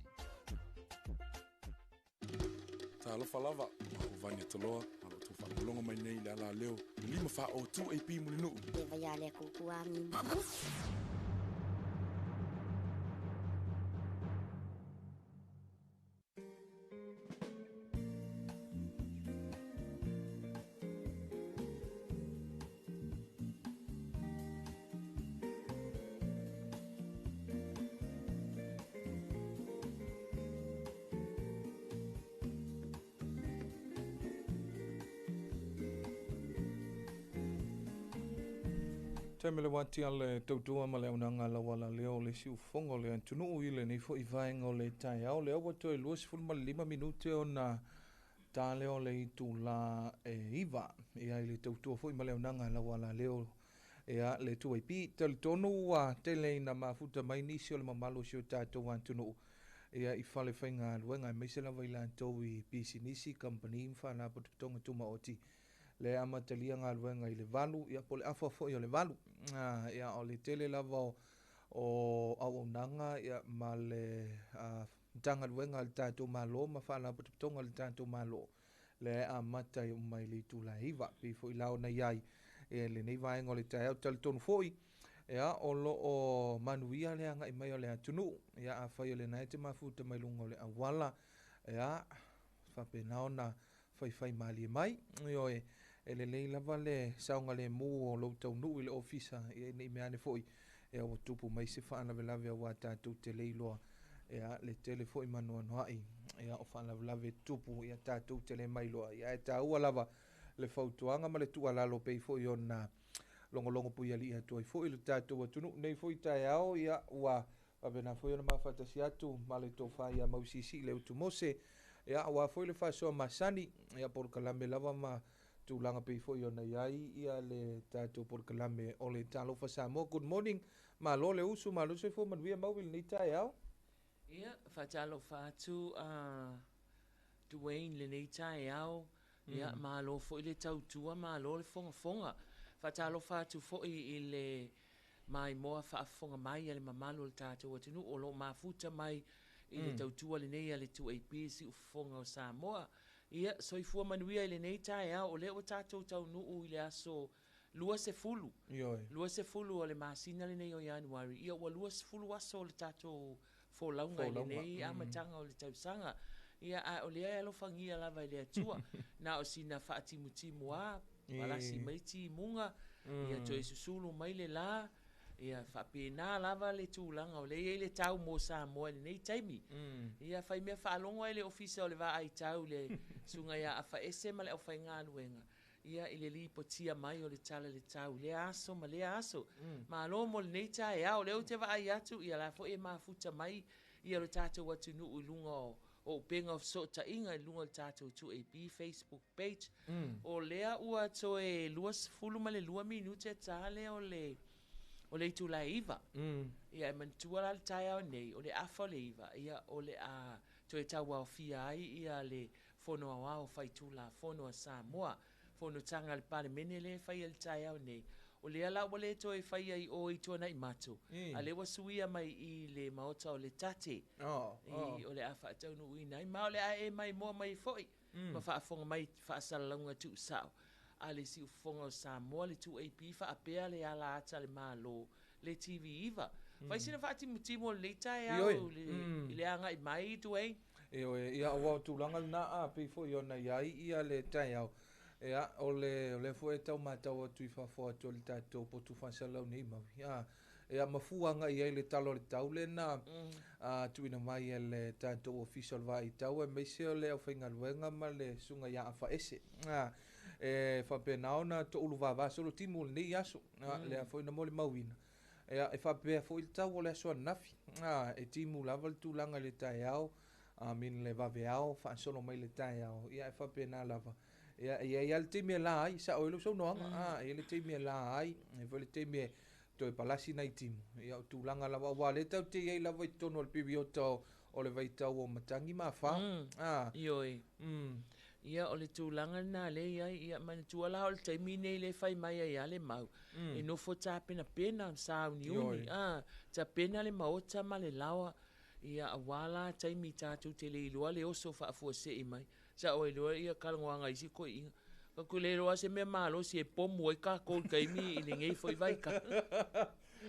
Talofa lava, o au o Vania Toloa, ma lo outou faalogologo mai nei i le alaleo i le 5 4 2AP Mulinuu. E vai a le kukua ni. Taimi le wati a le tautua ma le auaunaga lauala lea o le siufofoga o le atunuu i lenei foi vaega o le taeao lea ua toe 25 minute ona ta lea o le itulā e 9. Ia i le tautua foi ma le auaunaga lauala lea Ia, le 2AP, talitonu ua tele ina mafuta mai nisi o le mamalu o si o tatou atunuu ia i fale faigaluega aemaise lava i latou i pisinisi, kamupani ma faalapotopotoga tumaoti lea e amatalia galuega i le 8 ia po o le afa foi o le 8. Ia, o le tele lava o o auaunaga ia ma le Matagaluega a le tatou Malo ma faalapotopotoga a le tatou Malo lea e amata mai le itula e 9, pei foi la ona i ai i lenei vaega o le taeao. Talitonu foi, ia, o lo o manuia le agai mai o le atunuu. Ia, afai o lena e te mafuta mai luga o le auala, ia, faapena ona faifai malie mai. Ioe, e lelei lava le saogalemu o lou taunuu i le ofisa, ia, ne i mea ane foi, ia, ua tupu mai se faalavelave aua tatou te le iloa ia, le tele foi ma anoanoai ia, o faalavelave tutupu ia, tatou te le mailoa. Ia, ae taua lava le fautuaga ma le tuualalo pei foi ona logologo puialii atu ai foi le tatou atunuu nei foi taeao. Ia, ua faapena foi ona mafatasi atu ma le tofa ia Mausiisii Leutu Mose, ia, aua foi le faasoa masani, ia, polokalame lava ma tulaga pei foi ona i ai ia le tatou polokalame o le Talofa Samoa. Good morning, malo le usu, malo le soifua manuia mau i lenei taeao. Ia, faatalofa atu a Dwayne lenei taeao. Ia, malo foi le tautua, malo le fogafoga. Faatalofa atu foi i le maimoa faafofoga mai a le mamalu o le tatou atunuu o lo o mafuta mai i le tautua lenei a le 2AP Siufofoga o Samoa. Ia, soifua manuia i lenei taeao, o lea ua tatou taunuu i le aso 20, Ioe. 20 o le masina lenei o Ianuari, ia ua 20 aso o le tatou folauga i lenei amataga o le tausaga. Ia, a o lea e alofagia lava e le Atua, na o sina faatimutimu lava, palasi mai timuga, ia toe susulu mai le la, ia faapena lava le tulaga o lea e i ai le tau mo Samoa i lenei taimi. Ia fai mea faalogo ai le Ofisa o le Vaai Tau i le Susuga ia Afaese ma le aufaigaluega, ia i le lipotia mai o le tala i le tau i lea aso ma lea aso. Malo mo lenei taeao, o lea ou te vaai atu, ia la foi e mafuta mai ia lo tatou atunuu i luga o upega o fesootaiga i luga o le tatou 2AP Facebook page. O lea ua toe 22 minute ta lea o le o le itula e 9. Ia e manatua la le taeao nei, o le afa o le 9, ia o le a toe tauaofia ai ia le Fono Aoao Faitulafono a Samoa, fonotaga a le Palemene lea e faia i le taeao nei. O lea la ua le toe faia i o i Tuanaimato, a lea ua suia mai i le Maota o le Tate, i o le a faataunuuina ai, ma o le a e maimoa mai foi ma faafofoga mai i faasalalauga tuusao a le Siufofoga o Samoa, le 2AP faapea le ala ata a le Malo, le TV9. Fai sina faatimutimu o lenei taeao i le agai mai, Dwayne. Ioe, ia aua o tulaga lena a pei foi ona i ai ia le taeao, ia o le o lea foi e tau matau atu i fafo atu o le tatou potu faasalalau nei Maui, a ia ma fua agai i ai le tala o le tau lena a tuuina mai e le tatou Ofisa o le Vaai Tau aemaise o le aufaigaluega ma le susuga ia Afaese. A e faapena ona touluvava solo timu o lenei aso, a lea foi na molimauina. Ia, e faapea foi le tau o le aso ananafi, a, e timu lava le tulaga i le taeao, I mean le vaveao faasolo mai le taeao, ia e faapena lava. Ia, e i ai lava le taimi e la ai, sao ai lou saunoaga, a, e i ai le taimi e la ai, e i ai foi le taimi e toe palasi nai timu. Ia, o tulaga lava, aua o lea tatou te i ai lava i totonu o le piriota o le vaitau o matagi ma afa. A. Ioe. Ia, o le tulaga lena lea e i ai, ia manatua la o le taimi lenei lea e fai mai ai lava le mau, e nofo tapenapena, sauniuni, a, tapena le maota ma le laoa, ia aua la taimi tatou te le iloa le oso faafuasei mai. Sa'o ai loa ia talanoaga a isi toeaiina. Tatou te le iloa se mea malosi e pomu ai tatou i le taimi i lenei foi vaitau.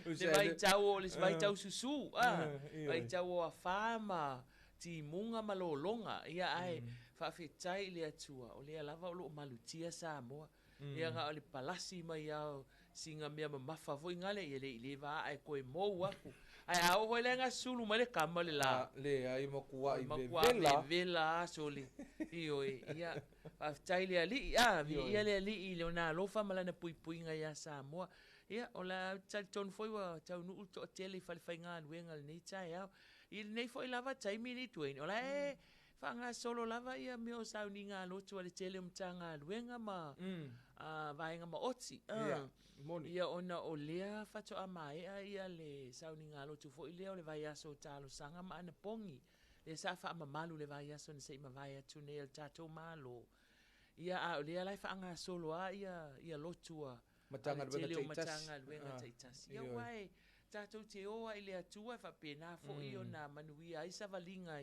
Le vaitau o le vaitau susū, a, vaitau o afa ma timuga ma lologa, ia ae faafetai i le Atua o lea lava o lo o malutia Samoa. Ia na o le palasi mai lava o sina mea mamafa foi nale, ia le i le va ae toe mou aku. Ae a oo foi la ina sulu mai le tama le la. A, leai, matuai vevela. Matuai vevela a sole. Ioe, ia, faafetai i le Alii, a, viia le Alii i Lona alofa ma Lana puipuiga ia Samoa. Ia, o le a talitonu foi ua taunuu le toatele i falefaigaluega i lenei taeao. I lenei foi lava taimi i Dwayne, o la e faagasolo lava ia mea o sauniga lotu a le tele o Matagaluega ma vaega maoti. Ia ona o lea faatoa maea ia le sauniga lotu foi lea o le vaiaso o talosaga ma anapogi, lea sa faamamalu le vaiaso na se i mavae atu nei a le tatou Malo. Ia a o lea la e faagasolo lava ia lotu a le tele o Matagaluega taitasi. Ia aua e tatou te o lava i le Atua e faapena foi ona manuia ai savaliga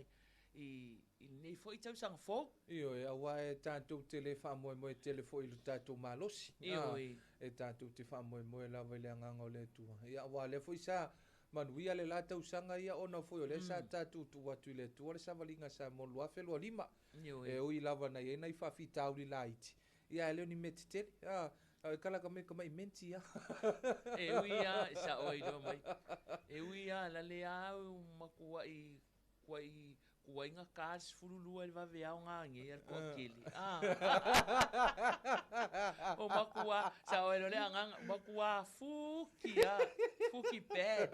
i lenei foi tausaga fou. Ioe, aua e tatou te le faamoemoe tele foi i lo tatou malosi. Ioe. E tatou te faamoemoe lava i le agaga o le Atua. Ia, aua o lea foi sa manuia le la tausaga ia ona foi o lea sa tatou tuu atu i le Atua le savaliga sa mo le 2025. Ioe. E ui lava na i ai nai faafitauli laiti, ia ae le o ni mea tetele. A, e kala ka me ka mai menti a. E ui lava, e sao ai loa mai. E ui lava, la le au matuai Kuai kuai gata le 12 i le vaveao gagei a le toatele. Ah. O matua, sao ai loa le agaga, o matua fuki a, fuki bad.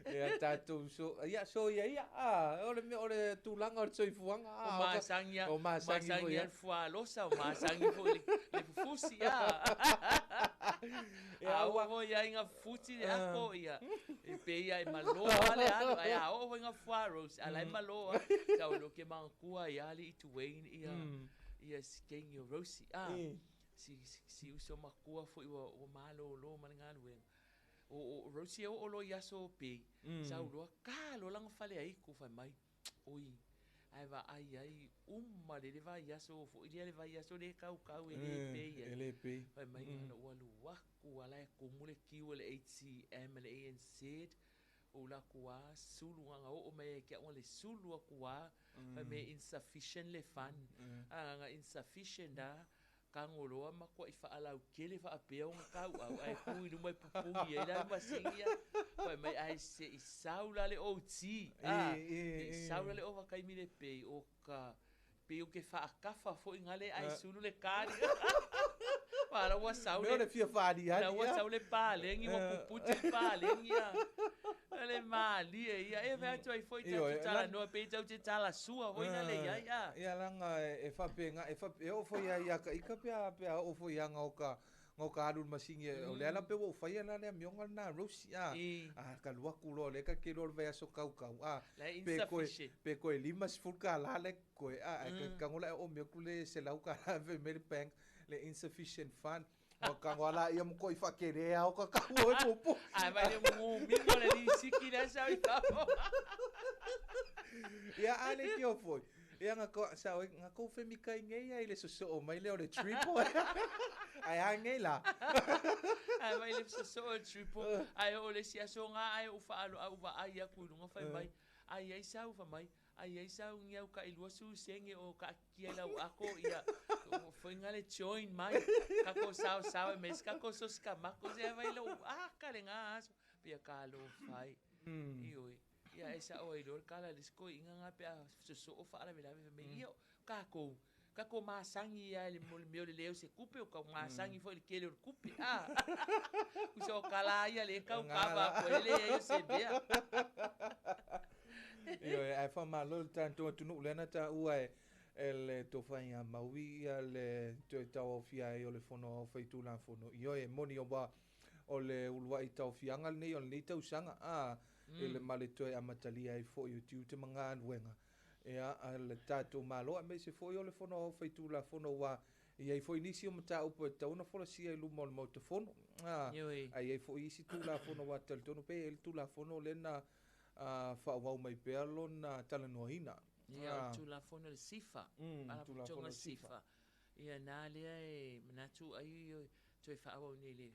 Ia tatou so, ia so ia ia, ah, o le mea o le tulaga o le soifuaga. O masagi a, o masagi a le fualosa, o masagi foi le fufusi, ah. A oo foi ia ina futi le apo, ia, e pei ia e malo lava le alu, ae a oo foi ina fuarose, a la e malo lava. Tau loa ke manatua ai lava alii Dwayne ia, ia si teine o Rosie, a, si, si uso matua foi ua malolo ma le galuega. O Rosie e oo loa i aso pei, sau loa ta loa lana fale aitu fai mai, Oi, ae vaai ai uma le le vaiaso foi lea le vaiaso le kaukau e le pei ai. E le pei. Fai mai na ua alu aku a la e tumu le kiu a le HCM ma le ANZ, ou alu atu a sulu na ona oo mai ia te au na le sulu atu a, fai mai e insufficient le fund. A na insufficient a, Tago loa matuai faalautele faapea ona tauau ae tu i luma e pupuni ai la le masini ia. Fai mai ae se i sau la le OT, a, se i sau la le ovataimi le pei o ka pei ou te faatafa foi gale ae sulu le kali. Pala ua sau le, fia faaliali la ua sau le paleni ua puputi le paleni ia. Le malie ia e fai atu ai foi tatou talanoa pei tatou te talasua foi na le iai a. Ia laga e faapena e fape e oo foi lava ia ka ika pe a pe a oo foi lava ga o ka alu i le masini o lea la pei ua ou faia la le amioga lena Rosie a a ka alu atu loa lea ka te iloa o le vaiaso kaukau a pe toe pe toe $50 le koe a ae ka tago la e oomi atu le $100 fai mai le bank le insufficient fund Ua tago lava laia ma toi faatele lava o ka tau e pupu. Ae vai le mumiga o le lisiki lea sau i fafo. Ia a le kio foi. Ia nga ko sa oi nga kou femikai nei ai le sosoo mai lea o le triple. Ae a nei la. Ae vai le sosoo o le triple. Ae oo le isi aso nga ae ou faaloa ou vaai atu i luga fai mai. Ai ai sau fai mai. Ai ai sau ni au tailua susenge o kaakikia i lau ako ia foinga le join mai kako sao sao e me se kako sosi kamako se vai lo aka le nga aso pia ka lo fai ioe ia e sao ai lo kala le sko inga nga pe a soso o fa ala vela me ia kako kako masangi ia le mo le le leo se kupe o ka masangi foi le kele o kupe a uso kala ia le kau kava ko le ia se bea. Ioe, ae faamalo i le tatou atunuu lea na taua e le tofa ia Maui ia le toe tauaofia ai o le Fono Aoao Faitulafono. Ioe, e moni aua o le uluai taofiaga lenei o lenei tausaga, a, i le ma le toe amatalia ai foi o tiute ma galuega ia a le tatou Malo aemaise foi o le Fono Aoao Faitulafono aua e i ai foi nisi o mataupu e tatau ona folasia i luma o le Maota Fono, a, ae i ai foi isi Tulafono aua e talitonu pea e i ai le Tulafono lea na faaauau mai pea lona talanoaina. Ia, o le Tulafono le SIFA, Faalapotopotoga o le SIFA. Ia, na lea e manatu ai toe faaauau nei le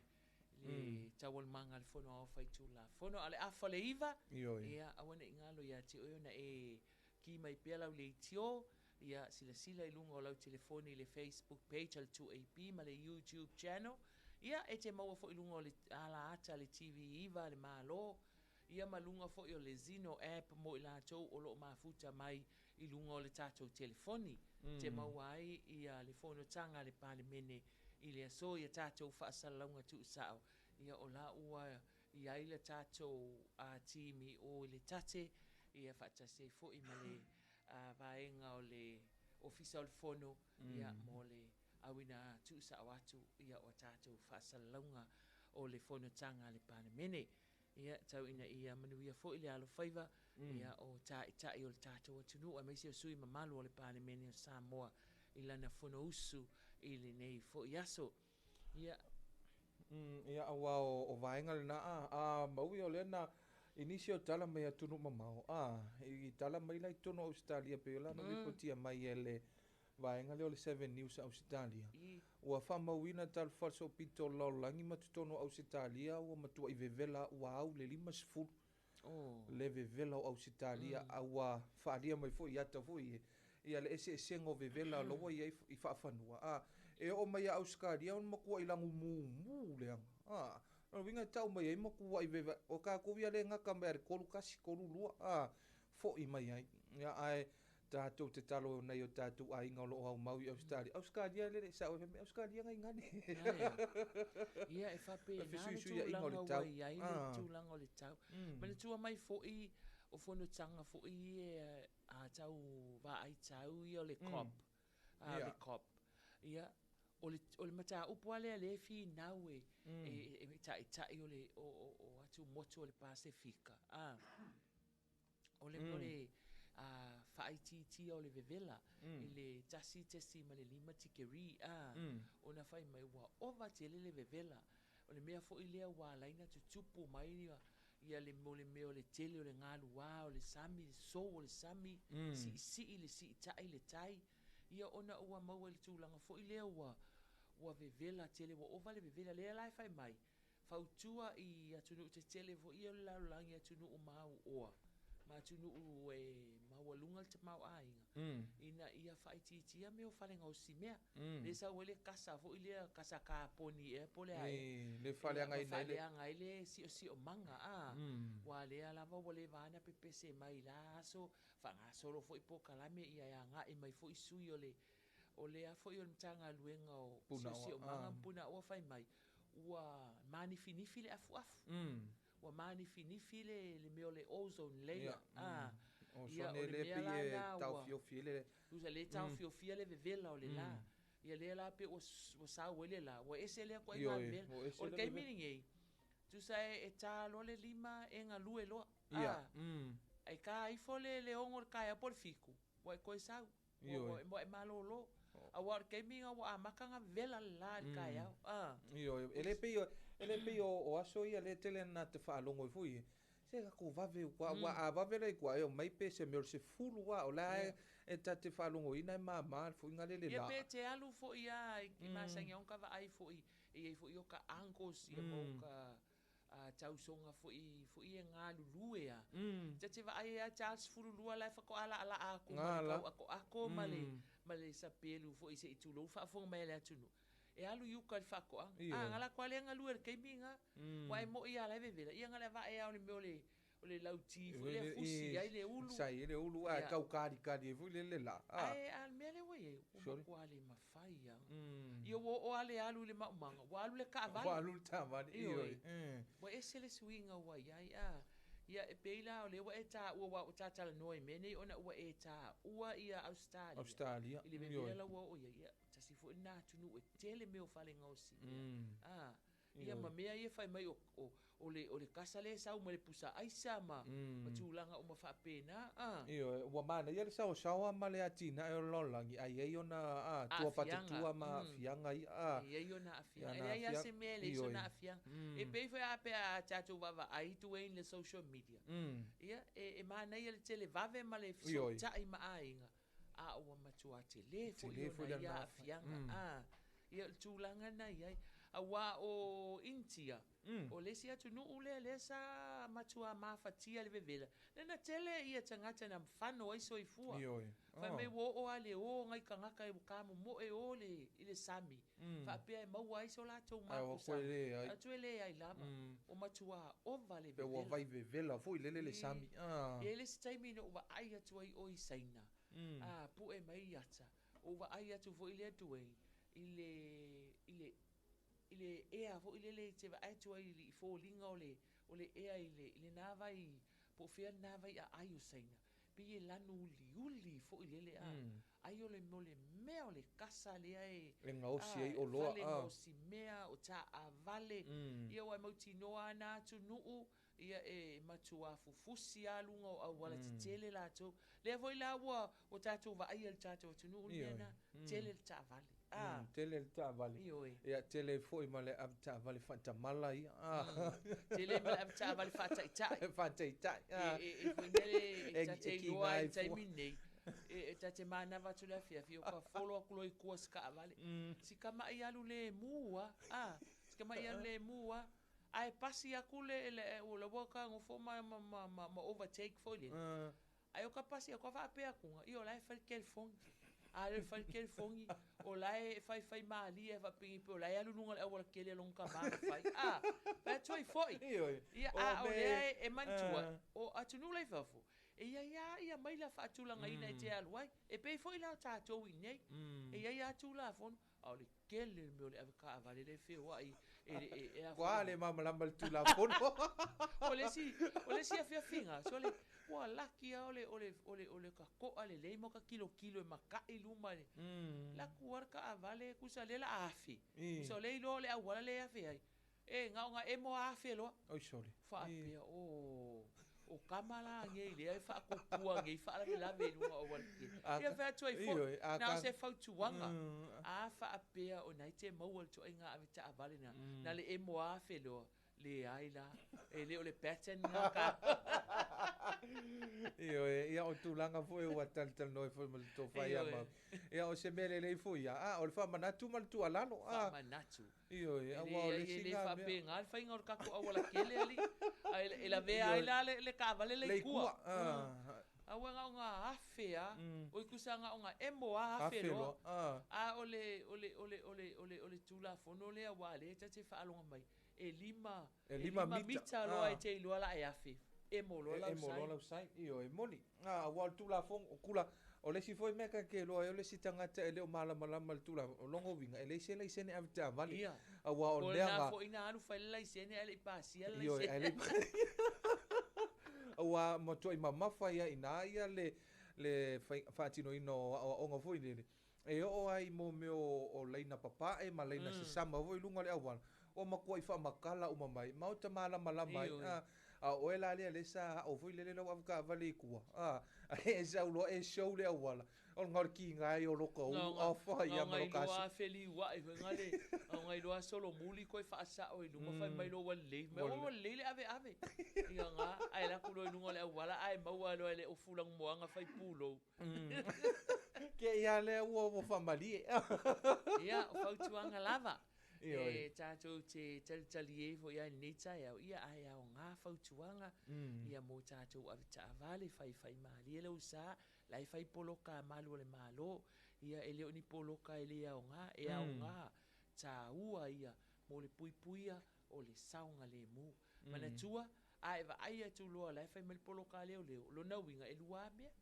le taualumaga a le Fono Aoao Faitulafono. A o le afa o le 9, ia, aua ne i galo ia te oe ona e ki mai pea lau leitio, ia, silasila i luga o lau telefoni i le Facebook page a le 2AP ma le YouTube channel. Ia, e te maua foi i luga o le alaata a le TV9 a le Malo, ia ma luga foi o le Zeno app mo i latou o lo o mafuta mai i luga o le tatou telefoni, te maua ai ia le fonotaga a le Palemene i le aso ia tatou faasalalauga tuusao, ia o la ua i ai le tatou team i o i le tate, ia faatasi ai foi ma le vaega o le Ofisa o le Fono, ia mo le auina tuusao atu ia o tatou faasalalauga o le fonotaga a le Palemene. Ia, tau ina ia manuia foi le alofaiva, ia, o taitai o le tatou atunuu, aemaise o sui mamalu o le Palemene o Samoa i lana Fonousu i lenei foi aso. Ia. Ia, aua o vaega lena, a, a maui o lea na, i nisi o tala mai atunuu mamao, a, i tala mai la i totonu o Ausetalia, pei o la na lipotia mai e le vaega lea o le Seven News a Ausetalia. Ua faamauina talofa soopito o le lalolagi ma totonu o Ausetalia ua matuai vevela ua au le 50 le vevela o Ausetalia, a ua faaalia mai foi i ata foi ia le eseesega o vevela o la ua i ai i faafanua. A e oo mai ia Ausetalia ona matuai lagumumu leaga. A o le uiga e tau mai ai matuai vevela o tatou ia le gata mai a le 3 1 3 2 a foi mai ai. Ia, ae tatou te talo nai o tatou aiga o lo o aumau i Ausetalia. Ausetalia le le sao e Ausetalia ngai gane. Ia e faapena le tulaga ua i ai le tulaga o le tau. Manatua mai foi o fonotaga foi ia a tau vaai tau ia o le COP. A le COP. Ia o le mataupu lava lea lea e finau e e taitai o le o atumotu o le Pasefika. A o le o le faaitiitia o le vevela i le 1.5 tikeri a ona fai mai ua ova tele le vevela. O le mea foi lea ua ala ai ona tutupu mai ia le mo le mea o le tele o le galuā o le sami, le sou o le sami, siisii le siitai le tai, ia ona ua maua i le tulaga foi lea ua ua vevela tele, ua ova le vevela. Lea la e fai mai, fautua i atunuu tetele foi ia o le lalolagi, atunuu mauoa ma atunuu e maualuga le tamaoaiga, ina ia faaitiitia mea o fale gaosimea. Lea sau ai le kasa foi lea, kasa kaponi ea po o le a ea. Le faaleagaina ai le faaleaga ai le siosiomaga, a. Aua lea lava ua leva lava ona pepese mai i la aso, faagasolo foi polokalame ia e agai mai foi sui o le o lea foi o le Matagaluega o Siosiomaga ma Punaoa fai mai, ua manifinifi le afuafu. Ua manifinifi le le mea o le ozone layer. A, ia, o le mea la lena ua tusa lea e taofiofia le vevela o le la. Ia lea la pei ua sau ai le la, ua ese lea ituaiga vevela. O le taimi lenei, tusa e ta loa le 5 e galue loa. A, e ta ifo le 6 o le taeao po o le 7, ua e toe sau. Ioe. Ua e malolo. Aua o le taimi lena ua amata ona vevela le la i le taeao. A. Ioe. E le pei o, e le pei o, o aso ia lea e tele na te faalogo ai foi e, se tatou vave i uta, aua a vave la i tua, e omai pe se mea o le 10 lava, o la e, e ta te faalogoina e mama le foiga lea le Ia la. pe te alu foi lava i masani ai ona ta vaai foi, e i ai foi o ta uncles ia ma o ta a tausoga foi foi e galulue a. Ta te vaai ai a ta 12 la e faatoa laalaa atu ma le tauatoato ma le ma le sapelu foi se i tulou faafofoga mai a le atunuu. E alu i uta i le faatoaga. A na latou lava lea e galue i le taimi lena. Aua e moi lava o la e vevela, ia na o le avae lava o le mea o le o le lauti foi lea e fusi ai le ulu. Sai ai le ulu, ae tau kalikali ai foi le le la. Ae a o le mea lea ua i ai, ua matua le mafai lava. Ia ua oo lava le alu i le maumaga, ua alu le taavale. Ua alu le taavale, ioe. Ua ese le suiga ua i ai, a. Ia e pei la o lea ua e taua, aua ua ta talanoa i mea nei ona ua e taua ia Ausetalia. Ausetalia, I le vevela la ua oo i ai, ia tasi foi lena atunuu e tele mea o fale gaosi mea. A. Ia ma mea ia fai mai o, o, o le, o le kasa lea e sau ma le pusa aisa ma, ma tulaga uma faapena. A. Ioe, ua manaia le saosaoa ma le atinae o le lalolagi, ae i ai ona, a, tua patatua ma aafiaga ia, a. E i ai ona aafiaga. E leai lava se mea e leai sona aafiaga. E pei foi a pe a tatou vaavaai atu ai i le social media, ia, e, e manaia le televave ma le fesootai ma aiga, a ua matua tele foi ona ia aafiaga. A, ia o le tulaga lena e i ai. Aua o Initia, o le isi atunuu lea lea sa matua mafatia i le vevela, lea na tele ia tagata na fano ai soifua. Fai mai ua oo lava i le o nai tagata ua tamomoe o i le sami, faapea e maua ai so latou mapusaga, ae atu e leai lava, ua matua ova le vevela. Pe ua vai vevela foi lele le sami. E i ai le isi taimi na ou vaai atu ai o i Saina, a pue mai i ata, ou vaai atu foi lea Duane i le, i le, i le ea foi lele e te vaai atu ai i foliga o le, o le ea i le, i lena vai, po o fea lena vai aai o Saina, pei e lanu uliuli foi lele a, ai o le, o le mea o le kasa lea e, E gaosi ai oloa, fale gaosi mea, o taavale, ia ua e mautinoa lava na atunuu, ia e matua fufusi lava luga o auala tetele latou. Lea foi la ua ua tatou vaaia i le tatou atunuu le mea lena, tele le taavale. A. Tele le taavale. Ioe. Ia tele foi ma le avetaavale faatamala ia. Tele ma le avetaavale faataitai. Faataitai. E, e, e foi lele e ta te iloa i le taimi lenei, e ta te manava atu i le afiafi, o ka folo atu loa i tua i se taavale. Si tama'i alu lemu lava, a, si tama'i alu lemu lava. Ae pasi atu le, le, o la ua ta nofo ma, ma, ma, ma, ma overtake foi lele. Ae o ka pasi atu a faapea atuga, ia o la e fai le telefoni. A lea o le fai le telefoni, o la e faifai malie faapeni pei o la e alu i luga o le auala tele a lona tama na fai. A, fai atu ai foi. Ioe. Ia, a o lea e manatua, o atunuu la i fafo, e i ai lava ia maila faatulagaina e te alu ai. E pei foi la o tatou i inei, e i ai lava Tulafono, A o le tele le mea o le avetaavale lea e feoai e e e a Ua le malamalama i le Tulafono. O le isi o le isi afiafiga sole ua laki lava o le o le o le o le tato'a lelei ma ka tilotilo e mata'i luma i le laku lava le taavale tusa lea o le a afe tusa o lea e iloa o le auala lea e afe ai E, na ona emo afe loa. Oi sole. Faapea, oh, o tama la nei lea e faatupua nei faalavelave i luga o aualatele. Ia fai atu ai foi, na o se fautuaga. A faapea o na e te maua le ituaiga avetaavale na, na le emo afe loa, leai la, e le o le pattern na ka. Ioe, ia o tulaga foi ua talatalanoa ai foi ma le tofa ia Maui. Ia o se mea lelei foi ia, a o le faamanatu ma le tuualalo. Faamanatu. Ioe, aua o le isi lena mea. E le faapena le faiga o le tatou aualatele alii. Ae e lavea ai la le taavale lea i tua. Aua na ona afe lava, oi tusa na ona emo lava afe loa. A o le, o le, o le, o le, o le, o le Tulafono lea aua o lea e ta te faalogo mai, e 5, e 5 mita loa e te iloa o le a e afe, emo loa lau sign. Emo loa lau sign, ioe, e moni. Aua o le Tulafono, o tula, o le isi foi mea ta te iloa ai o le isi tagata e le o malamalama i le Tulafono, o lona uiga, e leai se laisene avetaavale. Ia. Aua o le mea na. Na foi na alu fai le laisene ae le i pasia le Ioe, laisene. ae le i Aua matuai mamafa ai lava i ina ia le, le faatinoina o aoaoga foi lele, e oo ai i mo mea o laina papae ma laina sasama foi i luga o le auala, ua matuai faamatala uma mai, maota malamalama ai, a, a o oe la lea lea sa ao foi lele lau avetaavale i tua, a, ae e sau loa e show le auala, o lena o le kiga ai o loka ulu afa ia ma loka asi. Nao feliua'i foi na le, nao nai loa solomuli koe faasa'o i luma fai mai loa ua lelei, fai mai ua lelei le aveave. Ia na, ae alu atu loa i luga o le auala ae maua loa e le ofu lanumoana fai pulou. Ke ia lea ua faamalie. Ia, o fautuaga lava. E tatou te talitali ai foi lava i lenei taeao, ia ae aoga fautuaga ia mo tatou avetaavale, faifaimalie lou sa, la e fai poloka a malu o le Malo. Ia e le o ni poloka e le aoga, e aoga taua ia mo le puipuia o le saogalemu. Manatua, a e vaai atu loa o la e fai mai le poloka a leoleo, o lona uiga e lua lava mea,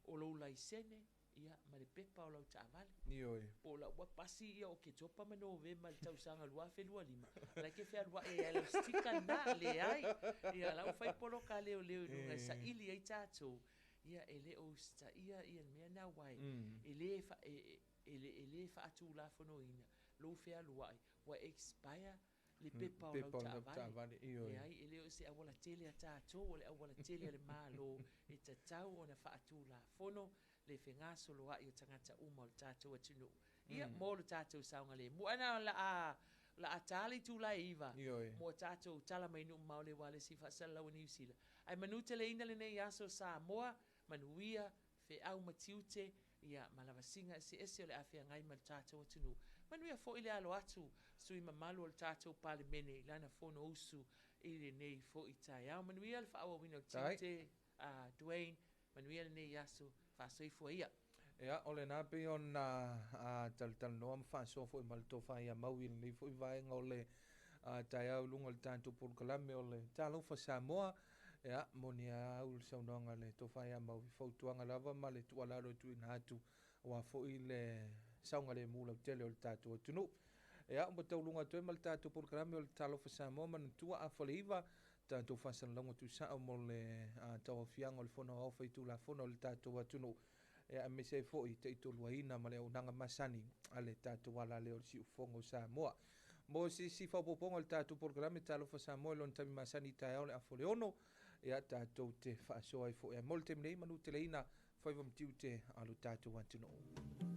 o lou laisene ia ma le pepa o lau taavale. Ioe. Po o lau ua pasi ia Oketopa ma Novema i le tausaga 2025, o la e te fealuai ai i lau sticker lena, leai. Ia o la ua fai poloka a leoleo i luga e saili ai tatou, ia e le o usitaia ia le mea lena aua e le e le faatulafonoina lou fealuai ua expire. le pepa o lau taavale. Leai, e le o se auala tele a tatou, o le auala tele a le Malo e tatau ona faatulafono le fegasoloa'i o tagata uma o le tatou atunuu. Ia, mo le tatou saogalemu. Ae na o le a, o le a ta le itula e 9 mo a tatou tala mai nuu mamao le ualesi faasalalau a Niu Sila. Ae manuteleina lenei aso Samoa, manuia, feau ma tiute, ia, ma lavasiga eseese o le a feagai ma le tatou atunuu. Manuia foi le alo atu sui mamalu o le tatou Palemene i lana Fonousu i lenei foi taeao. Manuia le faaauauina o le tiute, a Dwayne, manuia lenei aso, faasoifua ia. Ia, o lena pei ona talatalanoa ma faasoa foi ma le tofa ia Maui i lenei foi vaega o le taeao i luga o le tatou polokalame o le Talofa Samoa. Ia, moni a au le saunoaga a le tofa ia Maui, fautuaga lava ma le tuualalo e tuuina atu aua foi le saogalemu lautele o le tatou atunuu. Ia, ua tauluga atu ai ma le tatou polokalame o le Talofa Samoa manatua afaleiva tatou faasalalauga tuusao mo le tauaofiaga o le Fono Aoao Faitulafono a le tatou atunuu, ia aemaise ai foi taitoluaina ma le auaunaga masani a le tatou alaleo o le Siufofoga o Samoa. Mo se isi faaopoopoga o le tatou polokalame Talofa Samoa i lona taimi masani i taeao le aso 6, ia tatou te faasoa ai foi. Ae mo le taimi nei, manuteleina faiva ma tiute a lo tatou atunuu.